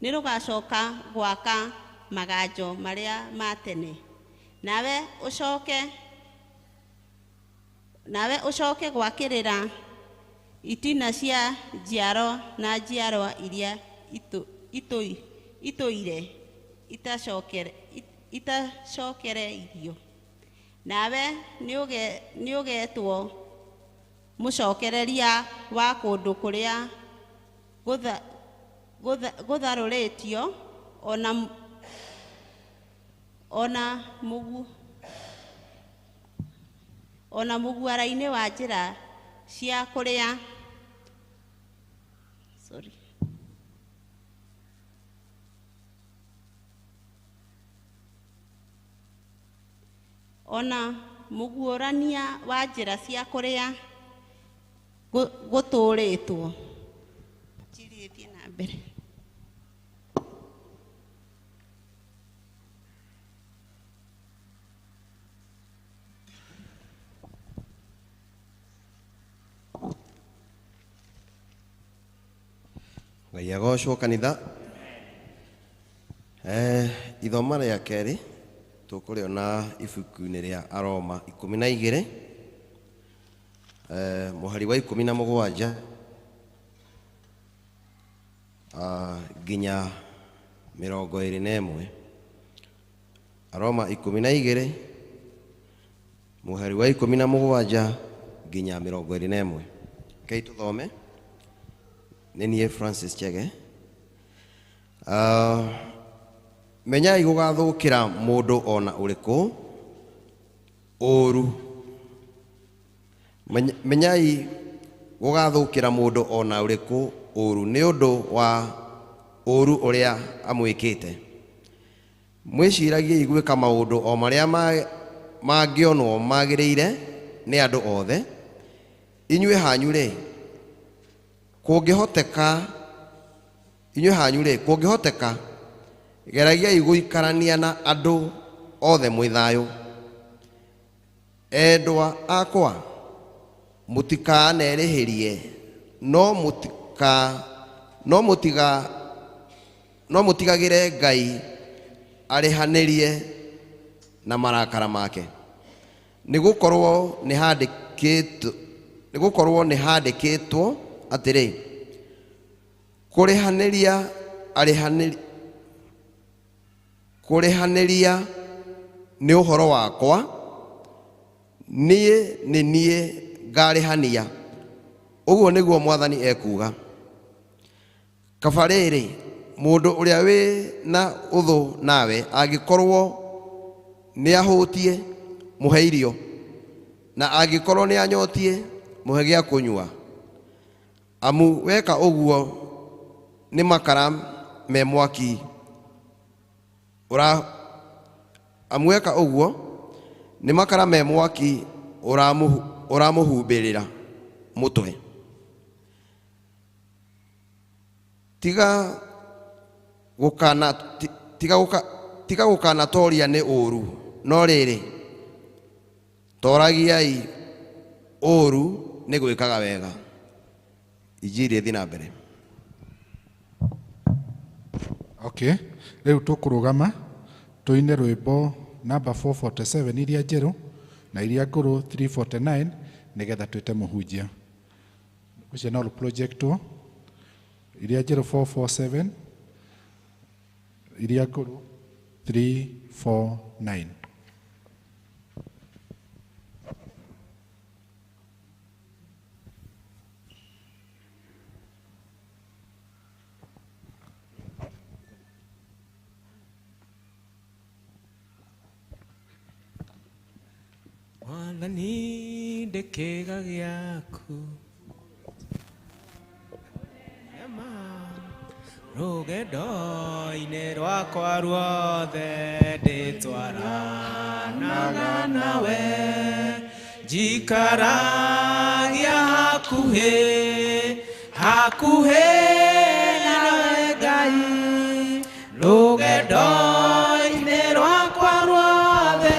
Speaker 12: nĩ rũgacoka gwaka maganjo marĩa ma tene, nawe ũcoke gwakĩrĩra itina cia njiaro na njiarwa iria itũire itacokereirio, nawe nĩũgetwo mũcokereria wa kũndũ kũrĩa gũtharũrĩtio, ona mũguara-inĩ wa njĩra cia kũrĩa sorry ona mũguũrania wa njĩra cia kũrĩa gũtũũrĩtwo. Njiri ĩthiĩ na mbere.
Speaker 9: Ngai agocwo kanitha. Ithoma rĩa kerĩ tũkũrĩona ibuku-inĩ rĩa Aroma 12, mũhari wa 17 nginya 21. Aroma 12 mũhari wa 17 nginya 21. Rekei tũthome. Nĩ niĩ Francis Chege. Menyai gũgathũkĩra mũndũ ona ũrĩkũ ũũru. Menyai gũgathũkĩra mũndũ ona ũrĩkũ ũũru nĩ ũndũ wa ũũru ũrĩa amwĩkĩte. Mwĩciragiei gwĩka maũndũ o marĩa mangĩonwo magĩrĩire nĩ andũ othe. Inyuĩ hanyu-rĩ, kũngĩhoteka geragiai gũikarania na andũ othe mwĩ thayũ. Endwa akwa, mũtikanerĩhĩrie, no mũtigagĩre Ngai arĩhanĩrie na marakara make, nĩgũkorwo nĩ handĩkĩtwo atĩrĩ, kũrĩhanĩria Kũrĩhanĩria nĩ ũhoro wakwa, niĩ nĩ niĩ ngarĩhania, ũguo nĩguo Mwathani ekuuga. Kaba rĩrĩ, mũndũ ũrĩa wĩ na ũthũ nawe angĩkorwo nĩahũtiĩ, mũhe irio, na angĩkorwo nĩanyotiĩ, mũhe gĩa kũnyua. Amu weka ũguo nĩ makara me mwaki ũra amu weka ũguo nĩ makara me mwaki ũramũhumbĩrĩra mũtwe. Tiga gũkana tiga gũka tiga gũkanatoria nĩ ũũru, no rĩrĩ, toragiai ũũru nĩ gwĩkaga wega. Injiri ĩthiĩ na mbere.
Speaker 1: Okay, rĩu tũkũrũgama tũine rwĩmbo namba 447 iria njerũ na iria ngũrũ 349 nĩgetha twĩte mũhunjia. Ũcio no projectwo iria njerũ 447 iria ngũrũ 349.
Speaker 13: Mwathani ndĩ kĩĩga gĩaku rũgendo-inĩ rwakwa ruothe ndĩtwaranaga nawe njikaragia hakuhĩ hakuhĩ nawe Ngai rũgendo-inĩ rwakwa ruothe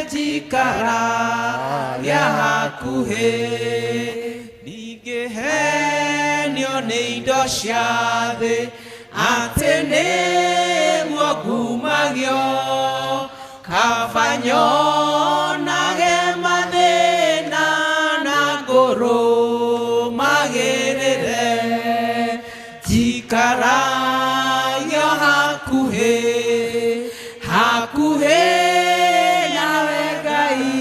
Speaker 13: njikaragia hakuhĩ ndingĩhenio nĩ indo cia thĩ atĩ nĩguo ngumagio kaba nyonage mathĩna na ngũrũmagĩrĩre njikaragio hakuhĩ hakuhĩ nawe Ngai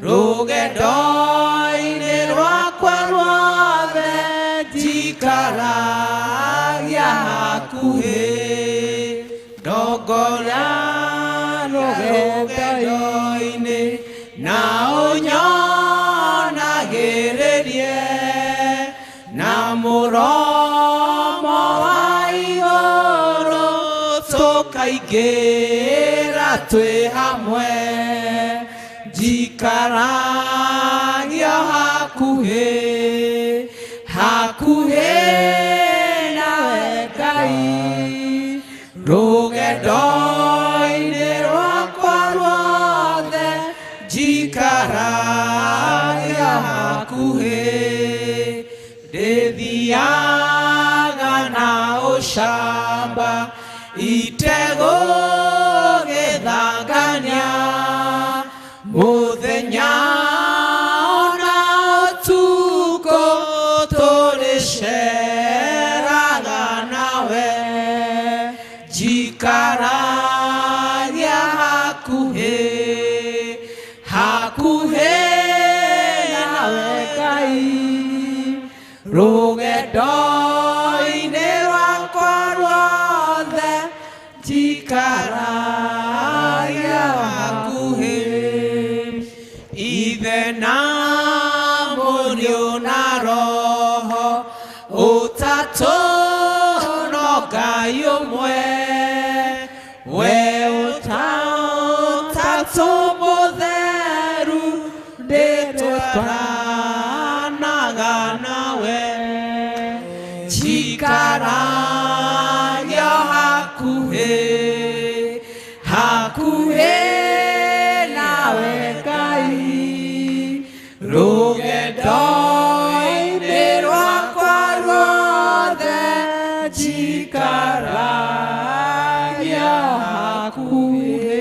Speaker 13: rũgendo-inĩ rwakwa ruothe njikaragia hakuhĩ ndongoria rũgendo-inĩ na ũnyonagĩrĩrie na mũromo wa igũrũ tũkaingĩra twĩ hamwe njikaragia hakuhĩ hakuhĩ nawe Ngai rũgendo-inĩ rwakwa ruothe njikaragia hakuhĩ ndĩthiaga na ũcamba itegũgĩthangania mũthenya ona ũtukũ tũrĩceraga nawe njikaragia hakuhĩ hakuhĩ nawe Ngai rũgendo-inĩ rwakwa ruothe njikaragia hakuhĩ Ithe na Mũriũ na Roho ũtatũ no Ngai ũmwe we ũtatũ mũtheru ndĩtwaranaga nawe njikaragia hakuhĩ hakuhĩ nawe Ngai rũgendo-inĩ rwakwa ruothe njikaragia hakuhĩ.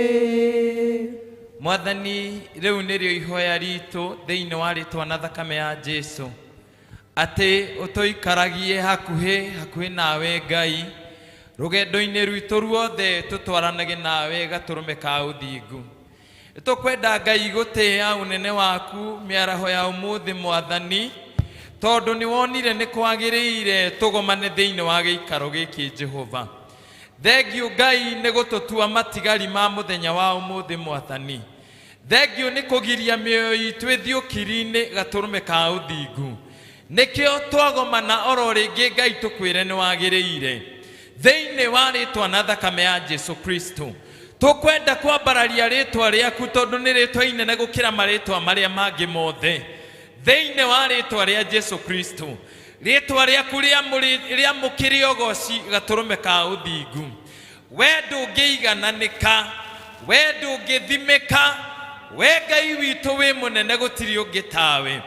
Speaker 14: Mwathani rĩu nĩrĩo ihoya ritũ thĩinĩ wa rĩtwa na thakame ya Jesu atĩ ũtũikaragie hakuhĩ hakuhĩ nawe Ngai Rũgendo-inĩ rwitũ ruothe tũtwaranage nawe gatũrũme ka ũthingu. Tũkwenda Ngai gũtĩĩa ũnene waku mĩaraho ya ũmũthĩ mwathani, tondũ nĩ wonire nĩ kwagĩrĩire tũgomane thĩinĩ wa gĩikaro gĩkĩ Jehova. Thengiũ Ngai nĩ gũtũtua matigari ma mũthenya wa ũmũthĩ mwathani. Thengiũ nĩ kũgiria mĩoyo itũ ĩthiĩ ũkiri-inĩ gatũrũme ka ũthingu. Nĩkĩo twagomana oro rĩngĩ Ngai tũkwĩre nĩ wagĩrĩire. Thĩinĩ wa rĩtwa na thakame ya Jesu Kristo. Tũkwenda kwambararia rĩtwa rĩaku tondũ nĩ rĩtwa inene gũkĩra marĩtwa marĩa mangĩ mothe. Thĩinĩ wa rĩtwa rĩa Jesu Kristo. Rĩtwa rĩaku rĩamũkĩre ũgoci gatũrũme ka ũthingu. We ndũngĩigananĩka, we ndũngĩthimĩka, we Ngai witũ wĩ mũnene gũtirĩ ũngĩ tawe.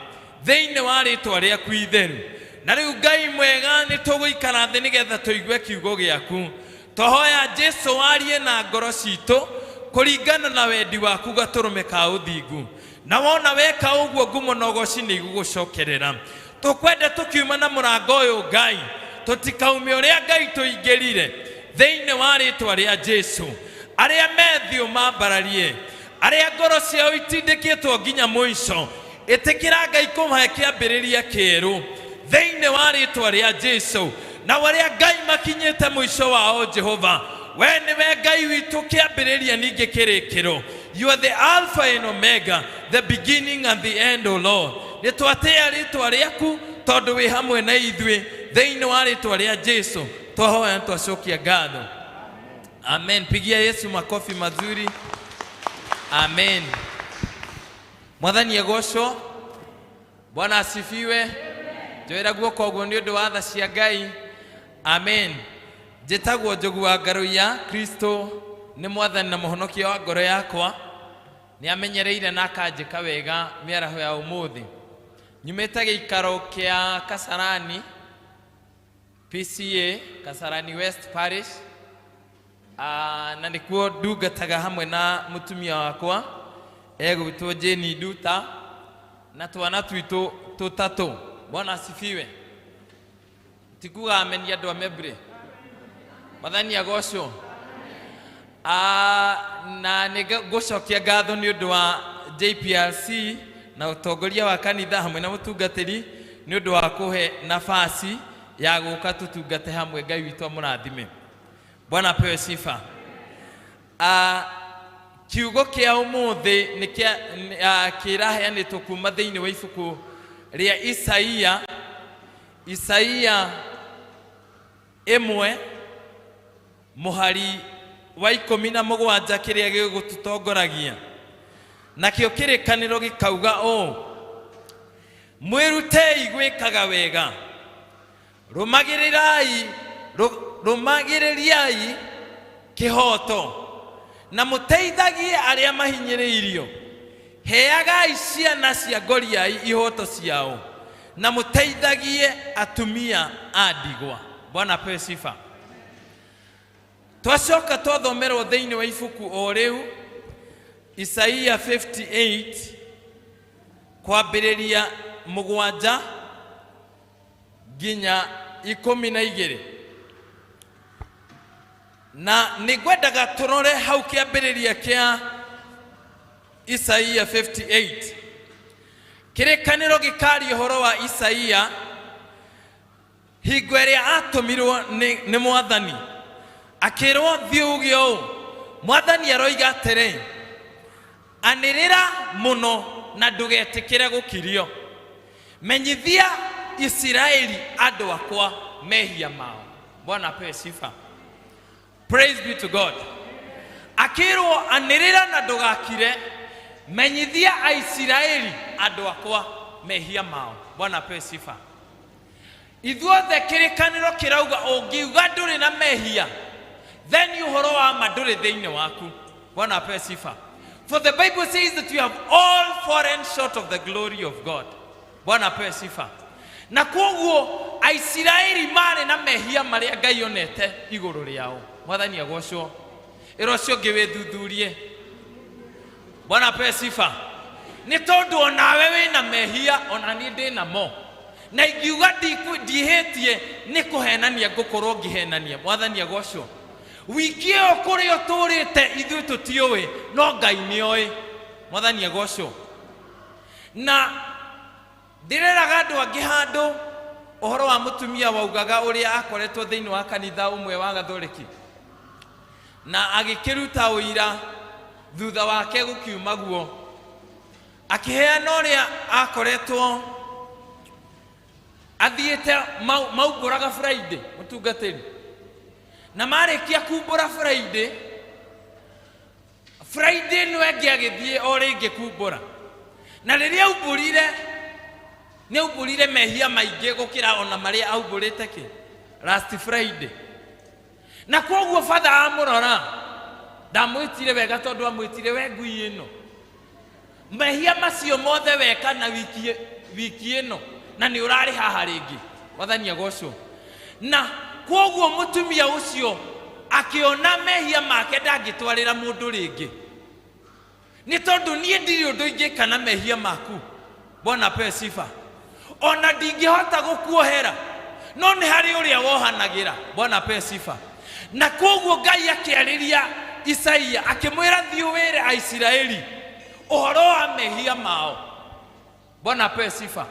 Speaker 14: Thĩinĩ wa rĩtwa rĩaku itheru. Na rĩu Ngai mwega nĩ tũgũikara thĩ nĩgetha tũigue kiugo gĩaku. Twahoya Jesu warie na ngoro citũ kũringana na wendi waku gatũrũme ka ũthingu. Na wona weka ũguo ngumo na ũgoci nĩ igũgũcokerera. Tũkwenda tũkiuma na mũrango ũyũ Ngai, tũtikaume ũrĩa Ngai tũingĩrire thĩinĩ wa rĩtwa rĩa Jesu. Arĩa me thĩ ũmambararie, arĩa ngoro ciao itindĩkĩtwo nginya mũico, ĩtĩkĩra Ngai kũmahe kĩambĩrĩria kĩerũ thĩinĩ wa rĩtwa rĩa Jesu. Na arĩa Ngai makinyĩte mũico wao Jehova, we nĩwe Ngai witũ kĩambĩrĩria ningĩ kĩrĩkĩro. You are the Alpha and Omega, the beginning and the end, O Lord. Nĩ twatĩĩa rĩtwa rĩaku tondũ wĩ hamwe na ithuĩ thĩinĩ wa rĩtwa rĩa Jesu. Twahoya na twacokia ngatho. Amen. Pigia Yesu makofi mazuri. Amen. Mwathani agocwo. Bwana asifiwe. Njoera guoko ũguo nĩ ũndũ wa tha cia Ngai. Amen. Njĩtagwo Njogu wa Ngaruiya. Kristo nĩ mwathani na mũhonokia wa ngoro yakwa. Nĩ amenyereire na akanjĩka wega mĩaraho ya ũmũthĩ. Nyumĩte gĩikaro kĩa Kasarani PCA, Kasarani West Parish. Na nĩkuo ndungataga hamwe na mũtumia wakwa egwĩtwo Jane Nduta na twana twitũ tũtatũ. Bwana asifiwe. Tikuga ameni andũ a Mebre. Mwathani agocwo. Na nĩ ngũcokia ngatho nĩ ũndũ wa JPRC na ũtongoria wa kanitha hamwe na mũtungatĩri nĩ ũndũ wa kũhe nafasi ya gũka tũtungate hamwe. Ngai witũ amũrathime. Bwana apewe sifa. Kiugo kĩa ũmũthĩ nĩ kĩraheanĩtwo kuma thĩinĩ wa ibuku rĩa Isaia, Isaia 1 mũhari wa 17 kĩrĩa gĩgũtũtongoragia. Nakĩo kĩrĩkanĩro gĩkauga ũũ: mwĩrutei gwĩkaga wega, rũmagĩrĩriai kĩhooto, na mũteithagie arĩa mahinyĩrĩirio. Heagai ciana cia ngoriai ihooto ciao, na mũteithagie atumia a ndigwa. Bwana apewe sifa. Twacoka twathomerwo thĩinĩ wa ibuku o rĩu Isaia 58 kwambĩrĩria 7 nginya 12. Na nĩ ngwendaga tũrore hau kĩambĩrĩria kĩa Isaia 58. Kĩrĩkanĩro gĩkaria ũhoro wa Isaia hingo ĩrĩa atũmirwo nĩ mwathani, akĩrwo thiĩ uge ũũ, mwathani aroiga atĩrĩ, anĩrĩra mũno na ndũgetĩkĩre gũkirio, menyithia Isiraeli andũ akwa mehia mao. Bwana apewe sifa. Praise be to God. Akĩrwo anĩrĩra na ndũgakire, menyithia Aisiraeli andũ akwa mehia mao. Bwana apewe sifa. Ithuothe kĩrĩkanĩro kĩrauga ũngiuga ndũrĩ na mehia, then ũhoro wa ma ndũrĩ thĩinĩ waku. Bwana apewe sifa. For the Bible says that you have all fallen short of the glory of God. Bwana apewe sifa. Na kwoguo Aisiraeli marĩ na mehia marĩa Ngai onete igũrũ rĩao. Mwathani agocwo. Ĩra ũcio ũngĩ wĩthuthurie. Bwana apewe sifa. Nĩ tondũ onawe wĩna mehia, ona niĩ ndĩ namo. Na ingiuga ndihĩtie nĩ kũhenania ngũkorwo ngĩhenania. Mwathani agocwo. Wiki ĩyo kũrĩa ũtũrĩte ithuĩ tũtiũĩ, no Ngai nĩoĩ. Mwathani agocwo. Na ndĩreraga andũ angĩ handũ ũhoro wa mũtumia waugaga ũrĩa akoretwo thĩinĩ wa kanitha ũmwe wa Gathoreki na agĩkĩruta ũira thutha wake gũkiuma guo, akĩheana ũrĩa akoretwo athiĩte maumbũraga Friday mũtungatĩri, na marĩkia kumbũra Friday, Friday ĩno ĩngĩ agĩthiĩ o rĩngĩ kumbũra, na rĩrĩa aumbũrire nĩ aumbũrire mehia maingĩ gũkĩra ona marĩa aumbũrĩte kĩ last Friday. Na kwoguo batha amũrora ndamwĩtire wega, tondũ amwĩtire we ngui ĩno, mehia macio mothe weka na wiki ĩno, na nĩ ũrarĩ haha rĩngĩ. Mwathani agocwo. Na kwoguo mũtumia ũcio akĩona mehia make ndangĩtwarĩra mũndũ rĩngĩ, nĩ tondũ niĩ ndirĩ ũndũ ingĩka na mehia maku. Bwana apewe sifa. Ona ndingĩhota gũkuohera, no nĩ harĩ ũrĩa wohanagĩra. Bwana apewe sifa. Na kwoguo Ngai akĩarĩria Isaia akĩmwĩra, thiĩ wĩre Aisiraeli ũhoro wa mehia mao. Bwana apewe sifa.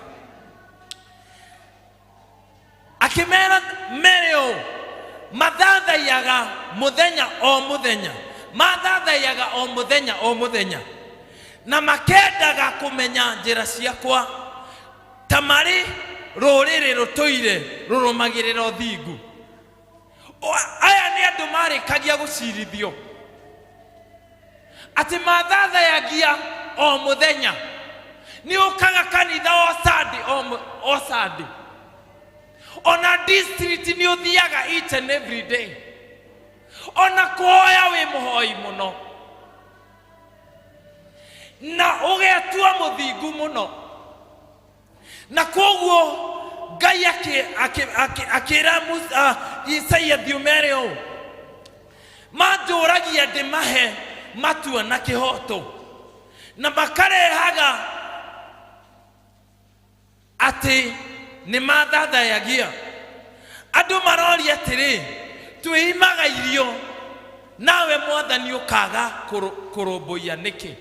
Speaker 14: Akĩmera mere ũũ, mathathaiyaga mũthenya o mũthenya, mathathaiyaga o mũthenya o mũthenya, na makendaga kũmenya njĩra ciakwa, ta marĩ rũrĩrĩ rũtũire rũrũmagĩrĩra ũthingu. Aya nĩ andũ marĩkagia gũcirithio atĩ mathathayagia o mũthenya. Nĩ ũkaga kanitha o Sunday, o Sunday, ona district nĩ ũthiaga each and every day, ona kũhoya wĩ mũhoi mũno na ũgetua mũthingu mũno. Na kwoguo Ngai akĩra Isaia, thiĩ ũmere ũũ, manjũragia ndĩmahe matua na kĩhoto, na makarehaga atĩ nĩ mathathayagia. Andũ maroria atĩrĩ, twĩimaga irio nawe Mwathani ũkaga kũrũmbũiya nĩkĩ?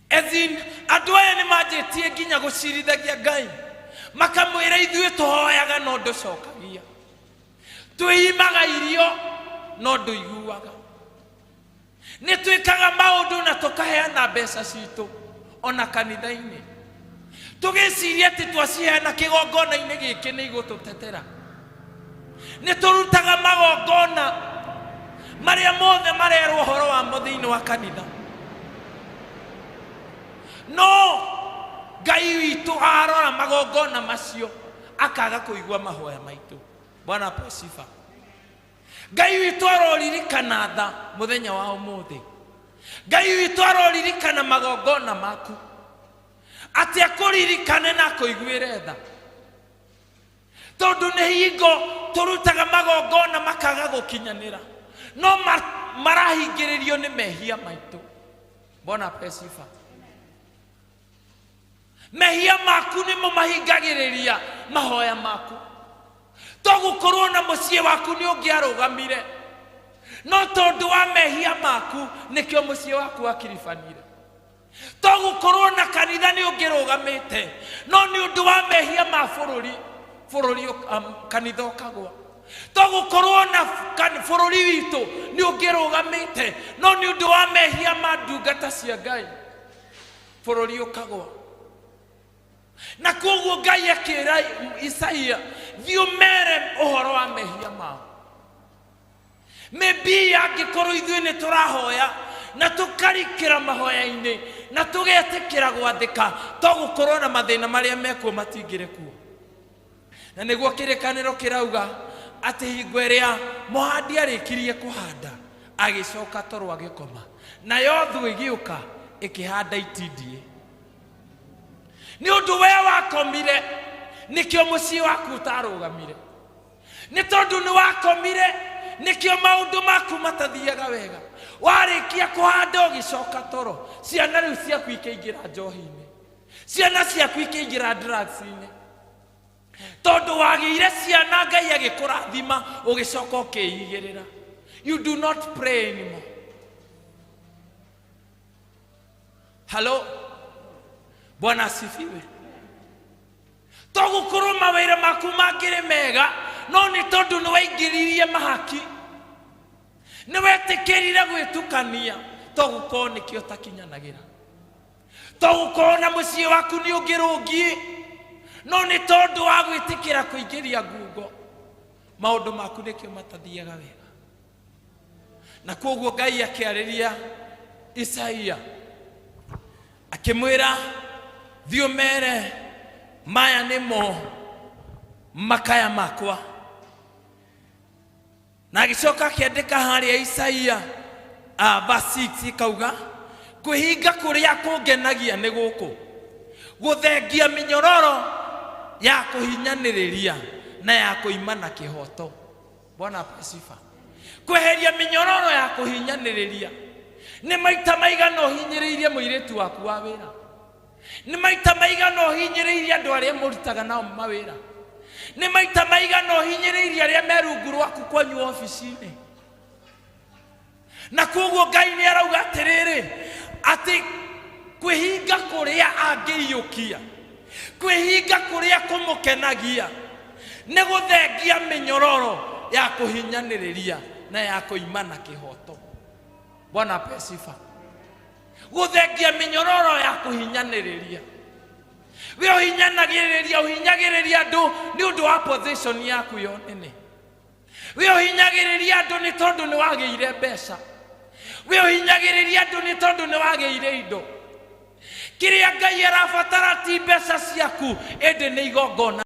Speaker 14: As in, andũ aya nĩ manjĩtie nginya gũcirithagia Ngai, makamwĩra ithuĩ tũhoyaga no ndũcokagia, twĩimaga irio no ndũiguaga, nĩ twĩkaga maũndũ na tũkaheana mbeca citũ ona kanitha-inĩ, tũgĩciria atĩ twaciheana kĩgongona-inĩ gĩkĩ nĩ igũtũtetera. Nĩ tũrutaga magongona marĩa mothe marerwo ũhoro wamo thĩinĩ wa kanitha, no Ngai witũ arora magongona macio akaga kũigua mahoya maitũ. Bwana apewe sifa. Ngai witũ aroririkana tha mũthenya wa ũmũthĩ. Ngai witũ aroririkana magongona maku, atĩ akũririkane na akũiguĩre tha, tondũ nĩ hingo tũrutaga magongona makaga gũkinyanĩra, no marahingĩrĩrio nĩ mehia maitũ. Bwana apewe sifa. Mehia maku nĩmo mahingagĩrĩria mahoya maku. To gũkorwo na mũciĩ waku nĩ ũngĩarũgamire, no tondũ wa mehia maku nĩkĩo mũciĩ waku wakiribanire. To gũkorwo na kanitha nĩ ũngĩrũgamĩte, no nĩ ũndũ wa mehia ma bũrũri, bũrũri kanitha ũkagwa. To gũkorwo na bũrũri witũ nĩ ũngĩrũgamĩte, no nĩ ũndũ wa mehia ma ndungata cia Ngai bũrũri ũkagwa. Na koguo Ngai akĩra Isaia, thiĩ ũmere ũhoro wa mehia mao. Maybe angĩkorwo ithuĩ nĩ tũrahoya na tũkarikĩra mahoya-inĩ na tũgetĩkĩra gwathĩka, to gũkorwo na mathĩna marĩa mekuo matingĩrĩ kuo. Na nĩguo kĩrĩkanĩro kĩrauga atĩ hingo ĩrĩa mũhandi arĩkirie kũhanda, agĩcoka toro agĩkoma, nayo thũ ĩgĩũka ĩkĩhanda itindiĩ. Nĩ ũndũ we wakomire, nĩkĩo mũciĩ waku ũtarũgamire. Nĩ tondũ nĩ wakomire, nĩkĩo maũndũ maku matathiaga wega. Warĩkia kũhanda ũgĩcoka toro, ciana rĩu ciaku ikĩingĩra njohi-inĩ.
Speaker 15: Ciana ciaku ikĩingĩra drugs-inĩ tondũ wagĩire ciana Ngai agĩkũrathima ũgĩcoka ũkĩigĩrĩra. You do not pray anymore. Hello, Bwana asifiwe. To gũkorwo mawĩra maku mangĩrĩ mega, no nĩ tondũ nĩ waingĩririe mahaki, nĩ wetĩkĩrire gwĩtukania, to gũkorwo nĩkĩo ũtakinyanagĩra, to gũkorwo na mũciĩ waku nĩ ũngĩrũngiĩ, no nĩ tondũ wa gwĩtĩkĩra kũingĩria ngungo, maũndũ maku nĩkĩo matathiaga wega. Na koguo Ngai akĩarĩria Isaia akĩmwĩra, thiĩ ũmere maya nĩmo makaya makwa. Na agĩcoka akĩandĩka harĩa Isaia verse 6 ikauga, kwĩhinga kũrĩa kũngenagia nĩ gũkũ, gũthengia mĩnyororo ya kũhinyanĩrĩria na ya kũimana kĩhoto. Bwana apewe sifa. Kweheria mĩnyororo ya kũhinyanĩrĩria. Nĩ maita maigana ũhinyĩrĩirie mũirĩtu waku wa wĩra? Nĩ maita maigana ũhinyĩrĩirie andũ arĩa mũrutaga nao mawĩra? Nĩ maita maigana ũhinyĩrĩirie arĩa me rungu rwaku kwanyu obici-inĩ? Na koguo Ngai nĩ arauga atĩrĩrĩ, atĩ kwĩhinga kũrĩa angĩiyũkia, kwĩhinga kũrĩa kũmũkenagia nĩ gũthengia mĩnyororo ya kũhinyanĩrĩria na ya kũimana kĩhoto. Bwana apewe sifa. Gũthengia mĩnyororo ya kũhinyanĩrĩria. We ũhinyanagĩrĩria, ũhinyagĩrĩria andũ nĩ ũndũ wa position yaku ya ũnene. We ũhinyagĩrĩria andũ nĩ tondũ nĩ wagĩire mbeca. We ũhinyagĩrĩria andũ nĩ tondũ nĩ wagĩire indo. Kĩrĩa Ngai arabatara ti mbeca ciaku, ĩndĩ nĩ igongona